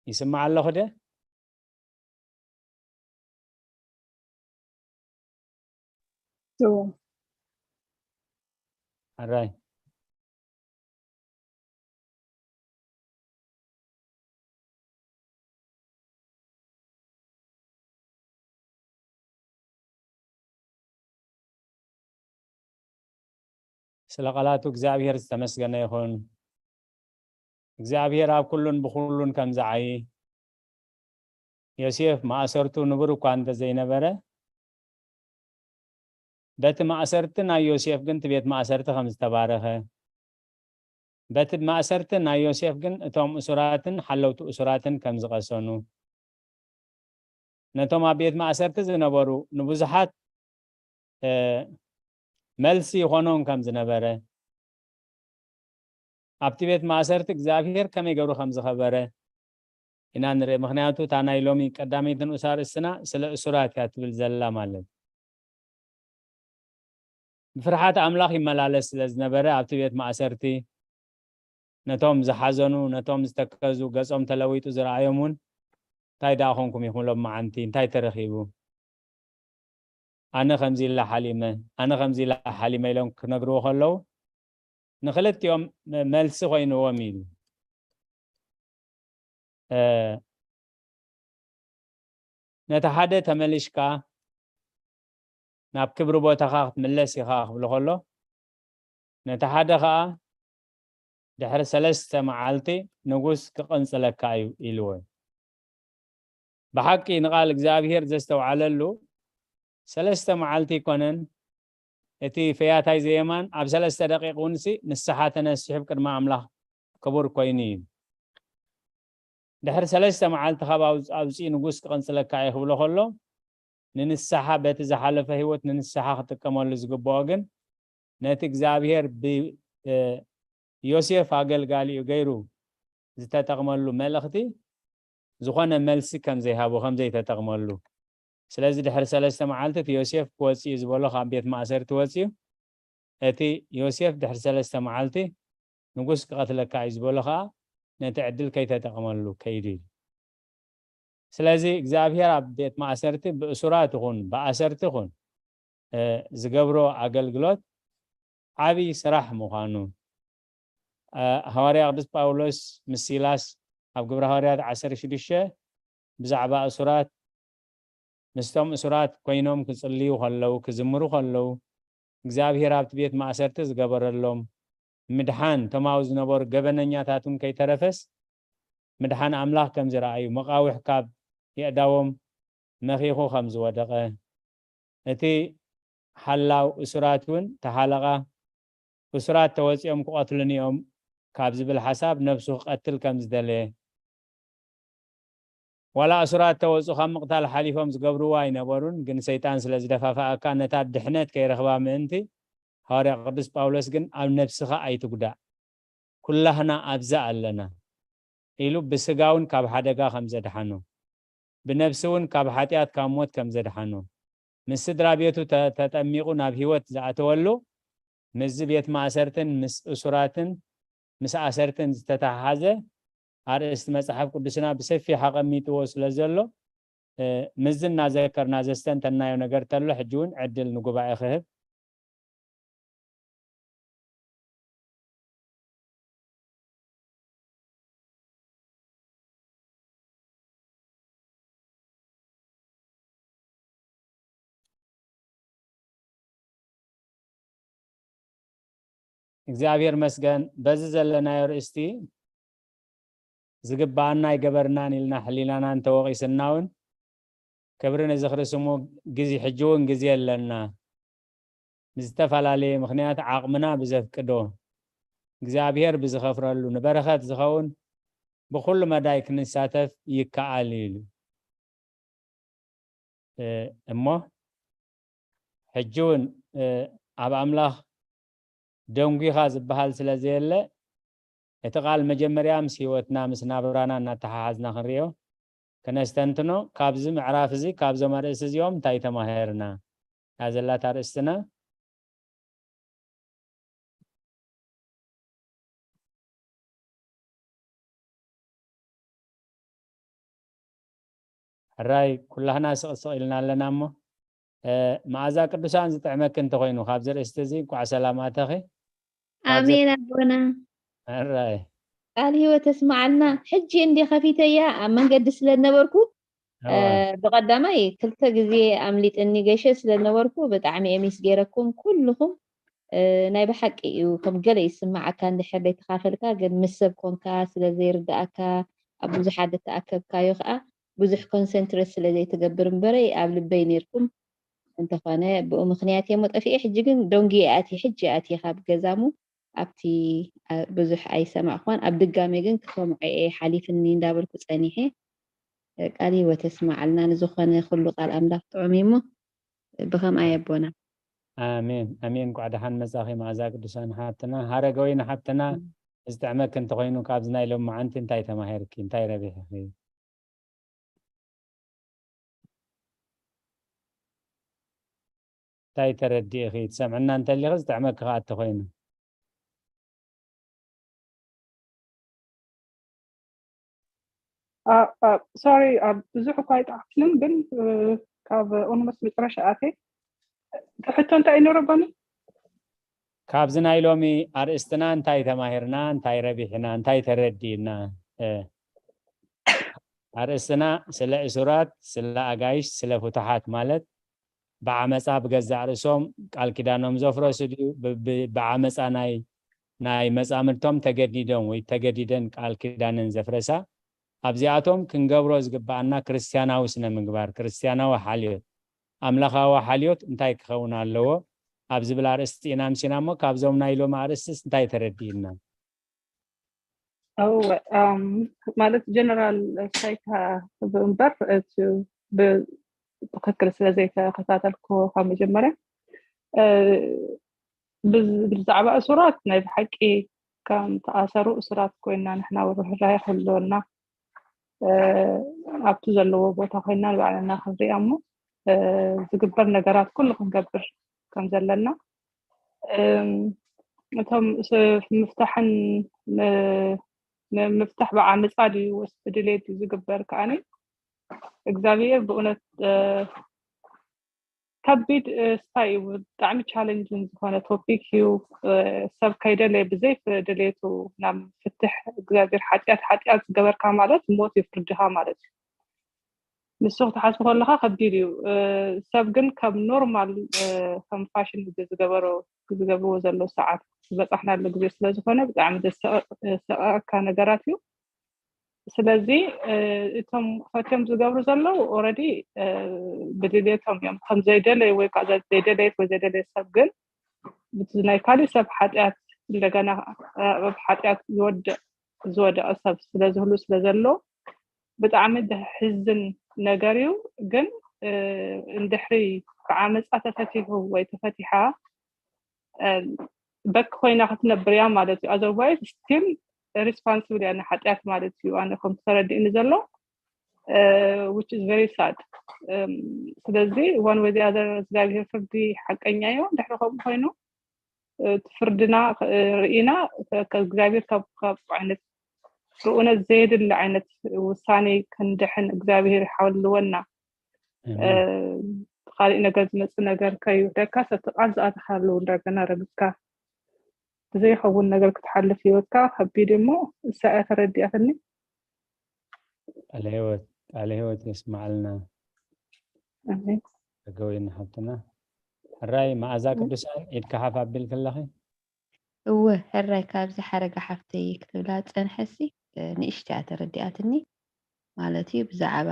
ይስማዕ ኣለኹ ደ? እዎ። ሕራይ። ስለ ቃላቱ እግዚኣብሔር ዝተመስገነ ይኹን። እግዚኣብሔር ኣብ ኩሉን ብኹሉን ከም ዝዓዪ፣ ዮሴፍ ማእሰርቱ ንቡር እኳ እንተ ዘይነበረ፣ በቲ ማእሰርቲ ናይ ዮሴፍ ግን እቲ ቤት ማእሰርቲ ከም ዝተባረኸ፣ በቲ ማእሰርቲ ናይ ዮሴፍ ግን እቶም እሱራትን ሓለውቲ እሱራትን ከም ዝቐሰኑ፣ ነቶም ኣብ ቤት ማእሰርቲ ዝነበሩ ንብዙሓት፣ እ፣ መልሲ ይኾኖም ከም ዝነበረ፣ ኣብቲ ቤት ማእሰርቲ እግዚኣብሔር ከመይ ገብሩ ከም ዝኸበረ ኢና ንርኢ። ምኽንያቱ እታ ናይ ሎሚ ቀዳመይቲ ንኡስ ኣርእስትና ስለ እሱራት እያ ትብል ዘላ ማለት። ብፍርሓት ኣምላኽ ይመላለስ ስለ ዝነበረ ኣብቲ ቤት ማእሰርቲ ነቶም ዝሓዘኑ፣ ነቶም ዝተከዙ፣ ገጾም ተለዊጡ ዝረኣዮም እውን፣ "እንታይ ደኣ ኮንኩም ኢኹም ሎም መዓንቲ? እንታይ ተረኺቡ? ኣነ ከምዚ ኢለ ሓሊመ፣ ኣነ ከምዚ ኢለ ሓሊመ" ኢሎም ክነግርዎ ከለዉ፣ ንክልቲኦም መ-፣ መልሲ ኮይንዎም ኢሉ። ነቲ ሓደ ተመሊሽካ ናብ ክብሪ ቦታኻ ክትምለስ ኢኻ ክብሎ ከሎ፣ ነቲ ሓደ ኸኣ ድሕሪ ሰለስተ መዓልቲ ንጉስ ክቕንጽለካ እዩ ኢልዎ። ብሓቂ ንቓል እግዚኣብሔር ዘስተውዓለሉ ሰለስተ መዓልቲ ኣይኮነን፣ እቲ ፈያታይ ዘየማን ኣብ ሰለስተ ደቂቕ እውን ሲ ንስሓ ተነሲሑ ቅድሚ ኣምላኽ ክቡር ኮይኑ እዩ። ድሕሪ ሰለስተ መዓልቲ ካብ ኣውፅ- ኣውፅኡ ንጉስ ክቕንፅለካ እዩ ክብሎ ከሎ፣ ንንስሓ በቲ ዝሓለፈ ህይወት ንንስሓ ክጥቀመሉ ዝግብኦ ግን ነቲ እግዚኣብሔር ብዮሴፍ ኣገልጋሊኡ ገይሩ ዝተጠቕመሉ መልእኽቲ ዝኾነ መልሲ ከም ዘይሃቦ ከም ዘይተጠቕመሉ። ስለዚ ድሕሪ ሰለስተ መዓልቲ እቲ ዮሴፍ ክወፅእ እዩ ዝበሎ ካብ ቤት ማእሰርቲ ወፅዩ፣ እቲ ዮሴፍ ድሕሪ ሰለስተ መዓልቲ ንጉስ ክቐትለካ እዩ ዝበሎ ከዓ ነቲ ዕድል ከይተጠቕመሉ ከይዱ እዩ። ስለዚ እግዚኣብሔር ኣብ ቤት ማእሰርቲ ብእሱራት ይኹን ብኣሰርቲ ይኹን ዝገብሮ ኣገልግሎት ዓብዪ ስራሕ ምዃኑ፣ ሃዋርያ ቅዱስ ጳውሎስ ምስ ሲላስ ኣብ ግብረ ሃዋርያት ዓሰርተ ሽዱሽተ ብዛዕባ እሱራት ምስቶም እሱራት ኮይኖም ክጽልዩ ከለዉ ክዝምሩ ከለዉ እግዚኣብሔር ኣብቲ ቤት ማእሰርቲ ዝገበረሎም ምድሓን፣ እቶም ኣብኡ ዝነበሩ ገበነኛታት እውን ከይተረፈስ ምድሓን ኣምላኽ ከም ዝረኣዩ፣ መቓውሕ ካብ የእዳዎም መኺኹ ከም ዝወደቐ፣ እቲ ሓላው እሱራት እውን ተሓለቓ፣ እሱራት ተወፂኦም ክቐትሉኒ እዮም ካብ ዝብል ሓሳብ ነብሱ ክቐትል ከም ዝደለየ፣ ዋላ እሱራት ተወፁ ካብ ምቕታል ሓሊፎም ዝገብርዎ ኣይነበሩን፣ ግን ሰይጣን ስለ ዝደፋፍኣካ ነታ ድሕነት ከይረኽባ ምእንቲ፣ ሃዋርያ ቅዱስ ጳውሎስ ግን ኣብ ነብስኻ ኣይትጉዳእ፣ ኩላህና ኣብዛ ኣለና ኢሉ ብስጋ እውን ካብ ሓደጋ ከም ዘድሓኖ፣ ብነብሲ እውን ካብ ሓጢኣት ካብ ሞት ከም ዘድሓኖ፣ ምስ ስድራ ቤቱ ተ- ተጠሚቑ ናብ ህይወት ዝኣተወሉ ምስዚ ቤት ማእሰርትን ምስ እሱራትን ምስ ኣሰርትን ዝተተሓሓዘ ኣርእስቲ መጽሓፍ ቅዱስና ብሰፊሕ ኣቐሚጥዎ ስለ ዘሎ ምስዚ እናዘከርና ዘስተንተናዮ ነገር ተሎ ሕጂ እውን ዕድል ንጉባኤ ክህብ። እግዚኣብሔር መስገን በዚ ዘለናዮ ርእስቲ ዝግባኣና ኣይገበርናን ኢልና ሕሊናና እንተወቒስና እውን ክብሪ ንዝኽሪ ስሙ ግዜ ሕጂ እውን ግዜ ኣለና። ብዝተፈላለየ ምኽንያት ዓቕምና ብዘፍቅዶ እግዚኣብሔር ብዝኸፍረሉ ንበረኸት ዝኸውን ብኹሉ መዳይ ክንሳተፍ ይከኣል ኢሉ እሞ ሕጂ እውን ኣብ ኣምላኽ ደንጒኻ ዝበሃል ስለ ዘየለ እቲ ቃል መጀመርያ ምስ ህይወትና ምስ ናብራና እናተሓሓዝና ክንሪኦ ከነስተንትኖ ካብዚ ምዕራፍ እዚ ካብዞም ኣርእስቲ እዚኦም እንታይ ተማሄርና እያ ዘላታ ኣርእስትና። ሕራይ ኩላህና ስቕስቕ ኢልና ኣለና እሞ መኣዛ ቅዱሳን ዝጥዕመኪ እንተኮይኑ ካብዚ ርእስቲ እዚ እንኳዕ ሰላም ኣተኺ። ኣሜን ኣቦና። ሕራይ ቃል ህይወት ተስማዓልና። ሕጂ እንዲ ከፊተያ ኣብ መንገዲ ስለ ነበርኩ ብቐዳማይ ክልተ ግዜ ኣምሊጥኒ ገይሸ ስለ ነበርኩ ብጣዕሚ እየ ሚስ ገይረኩም ኩልኹም። ናይ ብሓቂ እዩ ከም ገለ ይስማዓካ እንድሕር ዘይተኻፈልካ ግን ምስ ሰብ ኮንካ ስለ ዘይርዳኣካ ኣብ ብዙሓት ዝተኣከብካዮ ከዓ ብዙሕ ኮንሰንትሬት ስለ ዘይትገብር እምበረይ ኣብ ልበይ ነይርኩም። እንተኾነ ብኡ ምኽንያት እየ ጠፊኤ። ሕጂ ግን ደንጉየ ኣትየ፣ ሕጂ ኣትየ ካብ ገዛሙ ኣብቲ ብዙሕ ኣይሰማዕኳን። ኣብ ድጋሜ ግን ክሰምዖ እየ ሓሊፍኒ እንዳበልኩ ጸኒሐ። ቃል ህይወት የስማዓልና። ንዝኾነ ኩሉ ቃል ኣምላኽ ጥዑም እዩ እሞ ብኸምኣ የቦና። ኣሜን ኣሜን። እንኳዕ ደሓን መጻኺ መኣዛ ቅዱሳን ሓፍትና። ሃረገወይኒ ሓፍትና፣ ዝጥዕመኪ እንተኾይኑ ካብዚ ናይ ሎማዓንቲ እንታይ ተማሂርኪ? እንታይ ረቢሕኺ? እንታይ ተረዲእኺ? ትሰምዕና እንተሊኺ ዝጥዕመኪ ከኣ እንተኾይኑ። ሶሪ ብዙሕ እኳ ኣይጠዓስንን ግን ካብ ኦልሞስት መጨረሻ ኣትየ ሕቶ እንታይ እዩ ነይሩ ኣቦና? ካብዚ ናይ ሎሚ ኣርእስትና እንታይ ተማሂርና እንታይ ረቢሕና እንታይ ተረዲእና? ኣርእስትና ስለ እሱራት፣ ስለ ኣጋይሽ፣ ስለ ፍቱሓት፣ ማለት ብዓመፃ ብገዛእ ርእሶም ቃል ኪዳኖም ዘፍረሱ ድዩ፣ ብ- ብ- ብዓመፃ ናይ ናይ መፃምድቶም ተገዲዶም ወይ ተገዲደን ቃል ኪዳነን ዘፍረሳ? ኣብዚኣቶም ክንገብሮ ዝግባኣና ክርስትያናዊ ስነ ምግባር፣ ክርስትያናዊ ሓልዮት፣ ኣምላኻዊ ሓልዮት እንታይ ክኸውን ኣለዎ ኣብ ዝብል ኣርእስቲ ኢና ኣምሲና እሞ፣ ካብዞም ናይ ሎሚ ኣርእስትስ እንታይ ተረዲእና? እወ፣ ኣም፣ ማለት ጀነራል ሳይታ እምበር እቲ ብትኽክል ስለ ዘይተኸታተልኩ ካብ መጀመርያ፣ እ፣ ብዝ- ብዛዕባ እሱራት ናይ ብሓቂ ከም ተኣሰሩ እሱራት ኮይና ንሕና ርህራሄ ክህልወና፣ እ፣ ኣብቲ ዘለዎ ቦታ ኮይና ንባዕልና ክንሪኣ እሞ፣ እ፣ ዝግበር ነገራት ኩሉ ክንገብር ከም ዘለና፣ እም፣ እቶም ስ- ምፍታሕን ም- ም- ምፍታሕ ብዓመፃ ድዩ ወይስ ብድሌት ድዩ ዝግበር ከዓኒ እግዚኣብሔር ብእውነት፣ እ፣ ከቢድ፣ እ፣ ስታይ እዩ። ብጣዕሚ ቻለንጅን ዝኾነ ቶፒክ እዩ። እ፣ ሰብ ከይደለየ ብዘይ ፍ- ድሌቱ ናብ ፍትሕ እግዚኣብሔር፣ ሓጢኣት ሓጢኣት ዝገበርካ ማለት ሞት እዩ ፍርድኻ ማለት እዩ። ንሱ ክትሓስቡ ከለኻ ከቢድ እዩ። እ፣ ሰብ ግን ከም ኖርማል፣ እ፣ ከም ፋሽን ዝገበሮ ዝገብርዎ ዘለዉ ሰዓት ዝበፃሕናሉ ግዜ ስለ ዝኾነ ብጣዕሚ ዘሰቀ- ዘሰቀቀካ ነገራት እዩ። ስለዚ፣ እ፣ እቶም ፈትዮም ዝገብሩ ዘለዉ ኦረዲ ብድሌቶም እዮም። ከም ዘይደለዩ ወይ ከዓ ዘይደለየት ወይ ዘይደለየ ሰብ ግን ብቲ ናይ ካሊእ ሰብ ሓጢኣት እንደገና፣ እ፣ ኣብ ሓጢኣት ዝወድቅ ዝወደቀ ሰብ ስለ ዝህሉ ስለ ዘሎ ብጣዕሚ ዘሕዝን ነገር እዩ። ግን፣ እ፣ እንድሕሪ ብዓመፃ ተፈቲሑ ወይ ተፈቲሓ፣ እ፣ በክ ኮይና ክትነብር እያ ማለት እዩ። ኣዘርዋይዝ ስቲል ሪስፖንስብል እያ ንሓጢኣት ማለት እዩ። ኣነ ከም ተረዲእኒ ዘሎ፣ እ፣ which is very sad። እም፣ ስለዚ ዋን ወይ ዘ ኣዘር እግዚኣብሔር ፍርዲ ሓቀኛ እዩ። እንድሕሪ ከምኡ ኮይኑ፣ እ፣ እቲ ፍርድና፣ እ፣ ርኢና፣ ከ- ከ- እግዚኣብሔር ካብ ካብ ዓይነት ርኡነት ዘየድሊ ዓይነት ውሳኔ ክንድሕን እግዚኣብሔር ይሓልወና። እ፣ ኣሜን። ካሊእ ነገር ዝመፅእ ነገር ከይውሕደካ፣ ሰቲ ቃል ዝኣተኻሉ እንደገና ረግፅካ ብዘይኸውን ነገር ክትሓልፍ ህይወትካ ከቢድ እሞ፣ እሳ እያ ተረዲኣትኒ። ቃለ ህይወት ቃለ ህይወት የስማዓልና። ኣሜን። ተገወይና ሓብትና። ሕራይ መዓዛ ቅዱሳን፣ ኢድካ ሓፍ ኣቢልኪ ኣለኺ? እወ፣ ሕራይ ካብዚ ሓረጋ ሓፍተይ ክትብላ ዝጸንሐሲ፣ እ፣ ንእሽተይ እያ ተረዲኣትኒ። ማለት እዩ ብዛዕባ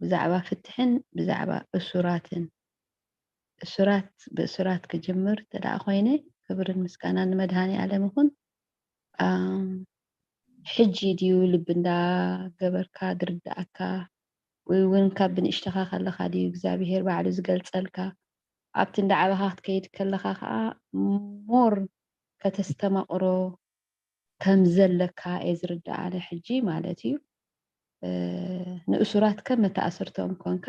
ብዛዕባ ፍትሕን ብዛዕባ እሱራትን፣ እሱራት ብእሱራት ክጅምር እንተ ደኣ ኮይነ፣ ክብርን ምስጋናን ንመድሃኔ ኣለም ይኹን። ኣም፣ ሕጂ ድዩ ልቢ እንዳገበርካ ዝርድኣካ፣ ወይ እውን ካብ ብንእሽተኻ ከለኻ ድዩ እግዚኣብሄር ባዕሉ ዝገልጸልካ? ኣብቲ እንዳዓበኻ ክትከይድ ከለኻ ከኣ ሞር ከተስተማቕሮ ከም ዘለካ እየ ዝርዳእ ኣነ ሕጂ ማለት እዩ። እ፣ ንእሱራት ከም መተኣስርቶም ኮንካ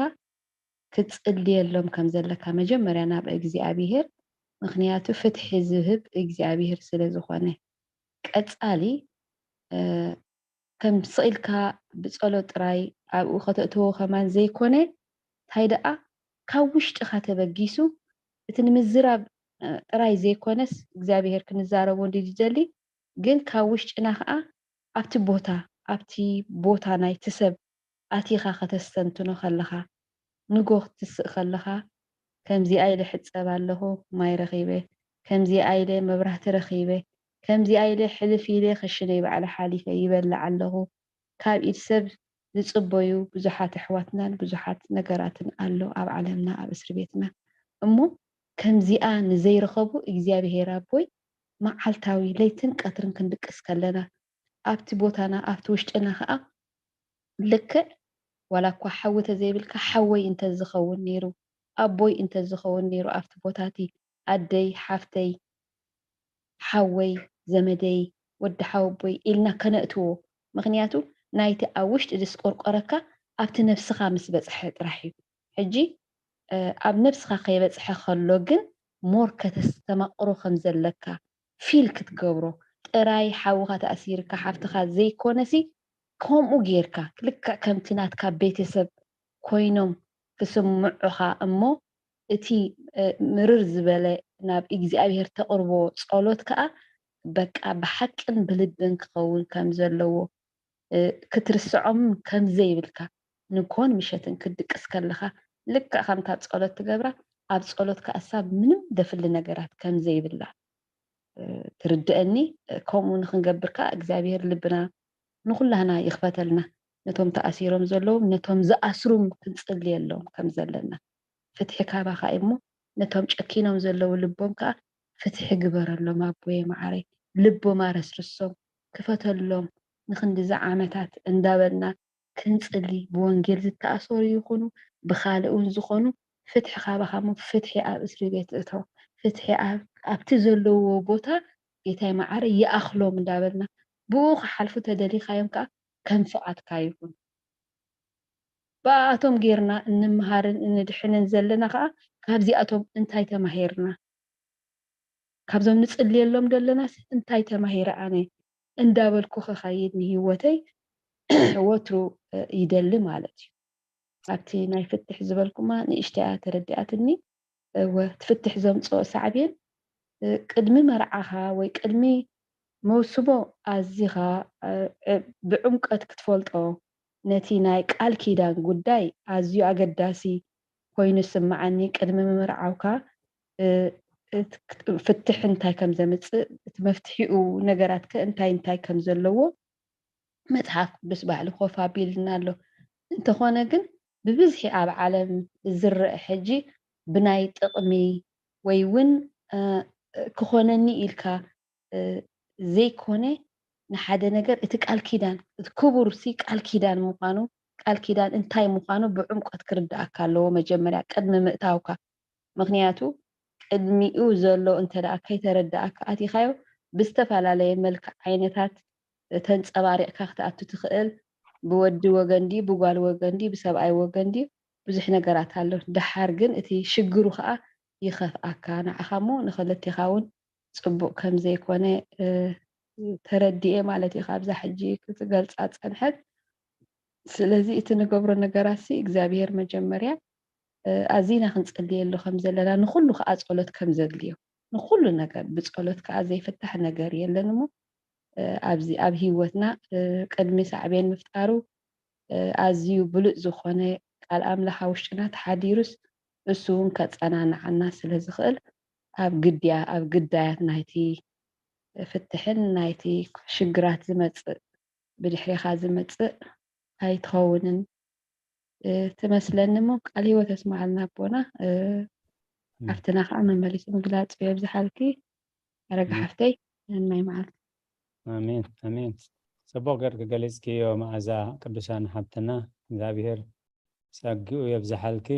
ክትጽልየሎም ከም ዘለካ መጀመርያ ናብ እግዚኣብሄር፣ ምኽንያቱ ፍትሒ ዝህብ እግዚኣብሄር ስለ ዝኾነ። ቀጻሊ፣ እ፣ ከም ስቕ ኢልካ ብጸሎት ጥራይ ኣብኡ ከተእትዎ ከማን ዘይኮነ፣ እንታይ ደኣ ካብ ውሽጥኻ ተበጊሱ እቲ ንምዝራብ፣ እ፣ ጥራይ ዘይኮነስ እግዚኣብሄር ክንዛረቦ እንድዩ ዝደሊ፣ ግን ካብ ውሽጥና ኸኣ ኣብቲ ቦታ ኣብቲ ቦታ ናይቲ ሰብ ኣቲኻ ከተስተንትኖ ከለኻ፣ ንጎ ክትስእ ከለኻ፣ ከምዚኣ ኢለ ሕጸብ ኣለኹ፣ ማይ ረኺበ፣ ከምዚኣ ኢለ መብራህቲ ረኺበ፣ ከምዚኣ ኢለ ሕልፍ ኢለ ክሽነይ ባዕለ ሓሊፈ ይበልዕ ኣለኹ፣ ካብ ኢድ ሰብ ዝጽበዩ ብዙሓት ኣሕዋትናን ብዙሓት ነገራትን ኣሎ ኣብ ዓለምና፣ ኣብ እስሪ ቤትና። እሞ ከምዚኣ ንዘይረኸቡ እግዚኣብሄር ኣቦይ መዓልታዊ ለይትን ቀትርን ክንድቅስ ከለና፣ ኣብቲ ቦታና ኣብቲ ውሽጥና ኸኣ ልክዕ ዋላ እኳ ሓዊ ተዘይብልካ ሓወይ እንተዝኸውን ነይሩ፣ ኣቦይ እንተዝኸውን ነይሩ ኣብቲ ቦታ እቲ ኣደይ፣ ሓፍተይ፣ ሓወይ፣ ዘመደይ፣ ወዲ ሓወቦይ ኢልና ከነእትዎ። ምኽንያቱ ናይቲ ኣብ ውሽጢ ዝስቆርቆረካ ኣብቲ ነብስኻ ምስ በጽሐ ጥራሕ እዩ። ሕጂ፣ እ፣ ኣብ ነብስኻ ከይበጽሐ ከሎ ግን ሞር ከተስተማቕሮ ከም ዘለካ ፊል ክትገብሮ ጥራይ ሓውኻ ተኣሲርካ ሓፍትኻ ዘይኮነሲ ከምኡ ጌርካ ልክዕ ከምቲ ናትካ ቤተሰብ ኮይኖም ክስምዑኻ እሞ እቲ፣ እ፣ ምርር ዝበለ ናብ እግዚኣብሔር ተቕርቦ ጸሎት ከኣ በቃ ብሓቅን ብልብን ክኸውን ከም ዘለዎ ክትርስዖም ከም ዘይብልካ፣ ንግሆን ምሸትን ክትድቅስ ከለኻ ልክዕ ከምታ ጸሎት ትገብራ፣ ኣብ ጸሎት ከኣ እሳ ምንም ደፍሊ ነገራት ከም ዘይብላ ትርድአኒ። ከምኡ ንክንገብር ከኣ እግዚኣብሔር ልብና ንኩላህና ይክፈተልና። ነቶም ተኣሲሮም ዘለዉ፣ ነቶም ዝኣስሩም ክንጽልየሎም ከም ዘለና፣ ፍትሒ ካባኻ እዩ እሞ፣ ነቶም ጨኪኖም ዘለዉ ልቦም ከኣ ፍትሒ ግበረሎም ኣቦየ መዓረይ። ልቦም ኣረስርሶም፣ ክፈተሎም። ንክንድዚ ዓመታት እንዳበልና ክንጽሊ፣ ብወንጌል ዝተኣሰሩ ይኹኑ ብኻልእ እውን ዝኾኑ፣ ፍትሒ ካባኻ እሞ፣ ፍትሒ ኣብ እስሪ ቤት እቶ፣ ፍትሒ ኣብ ኣብቲ ዘለውዎ ቦታ ጌታይ መዓረ ይኣኽሎም እንዳበልና፣ ብኡ ክሓልፉ ተደሊኻዮም ከኣ ከም ፍቓድካ ይኹን። ብኣቶም ጌርና እንምሃርን እንድሕንን ዘለና ከኣ ካብዚኣቶም እንታይ ተማሂርና? ካብዞም ንጽልየሎም ዘለናስ እንታይ ተማሂረ ኣነ እንዳበልኩ ክኸይድ ንህይወተይ ወትሩ ይደሊ ማለት እዩ። ኣብቲ ናይ ፍትሕ ዝበልኩማ ንእሽተያ ተረዲኣትኒ። እወ፣ እቲ ፍትሕ ዘምጽኦ ሳዕቤን፣ እ፣ ቅድሚ መርዓኻ ወይ ቅድሚ መውስቦ ኣዚኻ፣ እ፣ እ፣ ብዕምቀት ክትፈልጦ፣ ነቲ ናይ ቃል ኪዳን ጉዳይ ኣዝዩ ኣገዳሲ ኮይኑ ዝስምዓኒ። ቅድሚ ምምርዓውካ፣ እ፣ እት-፣ ፍትሕ እንታይ ከም ዘምጽእ፣ እቲ መፍትሒኡ ነገራት ከ እንታይ እንታይ ከም ዘለዎ መጽሓፍ ቅዱስ ባዕሉ ኮፍ ኣቢልና ኣሎ። እንተኾነ ግን ብብዝሒ ኣብ ዓለም ዝረአ ሕጂ ብናይ ጥቕሚ ወይ እውን፣ እ፣ ክኾነኒ ኢልካ፣ እ፣ ዘይኮነ ንሓደ ነገር እቲ ቃል ኪዳን፣ እቲ ክቡር ሲ ቃል ኪዳን ምዃኑ፣ ቃል ኪዳን እንታይ ምዃኑ ብዕምቆት ክርድኣካ ኣለዎ መጀመርያ ቅድሚ ምእታውካ። ምኽንያቱ ቅድሚኡ ዘሎ እንተ ደኣ ከይተረድኣካ ኣቲኻዮ ብዝተፈላለየ መልክዕ ዓይነታት ተንጸባሪቕካ ክትኣቱ ትኽእል። ብወዲ ወገን ድዩ፣ ብጓል ወገን ድዩ፣ ብሰብኣይ ወገን ድዩ፣ ብዙሕ ነገራት ኣሎ። ደሓር ግን እቲ ሽግሩ ኸኣ ይኸፍኣካ ንዓኻ እሞ ንኽልቴኻ እውን ጽቡቕ ከም ዘይኮነ፣ እ፣ ተረዲኤ ማለት እዩ ካብዛ ሕጂ ክትገልጻ ጸንሐት። ስለዚ እቲ ንገብሮ ነገራት ሲ እግዚኣብሄር መጀመርያ፣ እ፣ ኣዚና ክንጽልየሉ ከም ዘለና፣ ንኹሉ ከኣ ጸሎት ከም ዘድልዮ፣ ንኹሉ ነገር ብጸሎት ከኣ ዘይፍታሕ ነገር የለን እሞ፣ እ፣ ኣብዚ ኣብ ህይወትና፣ እ፣ ቅድሚ ሳዕቤን ምፍጣሩ፣ እ፣ ኣዝዩ ብሉጽ ዝኾነ ቃል ኣምላኽ ኣብ ውሽጥና ተሓዲሩስ እሱ እውን ከጸናንዓና ስለ ዝኽእል፣ ኣብ ግድያ-፣ ኣብ ግዳያት ናይቲ ፍትሕን ናይቲ ሽግራት ዝመጽእ፣ ብድሕሬኻ ዝመጽእ ኣይትኸውንን፣ እ፣ ትመስለኒ እሞ፣ ቃል ህይወት የስምዓልና ኣቦና። እ፣ እም። ሓፍትና ከኣ መመሊሱ ምግላጹ የብዝሓልኪ። ኣረጋ እም። ሓፍተይ፣ ናይ መዓልቲ። ኣሜን፣ ኣሜን። ጽቡቕ ጌርኪ ገሊጽክዮ መኣዛ ቅዱሳን ሓብትና፣ እግዚኣብሄር ጸግኡ የብዝሓልኪ።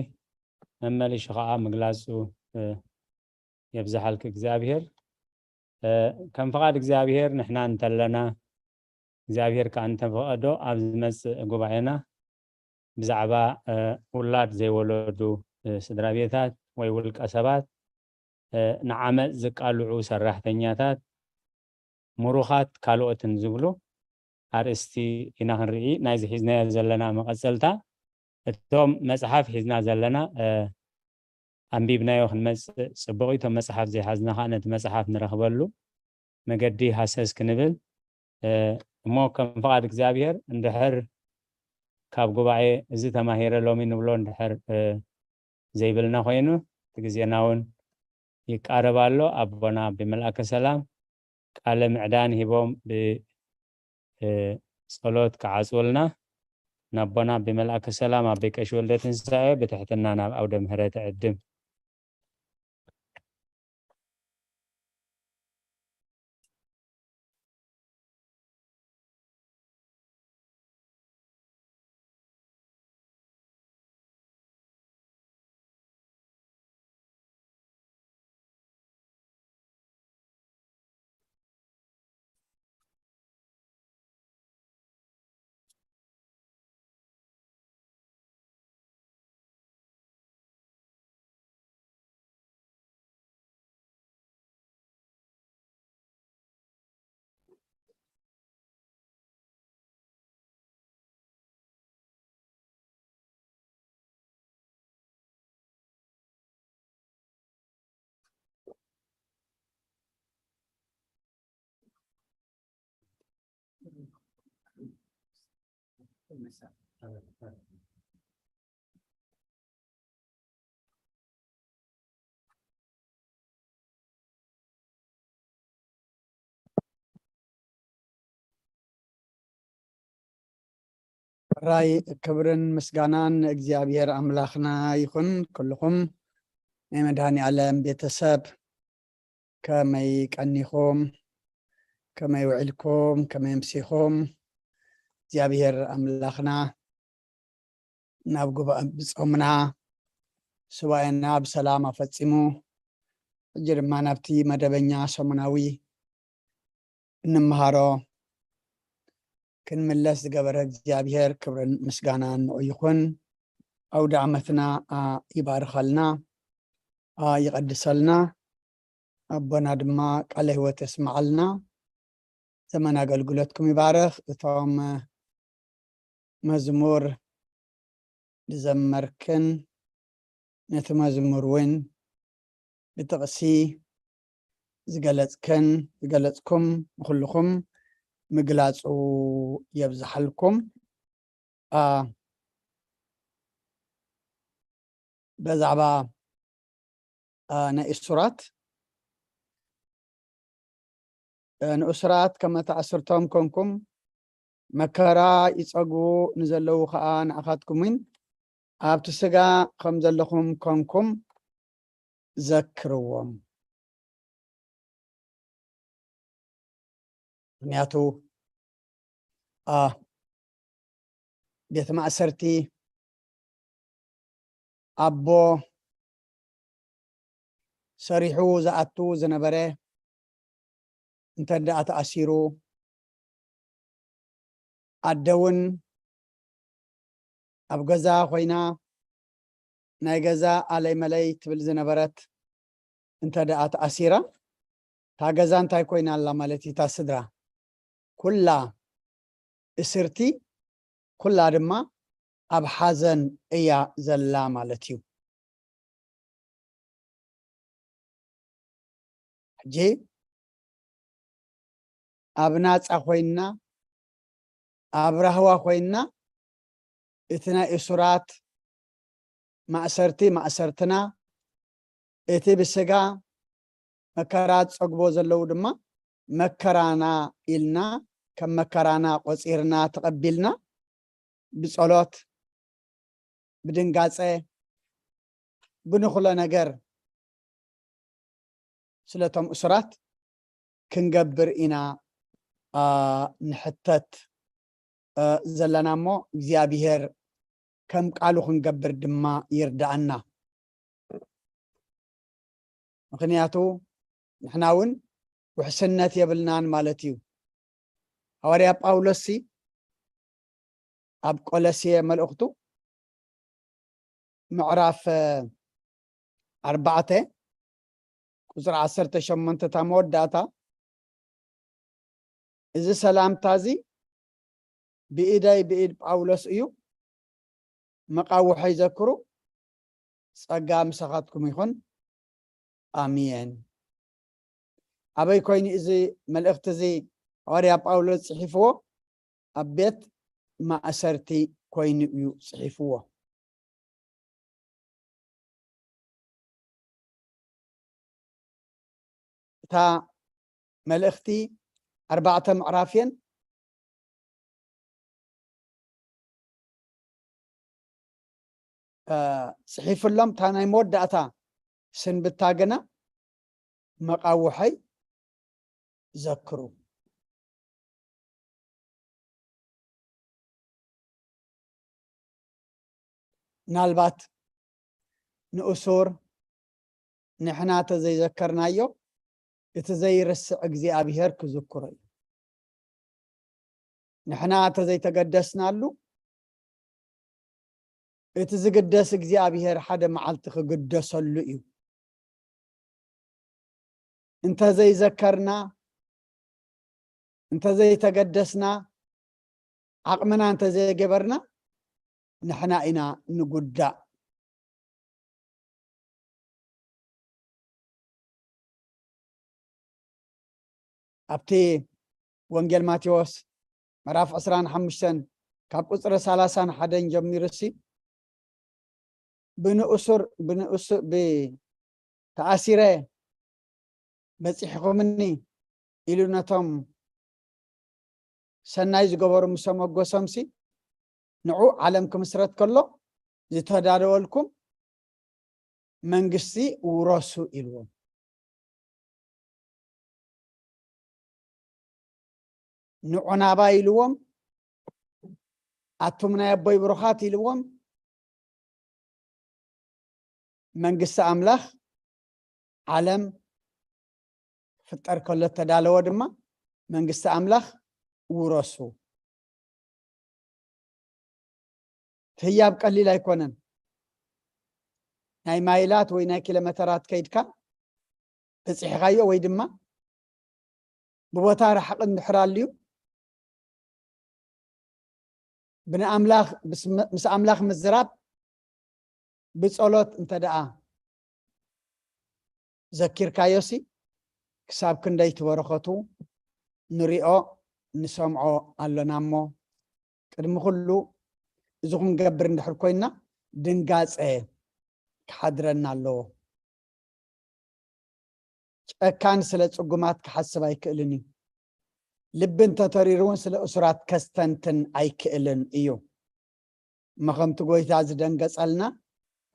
መመሊሹ ከኣ ምግላጹ፣ እ፣ የብዝሓልኪ እግዚኣብሄር። እ፣ ከም ፍቓድ እግዚኣብሄር ንሕና እንተለና፣ እግዚኣብሄር ከኣ እንተፈቐዶ ኣብ ዝመጽእ ጉባኤና ብዛዕባ፣ እ፣ ውላድ ዘይወለዱ፣ እ፣ ስድራ ቤታት ወይ ውልቀ ሰባት፣ እ፣ ንዓመጽ ዝቃልዑ ሰራሕተኛታት፣ ምሩኻት ካልኦትን ዝብሉ ኣርእስቲ ኢና ክንርኢ። ናይዚ ሒዝናዮ ዘለና መቐጸልታ፣ እቶም መጽሓፍ ሒዝና ዘለና፣ እ፣ ኣንቢብናዮ ክንመጽእ ጽቡቕ እዩ። እቶም መጽሓፍ ዘይሓዝና ኸኣ ነቲ መጽሓፍ ንረኽበሉ መገዲ ሃሰስ ክንብል፣ እ፣ እሞ ከም ፍቓድ እግዚኣብሄር እንድሕር ካብ ጉባኤ እዚ ተማሂረ ሎሚ ንብሎ እንድሕር፣ እ፣ ዘይብልና ኮይኑ፣ እቲ ግዜና እውን ይቃረብ ኣሎ። ኣቦና ኣቢ መልኣከ ሰላም ቃለ ምዕዳን ሂቦም ብ-፣ እ፣ ጸሎት ክዓጽውልና፣ ናቦና ኣቢ መልኣከ ሰላም ኣቢ ቀሺ ወልደ ትንሳኤ ብትሕትና ናብ ኣውደ ምህረት እዕድም። ሕራይ ክብርን ምስጋናን ንእግዚኣብሔር ኣምላኽና ይኹን። ኩልኹም ናይ መድኃኔ ዓለም ቤተሰብ ከመይ ቀኒኹም? ከመይ ውዒልኩም? ከመይ ኣምሲኹም? እግዚኣብሔር ኣምላኽና ናብ ጉባኤ ብጾምና ሱባኤና ብሰላም ኣፈጺሙ፣ ሕጂ ድማ ናብቲ መደበኛ ሰሙናዊ እንመሃሮ ክንምለስ ዝገበረ እግዚኣብሔር ክብርን ምስጋናን ንዑ ይኹን። ኣውደ ዓመትና፣ ኣ፣ ይባርኸልና፣ ኣ፣ ይቐድሰልና። ኣቦና ድማ ቃለ ሕይወት የስምዓልና። ዘመን ኣገልግሎትኩም ይባርኽ። እቶም መዝሙር ዝዘመርክን ነቲ መዝሙር እውን ብጥቕሲ ዝገለጽክን ዝገለጽኩም ንኹልኹም ምግላጹ የብዝሓልኩም። ኣ፣ ብዛዕባ፣ ኣ፣ ናይ እሱራት፣ እ፣ ንእሱራት ከመ ተኣስርቶም ኮንኩም፣ መከራ ይጸግቡ ንዘለዉ ኸኣ ንኣኻትኩም እውን ኣብቲ ስጋ ከም ዘለኹም ኮንኩም ዘክርዎም። ምኽንያቱ፣ ኣ፣ ቤት ማእሰርቲ ኣቦ ሰሪሑ ዝኣቱ ዝነበረ እንተ ደኣ ተኣሲሩ፣ ኣደ እውን ኣብ ገዛ ኮይና ናይ ገዛ ኣለይ መለይ ትብል ዝነበረት እንተ ደኣ ተኣሲራ፣ እታ ገዛ እንታይ ኮይና ኣላ ማለት እዩ? እታ ስድራ ኩላ እስርቲ፣ ኩላ ድማ ኣብ ሓዘን እያ ዘላ ማለት እዩ። ሕጂ ኣብ ናጻ ኮይንና፣ ኣብ ራህዋ ኮይንና፣ እቲ ናይ እሱራት ማእሰርቲ ማእሰርትና፣ እቲ ብስጋ መከራ ዝጸግቦ ዘለዉ ድማ መከራና ኢልና፣ ከም መከራና ቆጺርና ተቐቢልና፣ ብጸሎት፣ ብድንጋጸ፣ ብንኹሎ ነገር ስለቶም እሱራት ክንገብር ኢና፣ ኣ፣ ንሕተት፣ እ፣ ዘለና እሞ፣ እግዚኣብሔር ከም ቃሉ ክንገብር ድማ ይርድኣና። ምኽንያቱ ንሕና እውን ውሕስነት የብልናን ማለት እዩ። ሃዋርያ ጳውሎስሲ ኣብ ቆሎሴ መልእኽቱ ምዕራፍ ኣርባዕተ ቁጽሪ ዓሰርተ ሸሞንተ እታ መወዳእታ፣ "እዚ ሰላምታ እዚ ብኢደይ ብኢድ ጳውሎስ እዩ፣ መቓውሖይ ዘክሩ፣ ጸጋ ምሳኻትኩም ይኹን፣ ኣሜን።" ኣበይ ኮይኑ እዚ መልእኽቲ እዚ ሃዋርያ ጳውሎስ ጽሒፍዎ? ኣብ ቤት ማእሰርቲ ኮይኑ እዩ ጽሒፍዎ። እታ መልእኽቲ ኣርባዕተ ምዕራፍ እየን። እ፣ ጽሒፍሎም፣ እታ ናይ መወዳእታ ስንብታ ግና መቓውሖይ ዘክሩ። ምናልባት ንእሱር ንሕና ተዘይዘከርናዮ፣ እቲ ዘይርስዕ እግዚኣብሔር ክዝክሮ እዩ። ንሕና ተዘይተገደስናሉ፣ እቲ ዝግደስ እግዚኣብሔር ሓደ መዓልቲ ክግደሰሉ እዩ። እንተዘይዘከርና፣ እንተዘይተገደስና፣ ዓቕምና እንተዘይገበርና፣ ንሕና ኢና ንጉዳእ። ኣብቲ ወንጌል ማቴዎስ ምዕራፍ ዕስራን ሓሙሽተን ካብ ቁፅሪ ሰላሳን ሓደን ጀሚሩ ሲ ብንእሱር ብንእሱ ብ ተኣሲረ በፂሕኹምኒ ኢሉ ነቶም ሰናይ ዝገበሩ ምስ ኣመጎሶምሲ ንዑ ዓለም ክምስረት ከሎ ዝተዳለወልኩም መንግስቲ ውረሱ ኢልዎም። ንዑ ናባይ ኢልዎም፣ ኣቱም ናይ ኣቦይ ብሩኻት ኢልዎም። መንግስቲ ኣምላኽ ዓለም ክፍጠር ከሎ እተዳለወ ድማ መንግስቲ ኣምላኽ ውረሱ። እቲ ህያብ ቀሊል ኣይኮነን። ናይ ማይላት ወይ ናይ ኪሎሜተራት ከይድካ በፂሕኻዮ ወይ ድማ ብቦታ ርሓቕ እንድሕር ኣልዩ ብንኣምላኽ ምስ ኣምላኽ ምዝራብ ብጸሎት እንተ ደኣ ዘኪርካዮሲ ክሳብ ክንደይ ትበረኸቱ ንሪኦ ንሰምዖ ኣሎና እሞ ቅድሚ ኩሉ እዚ ክንገብር እንድሕር ኮይና ድንጋጸ ክሓድረና ኣለዎ። ጨካን ስለ ጽጉማት ክሓስብ ኣይክእልን እዩ። ልቢ እንተተሪሩ እውን ስለ እሱራት ከስተንትን ኣይክእልን እዩ። እሞ ከምቲ ጎይታ ዝደንገጸልና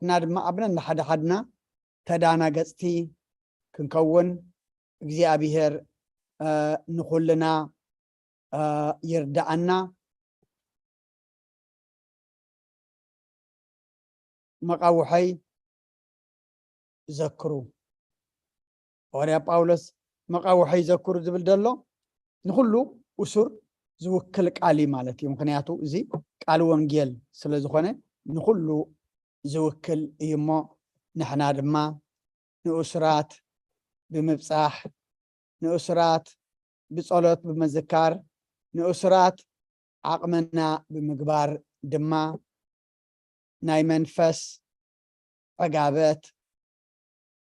ንሕና ድማ ኣብ ነንሓድሓድና ተዳናገጽቲ ክንከውን እግዚኣብሔር ንኹልና ይርዳኣና። መቃውሐይ ዘክሩ። ሃዋርያ ጳውሎስ መቃውሐይ ዘክሩ ዝብል ዘሎ ንኩሉ እሱር ዝውክል ቃል እዩ ማለት እዩ። ምክንያቱ እዚ ቃል ወንጌል ስለ ዝኾነ ንኩሉ ዝውክል እዩ እሞ ንሕና ድማ ንእሱራት ብምብጻሕ ንእሱራት ብጸሎት ብምዝካር ንእሱራት ዓቕምና ብምግባር ድማ ናይ መንፈስ ዕጋበት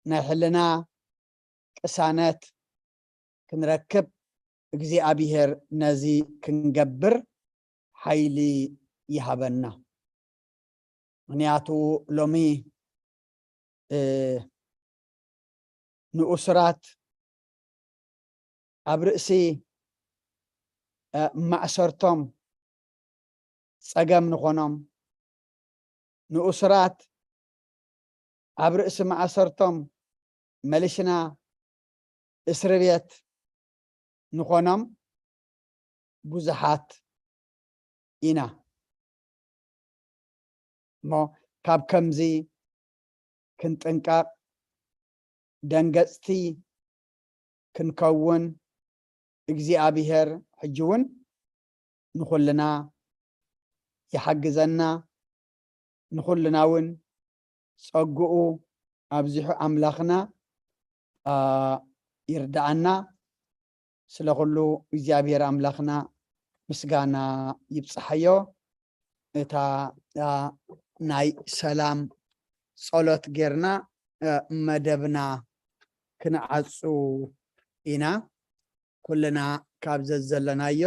ናይ ሕልና ቅሳነት ክንረክብ እግዚኣብሔር ነዚ ክንገብር ሓይሊ ይሃበና። ምክንያቱ ሎሚ ንኡስራት ኣብ ርእሲ ማእሰርቶም ጸገም ንኾኖም ንኡስራት ኣብ ርእሲ ማእሰርቶም መሊስና እስሪ ቤት ንኾኖም ብዙሓት ኢና እሞ ካብ ከምዚ ክንጥንቀቕ ደንገጽቲ ክንከውን እግዚኣብሔር ሕጂ እውን ንኹልና ይሓግዘና። ንኹልና እውን ጸግኡ ኣብዚሑ ኣምላኽና ይርድኣና። ስለ ኩሉ እግዚኣብሔር ኣምላኽና ምስጋና ይብጽሓዮ። እታ ናይ ሰላም ጸሎት ጌርና መደብና ክንዓጹ ኢና። ኩልና ካብ ዘዘለናዮ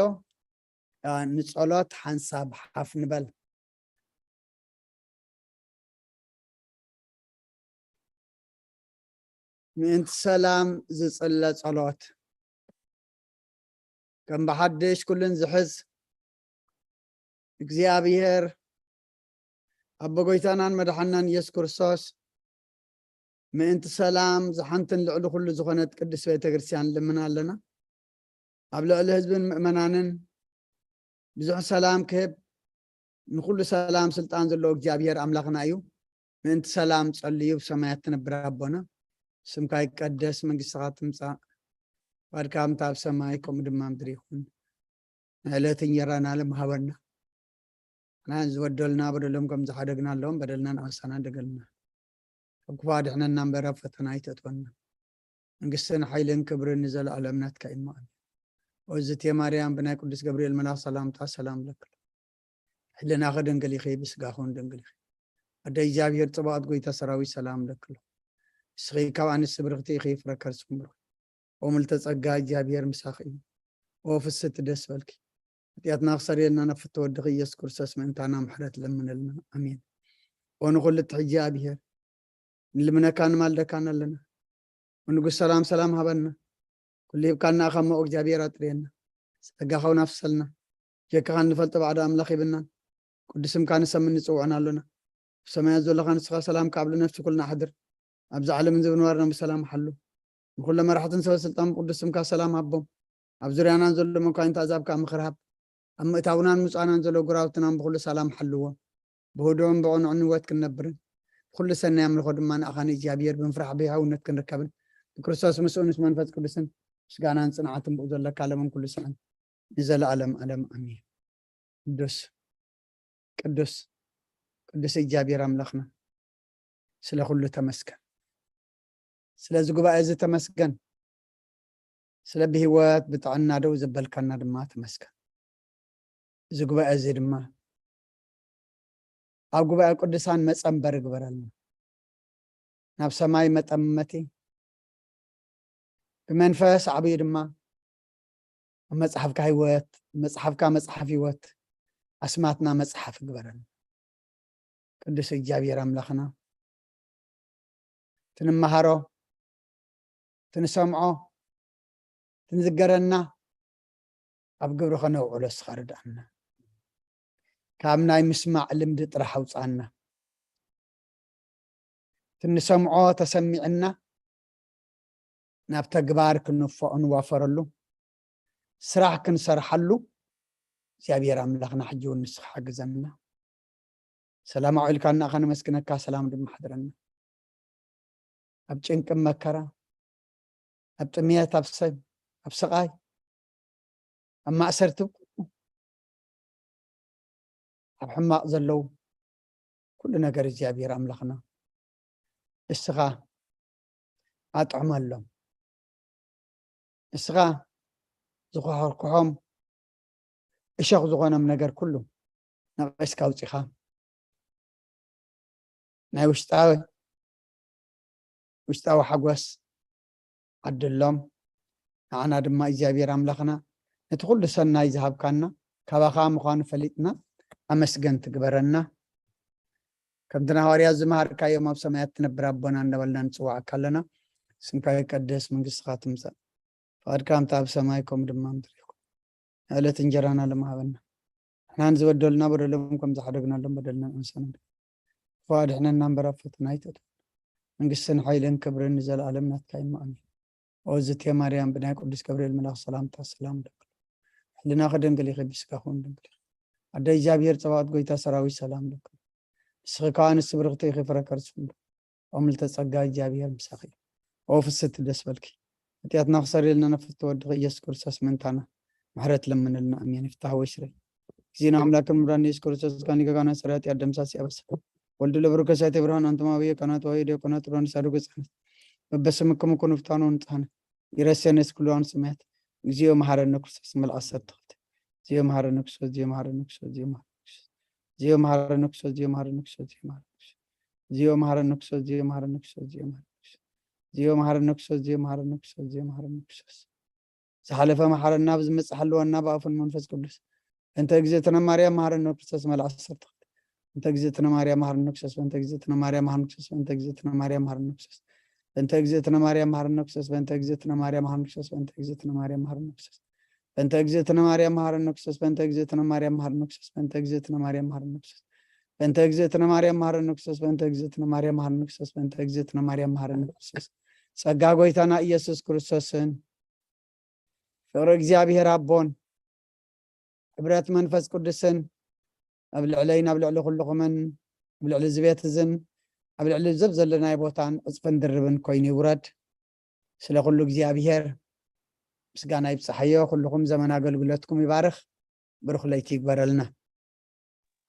ንጸሎት ሓንሳብ ሓፍ ንበል። ምእንቲ ሰላም ዝጽለ ጸሎት ከም ብሓድሽ ኩልን ዝሕዝ እግዚኣብሔር ኣቦ ጎይታናን መድሓናን ኢየሱስ ክርስቶስ ምእንቲ ሰላም ዝሓንትን ልዕሊ ኩሉ ዝኾነት ቅድስት ቤተ ክርስቲያን ልምና ኣለና። ኣብ ልዕሊ ህዝብን ምእመናንን ብዙሕ ሰላም ክህብ ንኩሉ ሰላም ስልጣን ዘለዎ እግዚኣብሔር ኣምላኽና እዩ። ምእንቲ ሰላም ጸልዩ ብሰማያት ትነብር ኣቦና ስምካ ይቀደስ መንግስትኻ ትምጻእ ፈቃድካ ከምቲ ኣብ ሰማይ ከምኡ ድማ ምድሪ ይኹን። ናይ ዕለት እንጀራና ሎም ሃበና። ንሕና ዝበደሉና በደሎም ከም ዝሓደግና ኣለዎም በደልና ንኣሳና ደገልና ካብ ክፉ ኣድሕነና እምበር ኣብ ፈተና ኣይተእትወና። መንግስትን ሓይልን ክብርን ንዘለኣለም ናትካ እዩ እሞ ኣሜን። ኦዝቴ ማርያም ብናይ ቅዱስ ገብርኤል መልኣኽ ሰላምታ ሰላም እብለኪ ኣለኹ። ሕልናኺ ድንግል ኢኺ ብስጋኺ እውን ድንግል ኢኺ። ኣደ እግዚኣብሔር ጽባኦት ጎይታ ሰራዊት ሰላም እብለኪ ኣለኹ። ንስኺ ካብ ኣንስቲ ብርኽቲ ኢኺ ፍረ ከርስኺ እውን ብሩኽ እዩ። ኦ ምልዕተ ጸጋ እግዚኣብሔር ምሳኺ እዩ። ኦ ፍስሕቲ ደስ በልኪ። ሓጢኣትና ክሰርየልና ናብ ፍትወ ወድኺ ኢየሱስ ክርስቶስ ምእንታና ምሕረት ለምነልና። ኣሜን። ኦ ንኹሉ እትሕጂ ኣብሔር፣ ንልምነካ ንማልደካን ኣለና። ንጉስ ሰላም ሰላም ሃበና። ኩሉ ሂብካና ኢኻ እሞ እግዚኣብሔር ኣጥርየና። ጸጋኻ እውን ኣፍሰልና። ጀካኻ እንፈልጦ ባዕዶ ኣምላኽ የብልናን። ቅዱስ ስምካ ንሰምን ንጽውዖን ኣሎና። ብሰማያት ዘለኻ ንስኻ ሰላም ካብ ልነፍሲ ኩልና ኣሕድር። ኣብዚ ዓለምን ዝብንዋርና ብሰላም ሓሉ። ንኹሎም መራሕትን ሰበ ስልጣን ብቅዱስ ስምካ ሰላም ሃቦም። ኣብ ዙርያናን ዘሎ መኳንንቲ ኣዛብ ከኣ ምኽሪ ሃብ። ኣብ ምእታውናን ምጽኣናን ዘሎ ጉራውትናን ብኹሉ ሰላም ሓልዎም። ብህዱእን ብቕኑዕን ህይወት ክንነብርን ብኹሉ ሰናይ ኣምልኾ ድማ ንኣኻ ንእግዚኣብሔር ብምፍራሕ ብሕውነት ክንርከብን ብክርስቶስ ምስኡ ምስ መንፈስ ቅዱስን ምስጋናን ጽንዓትን ብኡ ዘለካ ለምን ኩሉ ሰዓን ንዘለኣለም ኣለም ኣሜን። ቅዱስ ቅዱስ ቅዱስ እግዚኣብሔር ኣምላኽና ስለ ኩሉ ተመስገን። ስለዚ ጉባኤ እዚ ተመስገን። ስለ ብህይወት ብጥዕና ደው ዘበልካና ድማ ተመስገን። እዚ ጉባኤ እዚ ድማ ኣብ ጉባኤ ቅዱሳን መጸንበሪ ግበረልና። ናብ ሰማይ መጠመቲ ብመንፈስ ዓብዩ ድማ ኣብ መጽሓፍካ ህይወት መጽሓፍካ መጽሓፍ ህይወት ኣስማትና መጽሓፍ ግበረልና። ቅዱስ እግዚኣብሔር ኣምላኽና ትንመሃሮ ትንሰምዖ ትንዝገረና ኣብ ግብሪ ከነውዕሎ እስኻ ርድኣና። ካብ ናይ ምስማዕ ልምዲ ጥራሕ ኣውፅኣና። ትንሰምዖ ተሰሚዕና ናብ ተግባር ክንፎ- ክንዋፈረሉ ስራሕ ክንሰርሓሉ እግዚኣብሔር ኣምላኽና ሕጂ እውን ንስኻ ሓግዘና። ሰላም ኣውዒልካና ከነመስግነካ፣ ሰላም ድማ ሓድረና። ኣብ ጭንቂ መከራ፣ ኣብ ጥምየት፣ ኣብ ሰብ፣ ኣብ ስቓይ፣ ኣብ ማእሰርቲ፣ ኣብ ሕማቕ ዘለዉ ኩሉ ነገር እግዚኣብሔር ኣምላኽና እስኻ ኣጥዕመሎም። እስኻ ዝኮርኩሖም እሾኽ ዝኾኖም ነገር ኩሉ ነቒስካ ኣውፂኻ ናይ ውሽጣዊ ውሽጣዊ ሓጎስ ዓድሎም። ንዓና ድማ እግዚኣብሔር ኣምላኽና ነቲ ኩሉ ሰናይ ዝሃብካና ካባኻ ምዃኑ ፈሊጥና ኣመስገን ትግበረና። ከምቲ ንሃዋርያት ዝመሃርካዮም ኣብ ሰማያት ትነብር ኣቦና እንዳበልና ንጽዋዓካ ኣለና። ስምካ ይቀደስ፣ መንግስትኻ ትምጻእ፣ ፍቓድካ ከምቲ ኣብ ሰማይ ከምኡ ድማ ምድሪ ይኹን። ዕለት እንጀራና ለማሃበና ንሕና ንዝበደሉና በደሎም ከም ዝሓደግናሎም በደልና ንእንሰና ክፉ ኣድሕነና እምበር ኣብ ፈተና ኣይተእትወና። መንግስትን ሓይልን ክብርን ንዘለኣለም ናትካ እዩ። ኣሜን። ኦ ዝቴ ማርያም ብናይ ቅዱስ ገብርኤል መልኣኽ ሰላምታ ሰላም ደብል ሕልና ክደንግል ይኸ ብስጋ ኹን ደንግል ይኸ ኣደ እግዚኣብሔር ጸባኦት ጎይታ ሰራዊት ሰላም ደብል ንስኺ ከኣ ንስ ብርኽቲ ኢኺ ፍረ ከርስኹም ኦ ምልተ ጸጋ እግዚኣብሔር ምሳኺ ኦ ፍስቲ ደስ በልኪ። ሓጢኣትና ክሰርየልና ነፍቲ ወድኺ ኢየሱስ ክርስቶስ ምእንታና ምሕረት ለምንልና። ኣሜን። ይፍታህ ወይ ስረይ ጊዜና ኣምላክን ምራን ኢየሱስ ክርስቶስ ጋኒ ገጋና ስረ ሓጢኣት ደምሳስ ያበሰ ወልድ ለብሩክ ከሳቴ ብርሃን ኣንተማዊ የቀናት ወይ ዲያቆናት ሮን ሳዱቅ ጻነት በበስምክም ኩኑ ፍታኑ ንጻነ ይረሴነስ ኩሉ ኣንስሜት እግዚኦ መሐረነ ክርስቶስ መልኣክ ሰተክት እግዚኦ መሐረነ ክርስቶስ እግዚኦ መሐረነ ክርስቶስ እግዚኦ መሐረነ ክርስቶስ እግዚኦ መሐረነ ክርስቶስ እግዚኦ መሐረነ ክርስቶስ እግዚኦ መሐረነ ክርስቶስ እግዚኦ መሐረነ ክርስቶስ እግዚኦ መሐረነ ክርስቶስ እግዚኦ መሐረነ ክርስቶስ ዝሓለፈ መሓረና ብዝመጽእ ሓልወና ብኣፉን መንፈስ ቅዱስ። እንተ እግዝእትነ ማርያም መሓረነ ክርስቶስ መልኣክ ሰርተኽት እንተ እግዝእትነ ማርያም መሓረነ ክርስቶስ እንተ እግዝእትነ ማርያም መሓረነ ክርስቶስ እንተ እግዝእትነ ማርያም መሓረነ ክርስቶስ እንተ እግዝእትነ ማርያም መሓረነ ክርስቶስ እንተ እግዝእትነ ማርያም መሓረነ ክርስቶስ እንተ እግዝእትነ ማርያም መሓረነ ክርስቶስ እንተ እግዝእትነ ማርያም መሓረነ ክርስቶስ እንተ እግዝእትነ ማርያም መሓረነ ክርስቶስ እንተ እግዝእትነ ማርያም መሓረነ ክርስቶስ እንተ እግዝእትነ ማርያም መሓረነ ክርስቶስ እንተ እግዝእትነ ማርያም መሓረነ ክርስቶስ እንተ እግዝእትነ ማርያም መሓረነ ክርስቶስ ጸጋ ጎይታና ኢየሱስ ክርስቶስን ፍቕሪ እግዚኣብሔር ኣቦን ሕብረት መንፈስ ቅዱስን ኣብ ልዕለይን ኣብ ልዕሊ ኩልኹምን ኣብ ልዕሊ እዚ ቤት እዝን ኣብ ልዕሊ ዘብ ዘለናይ ቦታን ዕፅፍን ድርብን ኮይኑ ይውረድ። ስለ ኩሉ እግዚኣብሔር ምስጋና ይብፅሓዮ። ኩልኹም ዘመን ኣገልግሎትኩም ይባርኽ። ብሩኽ ለይቲ ይግበረልና።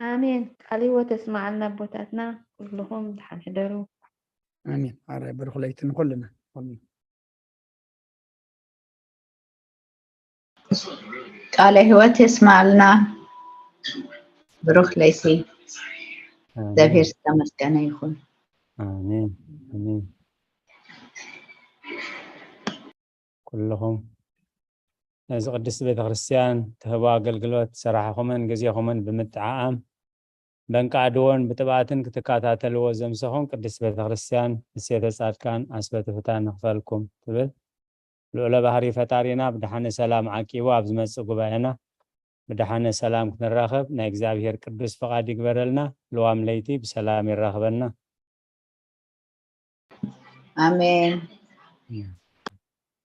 ኣሜን። ቃል ህይወት የስማዓልና ኣቦታትና። ኩልኹም ደሓን ሕደሩ። ኣሜን። ኣረ ብሩኽ ለይቲ ንኩልና። ቃለ ህይወት የስማዓልና። ብሩኽ ለይቲ። እግዚኣብሔር ዝተመስገነ ይኹን። ኣሜን ኣሜን። ኩልኹም ነዚ ቅድስቲ ቤተክርስትያን ትህቦ ኣገልግሎት ሰራሕኹምን ግዜኹምን ብምጥዓዓም በንቃዕድዎን ብጥብኣትን ክትከታተልዎ ዘምሰኹም ቅድስቲ ቤተክርስትያን ንሴተ ጻድቃን ኣስበትፍታ ንኽፈልኩም ትብል። ልዑለ ባህሪ ፈጣሪና ብደሓነ ሰላም ዓቂቡ ኣብ ዝመጽእ ጉባኤና ብደሓነ ሰላም ክንራኸብ ናይ እግዚኣብሔር ቅዱስ ፍቓድ ይግበረልና። ልዋም ለይቲ ብሰላም ይራኽበና። ኣሜን።